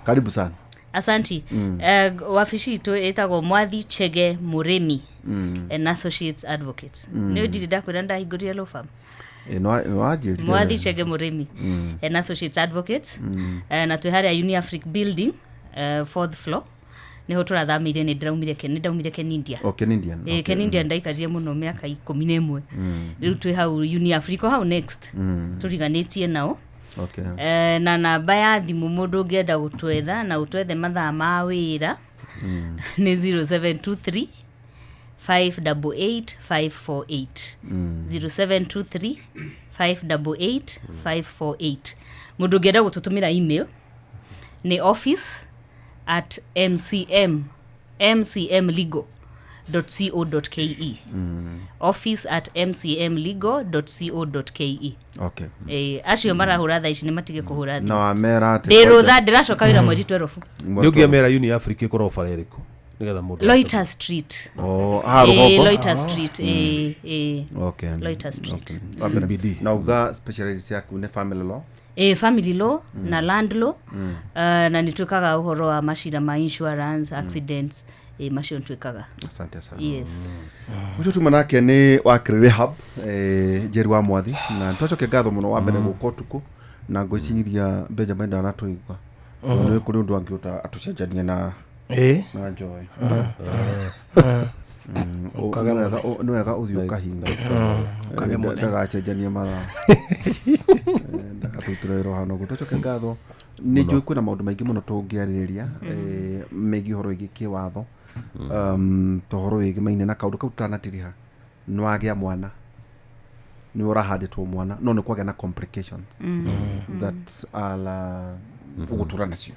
Karibu sana. Asanti. Wabici itũ ĩtagwo Mwathi Chege Mũrĩmi and Associates Advocates. Nĩ ndirĩ ndakwĩra ndahingũrire law firm. Nĩ wanjĩrire. Mwathi Chege Mũrĩmi and Associates Advocates. Na twĩ harĩa Uniafric building, fourth floor, nĩho tũrathamĩire. Nĩ ndĩraumire nĩ ndaumire Kenindia. Oh, Kenindian. Ĩĩ, Kenindia ndaikarire mũno mĩaka 11. Rĩu twĩ hau Uniafric, o hau next, tũriganĩtie nao. Na namba ya thimũ mũndũ ũngĩenda gũtwetha na ũtwethe mathaa ma wĩra nĩ 0723 588 548, 0723 588 548. Mũndũ ũngĩenda gũtũtũmĩra email nĩ office at mcm mcmlegal co ke. Office at mcmlegal co ke. Okay. Acio marahũra thaa ici nĩ matige kũhũra Na wamera atĩ ndĩ rũtha, ndĩracoka wĩra mweri 12. Nĩ ũngĩamera Uni Africa ĩkoragwo bara ĩrĩkũ nĩgetha mũndũ Loiter Street. Oh, haha rũgongo? Loiter Street, eh. Okay. Loiter Street. CBD. Na uga specialist yaku nĩ family law? Family law na land law. Na nĩ twĩkaga ũhoro wa macira ma insurance, accidents, macio nĩ twĩkaga. Asante sana. Yes. Ũcio tuma nake nĩ wakiri Rehab, Njeri wa Mwathi, na twacoke ngatho mũno wa mbere gũka ũtukũ, na ngwĩciria Benjamin ndanatũigua. Nĩ kũrĩ ũndũ angĩũta atũcenjanie na na Joy. Ũkage Nĩ wega ũthiĩ ũkahinga. Ũkage mũne. Ndagacenjanie mathaa. Ndagatũrutĩra wĩra ũhana ũguo. Twacoke ngatho, nĩ njũĩ kwĩna maũndũ maingĩ mũno tũngĩarĩrĩria megiĩ ũhoro wĩgiĩ kĩwatho, ta ũhoro wĩgĩmaine na kaũndũ kau tũtanatiriha. Nĩ wagĩa mwana, nĩ ũrahandĩtwo mwana, no nĩ kwagĩa na complications that are ũgũtũra nacio.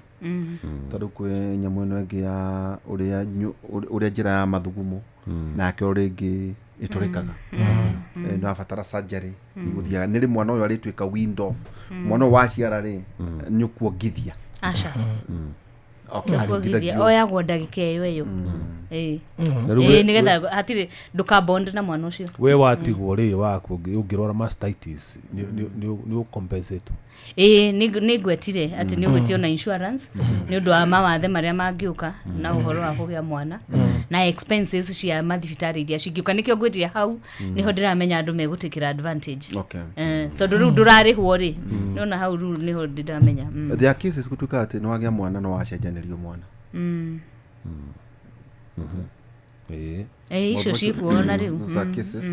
Tondũ kwĩ nyamũ ĩno ĩngĩ ya ũrĩa ũrĩa njĩra ya mathugumo nake o rĩngĩ ĩtũrĩkaga. Nĩ wabatara surgery gũthiaga nĩ rĩ mwana ũyũ arĩtuĩka weaned off, mwana ũyũ waciara rĩ nĩ ũkuongithia. Aca. Okay, Kuongithia arĩongithagio. oyagwo ndagĩka ĩyo ĩyo. Na rĩu we- Nĩgetha hatirĩ ndũkabond na mwana ũcio. We watigwo rĩ waku ũngĩrwara mastitis nĩ ũcompensate? Nĩ ngwetire atĩ nĩ ũgwĩtio na insurance nĩ ũndũ wa mawathe marĩa mangĩũka na ũhoro wa kũgĩa mwana na expenses cia mathibitarĩ iria cingĩũka. Nĩkĩo ngwĩtire hau nĩho ndĩramenya andũ megũtĩkĩra advantage. Tondũ rĩu ndũrarĩhwo rĩ, nĩona hau rĩu nĩho ndĩramenya. There are cases gũtuĩka atĩ nĩ wagĩa mwana no wacenjanĩrio mwana. Icio cikuona rĩu. Those are cases.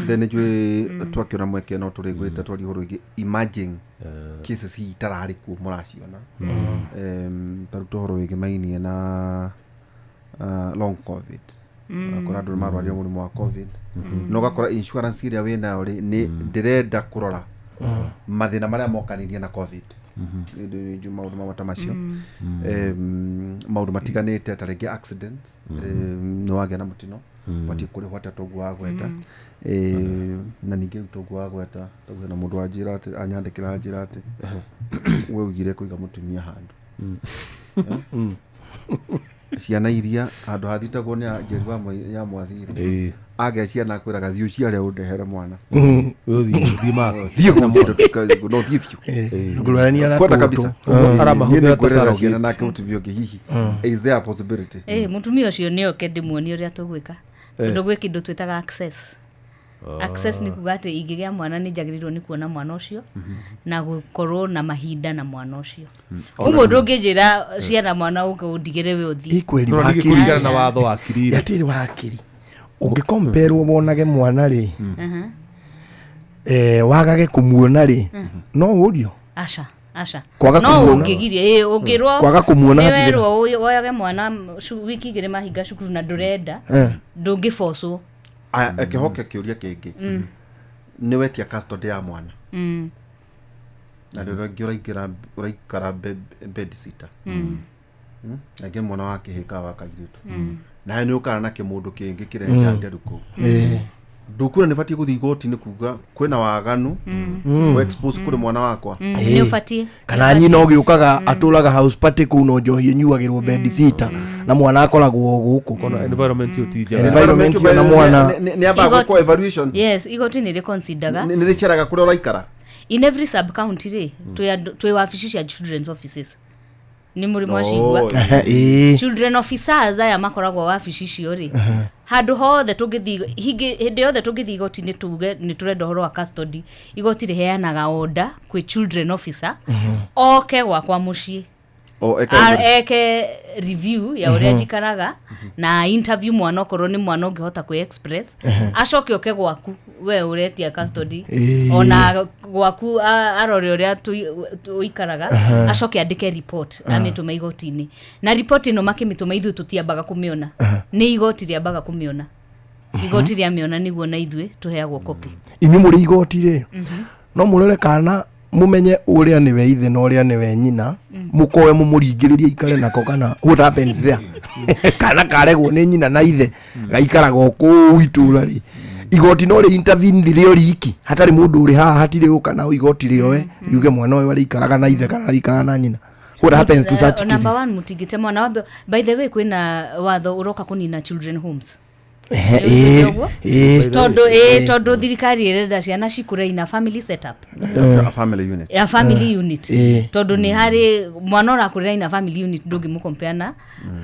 Then nĩ njũĩ twakĩona mweke no tũrĩgwĩta twarie ũhoro wĩgiĩ emerging cases hihi itararĩ kuo mũraciona. Ta rĩu ũhoro wĩgĩmainie na long covid. Ũgakora andũ nĩ marwarire mũrimũ wa covid, na ũgakora insurance ĩrĩa wĩnayo rĩ nĩ ndĩrenda kũrora mathĩna marĩa mokanirie na covid. Nĩ maũndũ mamwe ta macio. Maũndũ matiganĩte ta rĩngĩ accident, nĩ wagĩa na mũtino, batiĩ kũrĩhwo atĩa toguo wagweta. Na ningĩ rĩu toguo wagweta, toguo hena mũndũ wanjĩra atĩ anyandĩkĩra anjĩra atĩ we ugire kũiga mũtumia handũ, ciana iria handũ hathitagwo nĩ Njeri wa ya Mwathi rĩ, agĩa ciana akwĩraga thiĩ ũciare ũndehere mwana. Ũthiĩ maku. Thiĩ gũthiĩ no thiĩ biũ. Ngũrania na Kwenda tũtũ. kabisa. Aramahũthĩra Niĩ ta nĩngwerera surrogate. ciana nake mũtumia ũngĩ hihi. Is there a possibility? Mũtumia ũcio nĩ oke ndĩmuonie ũrĩa tũgwĩka, tondũ gwĩ kĩndũ twĩtaga access. Access nĩ kuga atĩ ingĩgĩa mwana nĩ njagĩrĩirwo nĩ kuona mwana ũcio na gũkorwo na mahinda na mwana ũcio. Ũguo ndũngĩnjĩra ciana mwana ũke ũndigĩre we ũthiĩ. Ikweri No, ningĩ wakiri. kũringana na watho wa kirire. Yatĩrĩ wakiri ũngĩkomperwo wonage mwana rĩ, wagage kũmuona rĩ, no ũrio. Aca, aca. Kwaga No kũmuona. ũngĩgiria, ũngĩrwo Kwaga kũmuona nĩ hatirĩ- werwo woyage mwana wiki igĩrĩ mahinga cukuru na ndũrenda, ndũngĩbocwo. Aya, kĩhoke kĩũria kĩngĩ. Nĩ wetia custody ya mwana na rĩrĩa ũngĩ ũraingĩra ũraikara bed sitter, Rĩngĩ mwana wa kĩhĩ wa kairĩtu, nawe nĩ ũkaga na kĩmũndũ kĩngĩ kĩrenja nderu kũu, ndũkuona nĩ batiĩ gũthiĩ igoti-inĩ kuga kwĩna waganu mm. expose kũrĩ mwana wakwa? Nĩ ũbatiĩ. Kana nyina ũgĩũkaga atũraga house party kũu no njohi ĩnyuagĩrwo bed sitter na mwana akoragwo gũkũ. Kona environment ĩyo ti njega. Environment ĩyo na mwana. Nĩ ambaga gwĩkwo evaluation. Yes, igoti nĩ rĩconsideraga. Nĩ rĩceraga kũrĩa ũraikara. In every sub county rĩ, twĩ wabici cia children's offices, nĩ mũrĩ mwacigua? Children officers aya makoragwo wabici icio rĩ, handũ hothe tũngĩthiĩ hĩndĩ yothe tũngĩthiĩ igoti-inĩ tuge nĩ tũrenda ũhoro wa custody, igoti rĩheanaga order kwĩ children officer oke gwakwa mũciĩ. O, eka Eke review ya ũrĩa njikaraga na interview mwana okorwo nĩ mwana ũngĩhota kwĩ express, acoke oke gwaku we ũretia custody, ona gwaku arore ũrĩa ũikaraga, acoke andĩke report amĩtũme igoti-inĩ. Na report ĩno makĩmĩtũma ithuĩ tũtiambaga kũmĩona, nĩ igoti rĩambaga kũmĩona. Igoti rĩamĩona nĩguo na ithuĩ tũheagwo copy. Inyuĩ mũrĩ igoti rĩ, no mũrore kana Mumenye uria niwe ithe na uria niwe nyina, mukoe mumuringiririe ikare nako kana what happens there? Kana karegwo ni nyina na ithe gaikaraga o kuu itura ri, igoti no ri intervene rĩrĩa riki hatari mundu uri haha, hatiri uka na igoti rioe yuge mwana uyu arikaraga na ithe kana arikaraga na nyina. What happens to such Number cases? one, mutigite mwana wambe. By the way, kwina watho uroka kunina children homes. Tondu thirikari ĩrenda ciana cikũre ina family setup. A family unit. Ya family unit. Tondu nĩ harĩ mwana ũrakũrĩra ina family unit, ndũngĩmũkompea na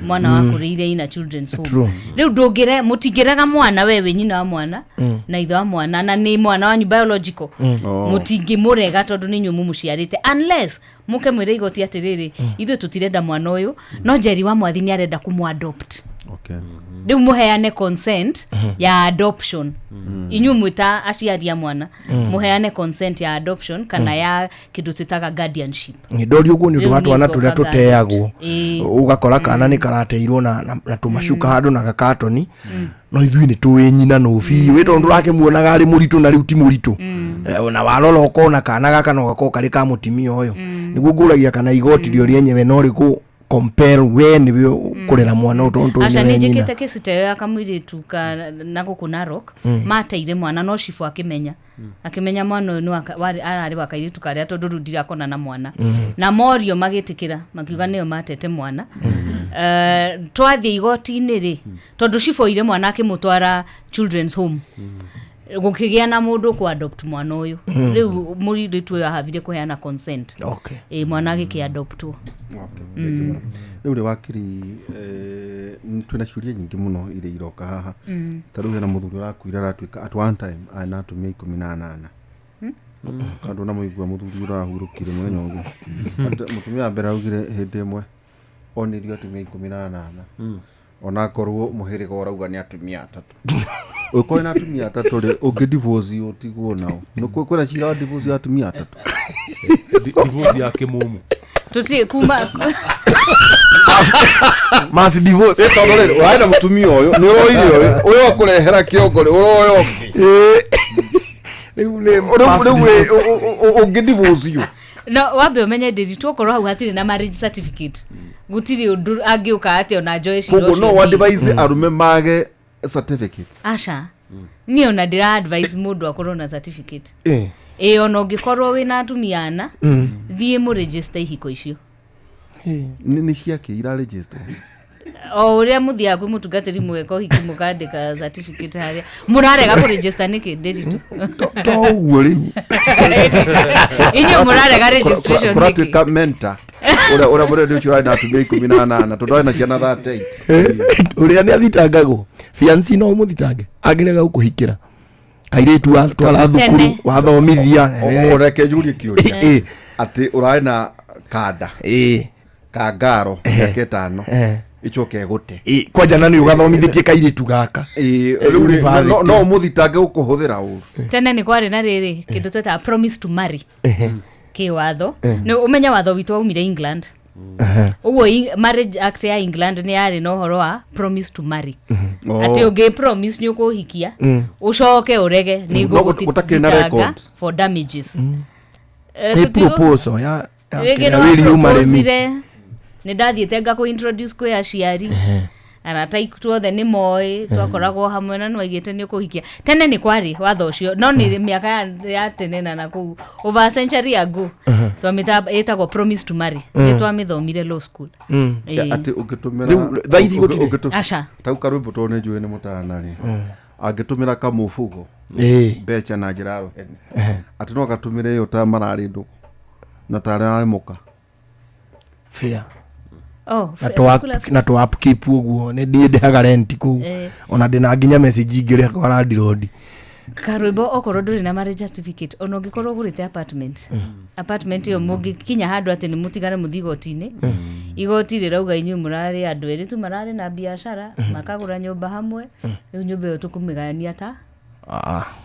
mwana wakũrĩire ina children's home. True. Rĩu ndũngĩre mũtingĩrega mwana, we wĩ nyina wa mwana na ithe wa mwana, na nĩ mwana wanyu biological. Oh. Mũtingĩmũrega tondũ nĩ inyuĩ mũmũciarĩte, unless mũke mwĩre igoti atĩrĩrĩ, ithuĩ tũtirenda mwana ũyũ, no Njeri wa Mwathi nĩ arenda kũmũadopt. Rĩu mũheane consent ya adoption. Inyuĩ mwĩta aciari a mwana, mũheane consent ya adoption kana ya kĩndũ twĩtaga guardianship. Ndori uguo ni undu Rĩu wa nĩ twana turia ngokaga tuteagwo. Ugakora kana ni karateirwo na tumacuka handu na gakatoni, no ithuĩ nĩ tũĩ nyina no biũ ĩ tondũ tũrakĩmuonaga arĩ mũritũ na rĩu ti mũritũ. Ona warora ũkona kana gaka no gakorwo karĩ ka mũtimia ũyũ. Nĩguo ngũragia kana igoti rĩo rĩenyewe no rĩkũ compel we nĩwe kũrera mwana ũyũ tondũ Aca, nĩwe nĩ nyina. njĩkĩte kĩci ta ĩyo ya kamũirĩtu ka na gũkũ Narok. Mateire mwana no cibũ akĩmenya mwana ũyũ nĩ ararĩ wa kairĩtu karĩa, tondũ rĩu ndirakona na mwana. Na morio magĩtĩkĩra, makiuga nĩo matete mwana. Twathiĩ igoti-inĩ rĩ, tondũ cibũ oire mwana akĩmũtwara children's home, gũkĩgĩa na mũndũ kũ adopt mwana ũyũ. Rĩu mũirĩtu ũyũ ahavire kũheana consent. Ĩ, mwana agĩkĩadoptwo. Okay, thank you mũno. Rĩu rĩ wakiri, twĩna ciũria nyingĩ mũno iria iroka haha. Ta rĩu hena mũthuri ũrakuire, aratuĩka at one time arĩ na atumia 18. Kandũ na mũigua mũthuri ũrahurũkire mũthenya ũngĩ. Atĩ mũtumia wa mbere augire hĩndĩ ĩmwe onirio atumia 18, onakorwo mũhĩrĩga ũrauga nĩ atumia atatũ. Ũkorwo na atumia atatũ rĩ, ũngĩ divorce ũtigwo nao? Kwĩna cira wa divorce ya atumia atatũ? Divorce ya kĩmumu. Tuti kuma Mass divorce. Tondũ rĩrĩ, ũrarĩ na mũtumia ũyũ, nĩ ũroire ũyũ, ũyũ akũrehera kĩongo rĩ, ũroya ũngĩ. Rĩu nĩ Rĩu mass rĩu rĩ, divorce. ũngĩ divorce yũ? No wambe ũmenye ndĩri tuokorwo hau hatirĩ na marriage certificate, gũtirĩ ũndũ angĩũka atĩ ona njoe cira Koguo ũcio no niĩ. advise arũme mage certificates? Aca, niĩ ona ndĩra advise mũndũ akorwo na certificate. Ĩ, ona ũngĩkorwo wĩna atumia ana, thiĩ mũregister ihiko icio. Nĩ ciakĩ iraregister? O ũrĩa mũthiaga kwĩ mũtungatĩri mũgeka ũhiki, mũkandĩka certificate harĩa. Mũrarega kũregister nĩkĩ, ndĩritũ? To ũguo rĩu. Inyuĩ mũrarega registration nĩkĩ? Kũratuĩka mentor ũrĩa mũrende ũcio ũrarĩ na atumia 18 tondũ arĩ na ciana 38. Ũrĩa nĩ athitangagwo fianci, no ũmũthitange angĩrega gũkũhikĩra kairĩtu watwara thukuru, Tene. wathomithia. Reke njũrie kĩũria atĩ ũrarĩ na kanda kangaro mĩaka 5, ĩcoke ĩgũte. Kwanja na nĩ ũgathomithĩtie kairĩtu gaka. Rĩu rĩ, no ũmũthitange gũkũhũthĩra ũru? Tene nĩ kwarĩ na rĩrĩ kĩndũ twetaga promise to marry kĩwatho. Nĩ ũmenye watho witũ waumire England ũguo, Marriage Act ya England nĩ yarĩ na ũhoro wa promise to marry, atĩ ũngĩ promise nĩ ũkũhikia, ũcoke ũrege, nĩ No, gũtakĩrĩ na ngũgũthitanga records. for damages. Nĩ proposal ya Rĩngĩ kĩrĩa nĩ will you marry me? waproposire, nĩ ndathiĩte ngakũ introduce kwĩ aciari, arata aitũ othe nĩ moĩ, twakoragwo hamwe, na nĩwaigĩte nĩ ũkũhikia. Tene nĩ kwarĩ watho ũcio, no nĩ mĩaka ya tene na nakũu over a century ago. Twamĩta ĩtagwo promise to marry. Nĩ twamĩthomire law school. Ĩĩ. Atĩ ũngĩtũmĩra Rĩu, thaa ici gũtirĩ. Aca. Tau karwĩmbo tondũ nĩ njũĩ nĩ mũtana rĩ, angĩtũmĩra kamũbugo mbeca na njĩra ya rũheni, atĩ no agatũmĩre ĩyo ta mararĩ ndũgũ na tarĩ ararĩ mũka. Fair. Oh, Na na tũ upkeep ũguo nĩ ndiĩ ndĩhaga rent kũu. Ona ndĩna nginya message ingĩrĩha kwa landlord. Karwĩmbo, okorwo ndũrĩ na marriage certificate, ona ũngĩkorwo ũgũrĩte apartment ĩyo, mũngĩkinya handũ atĩ nĩ mũtigane, mũthiĩ igoti-inĩ, igoti rĩrauga inyuĩ mũrarĩ andũ erĩ tu mararĩ na biacara, makagũra nyũmba hamwe, rĩu nyũmba ĩyo tũkũmĩgayania ta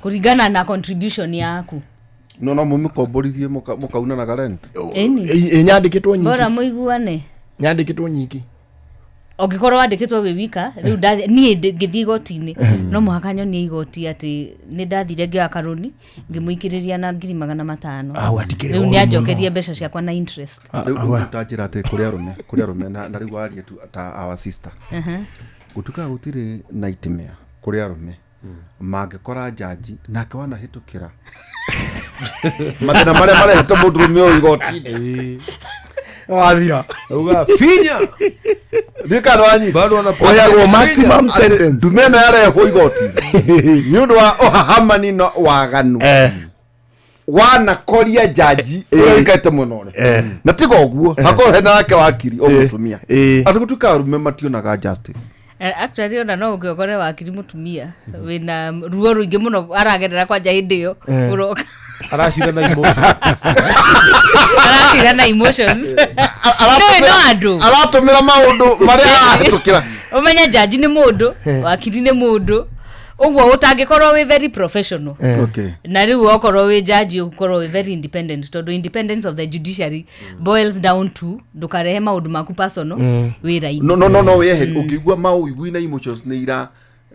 kũringana na contribution yaku. No mũmĩkomborithie mũkaunanaga rent. Ĩni. Ĩ nyandĩkĩtwo Bora nyiki. mũiguane. Nyandĩkĩtwo nyiki. Ũngĩkorwo wandĩkĩtwo wĩ wika rĩu niĩ ngĩthiĩ igoti-inĩ no mũhaka nyonie igoti atĩ nĩ ndathire ngĩoya karũni ngĩmũikĩrĩria na 500,000. Au, hatikĩrĩ Rĩu ũru nĩ anjokerie mbeca ciakwa na interest. Rĩu rĩu ta njĩra atĩ kũrĩ arũme na rĩu warie tu ta our sister, gũtuĩkaga gũtirĩ nightmare kũrĩ arũme mangĩkora njanji nake wanahĩtũkĩra mathĩna marĩa marehete mũndũrũme ũyũ igoti-inĩ. Wathira. Uga finya. Ndikana wanyita. Bado wana Oheagwo maximum sentence. Ndume ĩno yarehwo igoti-inĩ nĩ ũndũ wa ũhahamani na waganu wanakoria njanji ũrĩa ũikarĩte mwena ũrĩa na tiga ũguo hakorwo hena nake wakiri ũgũtumia atĩ gũtuĩka arũme mationaga justice. Actually ona no ũngĩokore wakiri mũtumia wĩna ruo rũingĩ mũno aragerera kwanja hĩndĩ ĩyo ũroka Aracira na emotions. aracira na emotions. Nĩũĩ no andũ Aratũmĩra maũndũ marĩa arahĩtũkĩra. Ũmenye jaji nĩ mũndũ, wakiri nĩ mũndũ, ũguo ũtangĩkorwo wĩ very professional. Na rĩu okorwo wĩ jaji ũkorwo wĩ very independent, tondũ independence of the judiciary boils down to ndũkarehe maũndũ maku personal wĩra-inĩ. No wĩyeherie ũngĩigua maũigui na emotions nĩ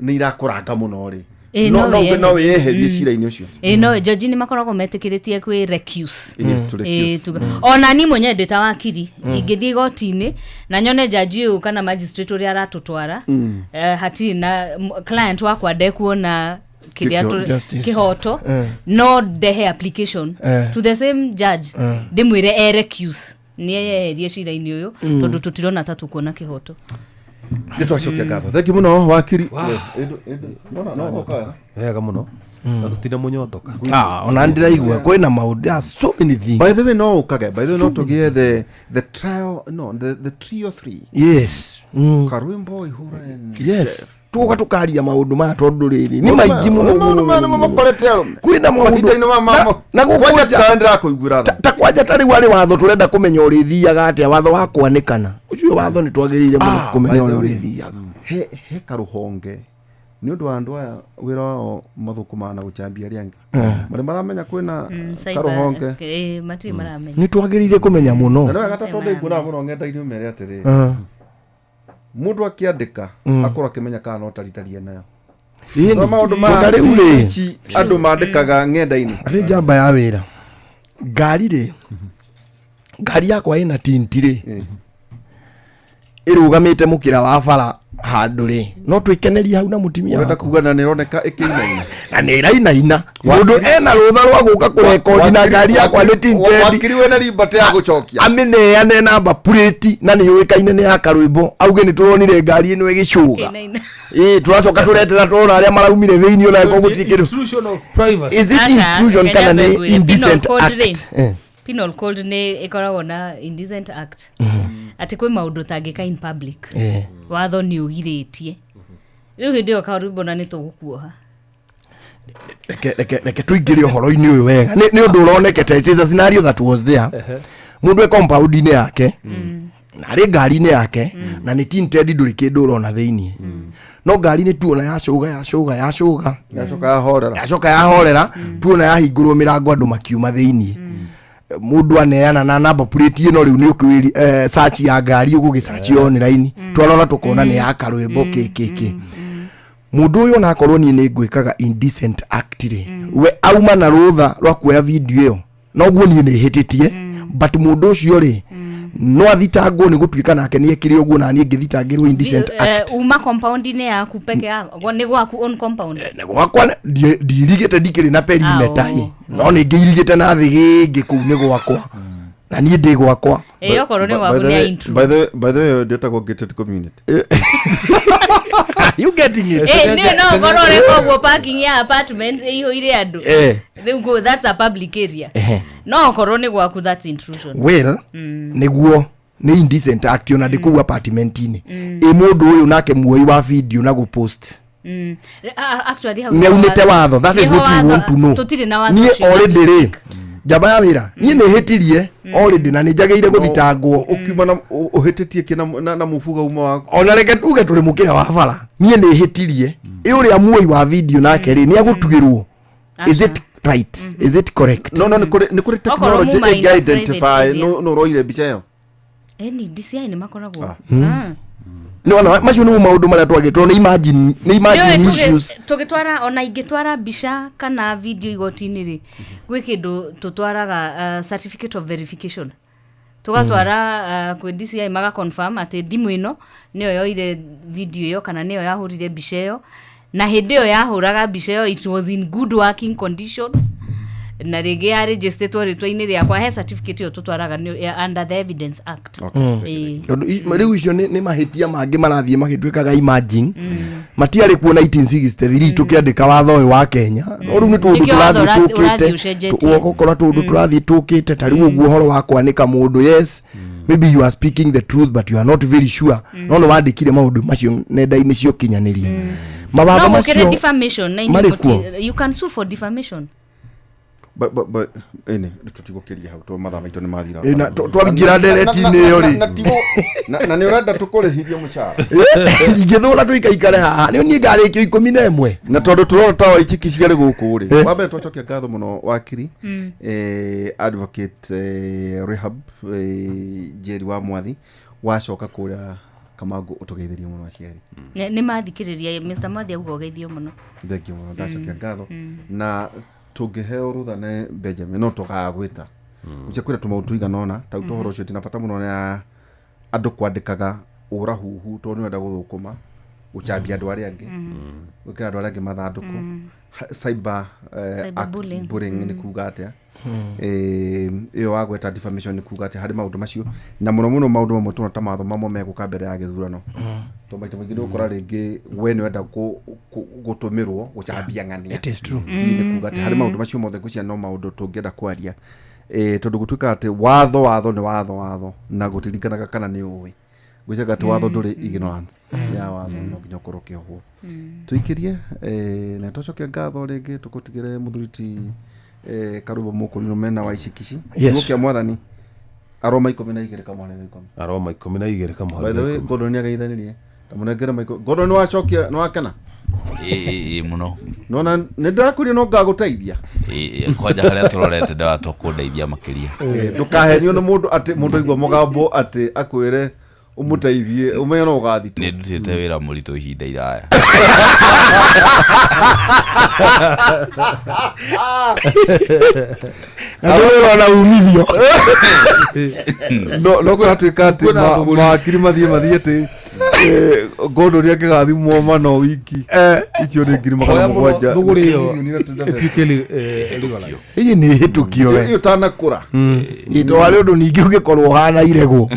irakũranga mũno rĩ, No no wĩyeherie. no wĩyeherie cira-inĩ ũcio. Ĩ, no jaji nĩ makoragwo metĩkĩrĩtie kwĩ recuse. Ĩ, to recuse. Ona ni mwenyewe ndĩ ta wakiri ingĩthiĩ igoti-inĩ na nyone jaji ũyũ kana magistrate ũrĩa aratũtwara, hatirĩ na client wakwa ndekuona kĩrĩa Justice. kĩhoto, no ndehe application to the same judge ndĩmwĩre e recuse, nĩ eyeherie cira-inĩ ũyũ tondũ tũtirona ta tũkuona kĩhoto. Nĩ twacokia ngatho, thengi mũno wakiri. No, no. Wega mũno na tũtina mũnyotoka. Ah, ona ndĩraigua kwĩna maũndũ, there are so many things. By the way, no ũkage, by the way, no tũgĩe the trial, no the trio three. Yes. Karwimbo ihura and Yes, tugoka tukaria maũndũ maya tondũ rĩrĩ nĩ maingĩ mũno Maũndũ maya nĩmo mũno, mũno. makorete arũme Kwĩna maũndũ Mahinda-inĩ na gũkũ kwanja nja- ndĩrakũiguĩra tha. Ta kwanja ta rĩu arĩ watho tũrenda kũmenya ũrĩthiaga atĩa, watho wa kwanĩkana ũcio, watho nĩ twagĩrĩire mũno kũmenya By the ũrĩa way, ũrĩthiaga. He karũhonge nĩ ũndũ wa andũ aya wĩra wao mathũkũmaga na gũchambia arĩa angĩ marĩ maramenya kwĩna karũhonge. Matirĩ maramenya. Nĩ twagĩrĩire kũmenya mũno. Na nĩ wega ta tondũ nguonaga mũno ng'enda-inĩ ũmere atĩrĩrĩ, mũndũ akĩandĩka akorwo akĩmenya kana no taritarie nayo. Ĩni, No maũndũ ma tondũ rĩu rĩ ici andũ mandĩkaga ng'enda-inĩ. Atĩ njamba ya wĩra ngari rĩ, ngari yakwa ĩna tinti rĩ, ĩrũgamĩte mũkĩra wa bara handũ rĩ, no twĩkenerie hau na mũtumia Ũrenda wakwa. kuga na nĩ ĩroneka ĩkĩinaina? Na nĩ ĩrainaina, mũndũ ena rũtha rwa gũka kũrekondi na ngari yakwa nĩ tinted. Wakiri wĩna liberty ya gũcokia. Amĩneane namba plate na nĩ yũĩkaine nĩ ya karwĩmbo, auge nĩ tũronire ngari ĩno ĩgĩcũga. Kĩinaina. Ĩ, tũracoka tũretera tũrona arĩa maraumire thĩinĩ ona angĩkorwo gũtirĩ kĩndũ. Intrusion of privacy. Is it Aca, intrusion reke kana nyambe nĩ ngwĩre, indecent penal code rĩ, act? Eh. Penal code nĩ ĩkoragwo na indecent act, atĩ kwĩ maũndũ ũtangĩka in public. Watho nĩ ũgirĩtie, rĩu hĩndĩ ĩyo karwĩmbo na nĩ tũgũkuoha. Reke tũingĩre ũhoro-inĩ ũyũ wega nĩ ũndũ ũronekete, it is a scenario that was there, mũndũ e compound-inĩ yake na arĩ ngari-inĩ yake na nĩ tinted, ndũrĩ kĩndũ ũrona thĩiniĩ, no ngari nĩ tuona yacũga yacũga yacũga. Yacoka yahorera. Yacoka yahorera, tuona yahingũrwo mĩrango andũ makiuma thĩiniĩ, mũndũ aneana na namba plate ĩno, rĩu nĩ ũkwĩri search ya ngari ũgũgĩsearch online, twarora tũkona nĩ ya karwĩmbo kĩ mũndũ ũyũ, onakorwo niĩ nĩ ngwĩkaga indecent act rĩ, we auma na rũtha rwa kuoya video ĩyo, noguo niĩ nĩ hĩtĩtie, but mũndũ ũcio rĩ no athitangwo nĩ gũtuĩka nake nĩ ekire ũguo na niĩ ngĩthitangĩrwo indecent act. Uma compound-inĩ yaku peke yako, nĩ gwaku own compound. Nĩ gwakwa ndirigĩte, ndikĩrĩ na perimeter Ah, ĩ oh. no nĩ ngĩirigĩte na thĩgĩngĩ kũu nĩ gwakwa na niĩ ndĩ gwakwa. Ĩ, okorwo nĩ gwaku nĩ intrude. By the way, ndĩtagwo gated community. You getting it? Ĩ, nĩ no ũkorwo ũreka ũguo parking ya apartment ĩihũire andũ. Rĩu that's a public area. No okorwo nĩ gwaku, that's intrusion. Well, nĩguo nĩ indecent act ona ndĩ kũu apartment-inĩ, ĩ mũndũ ũyũ nake muoi wa video na gũpost Actually hau nĩ aunĩte watho, that is nĩho what we want to know. Tũtirĩ na watho Niĩ ũcio already rĩ, specific. njamba ya wĩra, niĩ nĩ hĩtirie already na nĩ njagĩrĩire gũthitangwo. Ũkiuma na ũhĩtĩtie kĩ na mũbuga uma waku? Ona reke tuge tũrĩ mũkĩra wa bara, niĩ nĩ hĩtirie, ĩ ũrĩa muoi wa video nake rĩ nĩ agũtugĩrwo? Is it right? Is it correct? No, nĩ kũrĩ Okorwo technology muma in a ĩngĩ identify private area. nũ ũroire mbica ĩyo. Ĩni DCI nĩ makoragwo. Nĩwona macio nĩmo maũndũ marĩa twagĩtwo nĩ imagine, nĩ imagine issues. Tũgĩtwara, ona ingĩtwara mbica kana video igoti-inĩ rĩ, gwĩ kĩndũ tũtwaraga, certificate of verification, tũgatwara kwĩ DCI, maga confirm atĩ thimũ ĩno nĩyo yoire video ĩyo kana nĩyo yahũrire mbica ĩyo, na hĩndĩ ĩyo yahũraga mbica ĩyo it was in good working condition, na rĩngĩ ya registered rĩtwa-inĩ rĩakwa. He certificate ĩyo tũtwaraga under the Evidence Act. Ĩĩ. Tondũ rĩu icio nĩ mahĩtia mangĩ marathiĩ magĩtuĩkaga imagine matiarĩ kuo 1963 tũkĩandĩka watho ũyũ wa Kenya, no rĩu nĩ tũndũ Nĩkĩo watho tũrathiĩ ũrathiĩ tũkĩte ũcenjetie. Ũgakora tũndũ tũrathiĩ tũkĩte ta rĩu ũguo ũhoro wa kwanĩka mũndũ. Yes, maybe you are speaking the truth, but you are not very sure, no nĩ wandĩkire maũndũ macio nenda-inĩ cia ũkinyanĩria, mawatho No gũkĩrĩ macio defamation na inyuĩ marĩ kuo. You can sue for defamation. But ĩnĩ tũtigũkĩria hau tondũ mathaa maitũ nĩ mathira. Ĩ, na twaingĩra ndereti-inĩ ĩyo rĩ. Na nĩ ũrenda tũkũrĩhithie mũcara. Ingĩthũra tũikaikare haha nĩ niĩ ngarĩkio 11. Na tondũ tũrona ta Waichiki ciarĩ gũkũ rĩ, wa mbere twacokia ngatho mũno wakiri, advocate Rehab Njeri wa Mwathi, wacoka kũrĩa Kamangũ ũtũgeithĩrie mũno aciari. Nĩ mathikĩrĩria Mr. Mwathi auga ũgeithio mũno. Thengiũ mũno, ndacokia ngatho, na tũngĩheo rũtha nĩ Benjamin no tũgagwĩta gũcia kwĩna tũmaũndũ tũigana ũna ta ũhoro ũcio ndina bata mũno na andũ kwandĩkaga ũrahuhu tondũ nĩ wenda gũthũkũma gũchambia andũ arĩa angĩ, gwĩkĩra andũ arĩa angĩ mathandũkũ. Cyber Cyber act bullying. Bullying nĩ kuga atĩa? Ĩyo wagweta defamation nĩ kuga atĩa harĩ maũndũ macio, na mũno mũno maũndũ mamwe tũrona ta matho mamwe megũka mbere ya gĩthurano, tondũ maita maingĩ nĩ ũgũkora rĩngĩ we nĩ wenda gũtũmĩrwo gũchambia ng'ania. It is true. Hihi nĩ kuga atĩ harĩ maũndũ macio mothe ngwĩciria no maũndũ tũngĩenda kwaria, tondũ gũtuĩka atĩ watho nĩ watho na gũtiringanaga kana nĩ ũĩ, ngwĩciria atĩ watho ndũrĩ ignorance ya watho, no nginya ũkorwo ũkĩohwo. Tũikĩrie, na tũcoke ngatho rĩngĩ tũgũtigĩre mũthuri ti Karũbo Mũkũrinũ mena wa Icikici. Yes. Kiugo kĩa Mwathani, Aroma 12 kamũhari ga 10. Aroma 12 kamũhari By the ga way, 10. Gordon nĩ ageithanirie, tamũnengere maiko. Gordon, nĩ wacokia, nĩ wakena? Ĩ mũno. Nona nĩ ndĩrakũria no ngagũteithia. Ĩ, kwanja harĩa tũrorete ndĩratwa kũndeithia makĩria. Ndũkahenio nĩ mũndũ atĩ mũndũ aigua mũgambo atĩ akwĩre ũmũteithie, ũmenye no ũgathitwo. Nĩ ndutĩte wĩra mũritũ ihinda iraya. Na ndũrĩ umithio. No kũratuĩka atĩ Kwĩna thũgũri. mawakiri mathiĩ atĩ Gordon angĩgathimwo mano wiki icio nĩ ngiri magana Hoya mũno mũgwanja thũgũrĩ ĩyo ĩtuĩke legalized. Ĩĩ, nĩ hĩtũkio we. Ĩyo ũtanakũra. Ĩto harĩ ũndũ ningĩ ũngĩkorwo ũhana iregwo.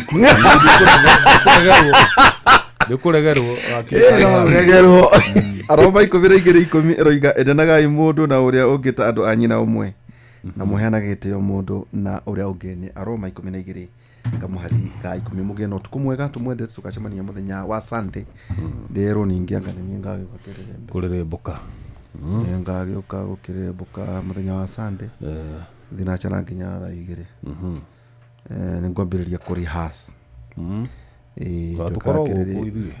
Nĩ ũkũregerwo wakiri. Ĩ, no ũregerwo. Aroma 12:10 ĩroiga, endanagai mũndũ na ũrĩa ũngĩ ta andũ a nyina ũmwe, na mũheanage gĩtĩo mũndũ na ũrĩa ũngĩ. Nĩ Aroma 12 kamũhari ga 10. Mũgĩe na ũtukũ mwega, tũmwendete, tũgacemania mũthenya wa Sunday. Ndĩrwo ningĩ anga nĩ niĩ ngagĩũka kĩrĩrĩmbĩ. Kũrĩrĩmbũka. Nĩ ngagĩũka gũkĩrĩrĩmbũka mũthenya wa Sunday thinacara nginya thaa 2. Nĩ ngwambĩrĩria kũ rehearse. Ĩĩ, Tũgakorwo tũkaga gũkũ ithuĩ.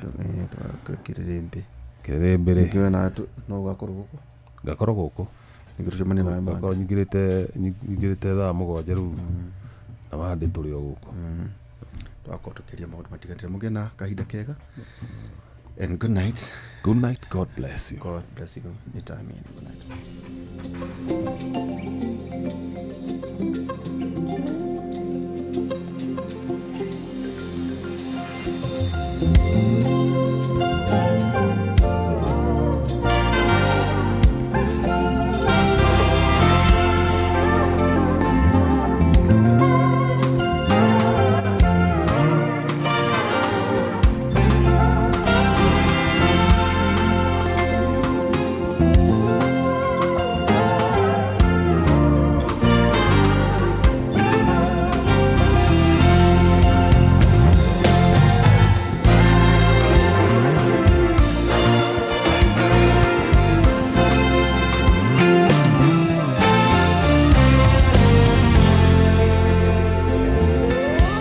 Tũgaka kĩrĩrĩmbĩ. Kĩrĩrĩmbĩ rĩ. Ningĩ we nawe no ũgakorwo gũkũ? Ngakorwo gũkũ. Ningĩ tũcemanie nawe Monday. Ngakorwo nyingĩrĩte thaa 7 rĩu na Monday tũrĩ o gũkũ. Tũgakorwo tũkĩaria maũndũ matiganĩte. Mũgĩe na kahinda kega and good night. Good night, God bless you. God bless you. Nĩ time. Good night.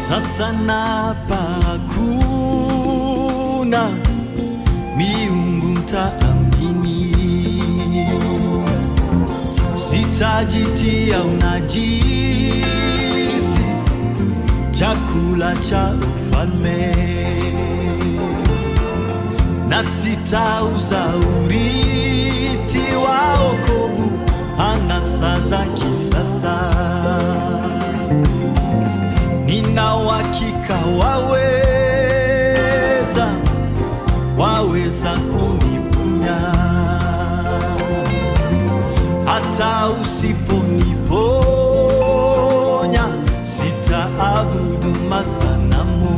Sasa napa kuna miungu ntaamini, sitajitia unajisi chakula cha ufalme. na sitauza urithi wa wokovu anasa za kisasa. Nina uhakika waweza, waweza kuniponya hata usiponiponya, sitaabudu masanamu.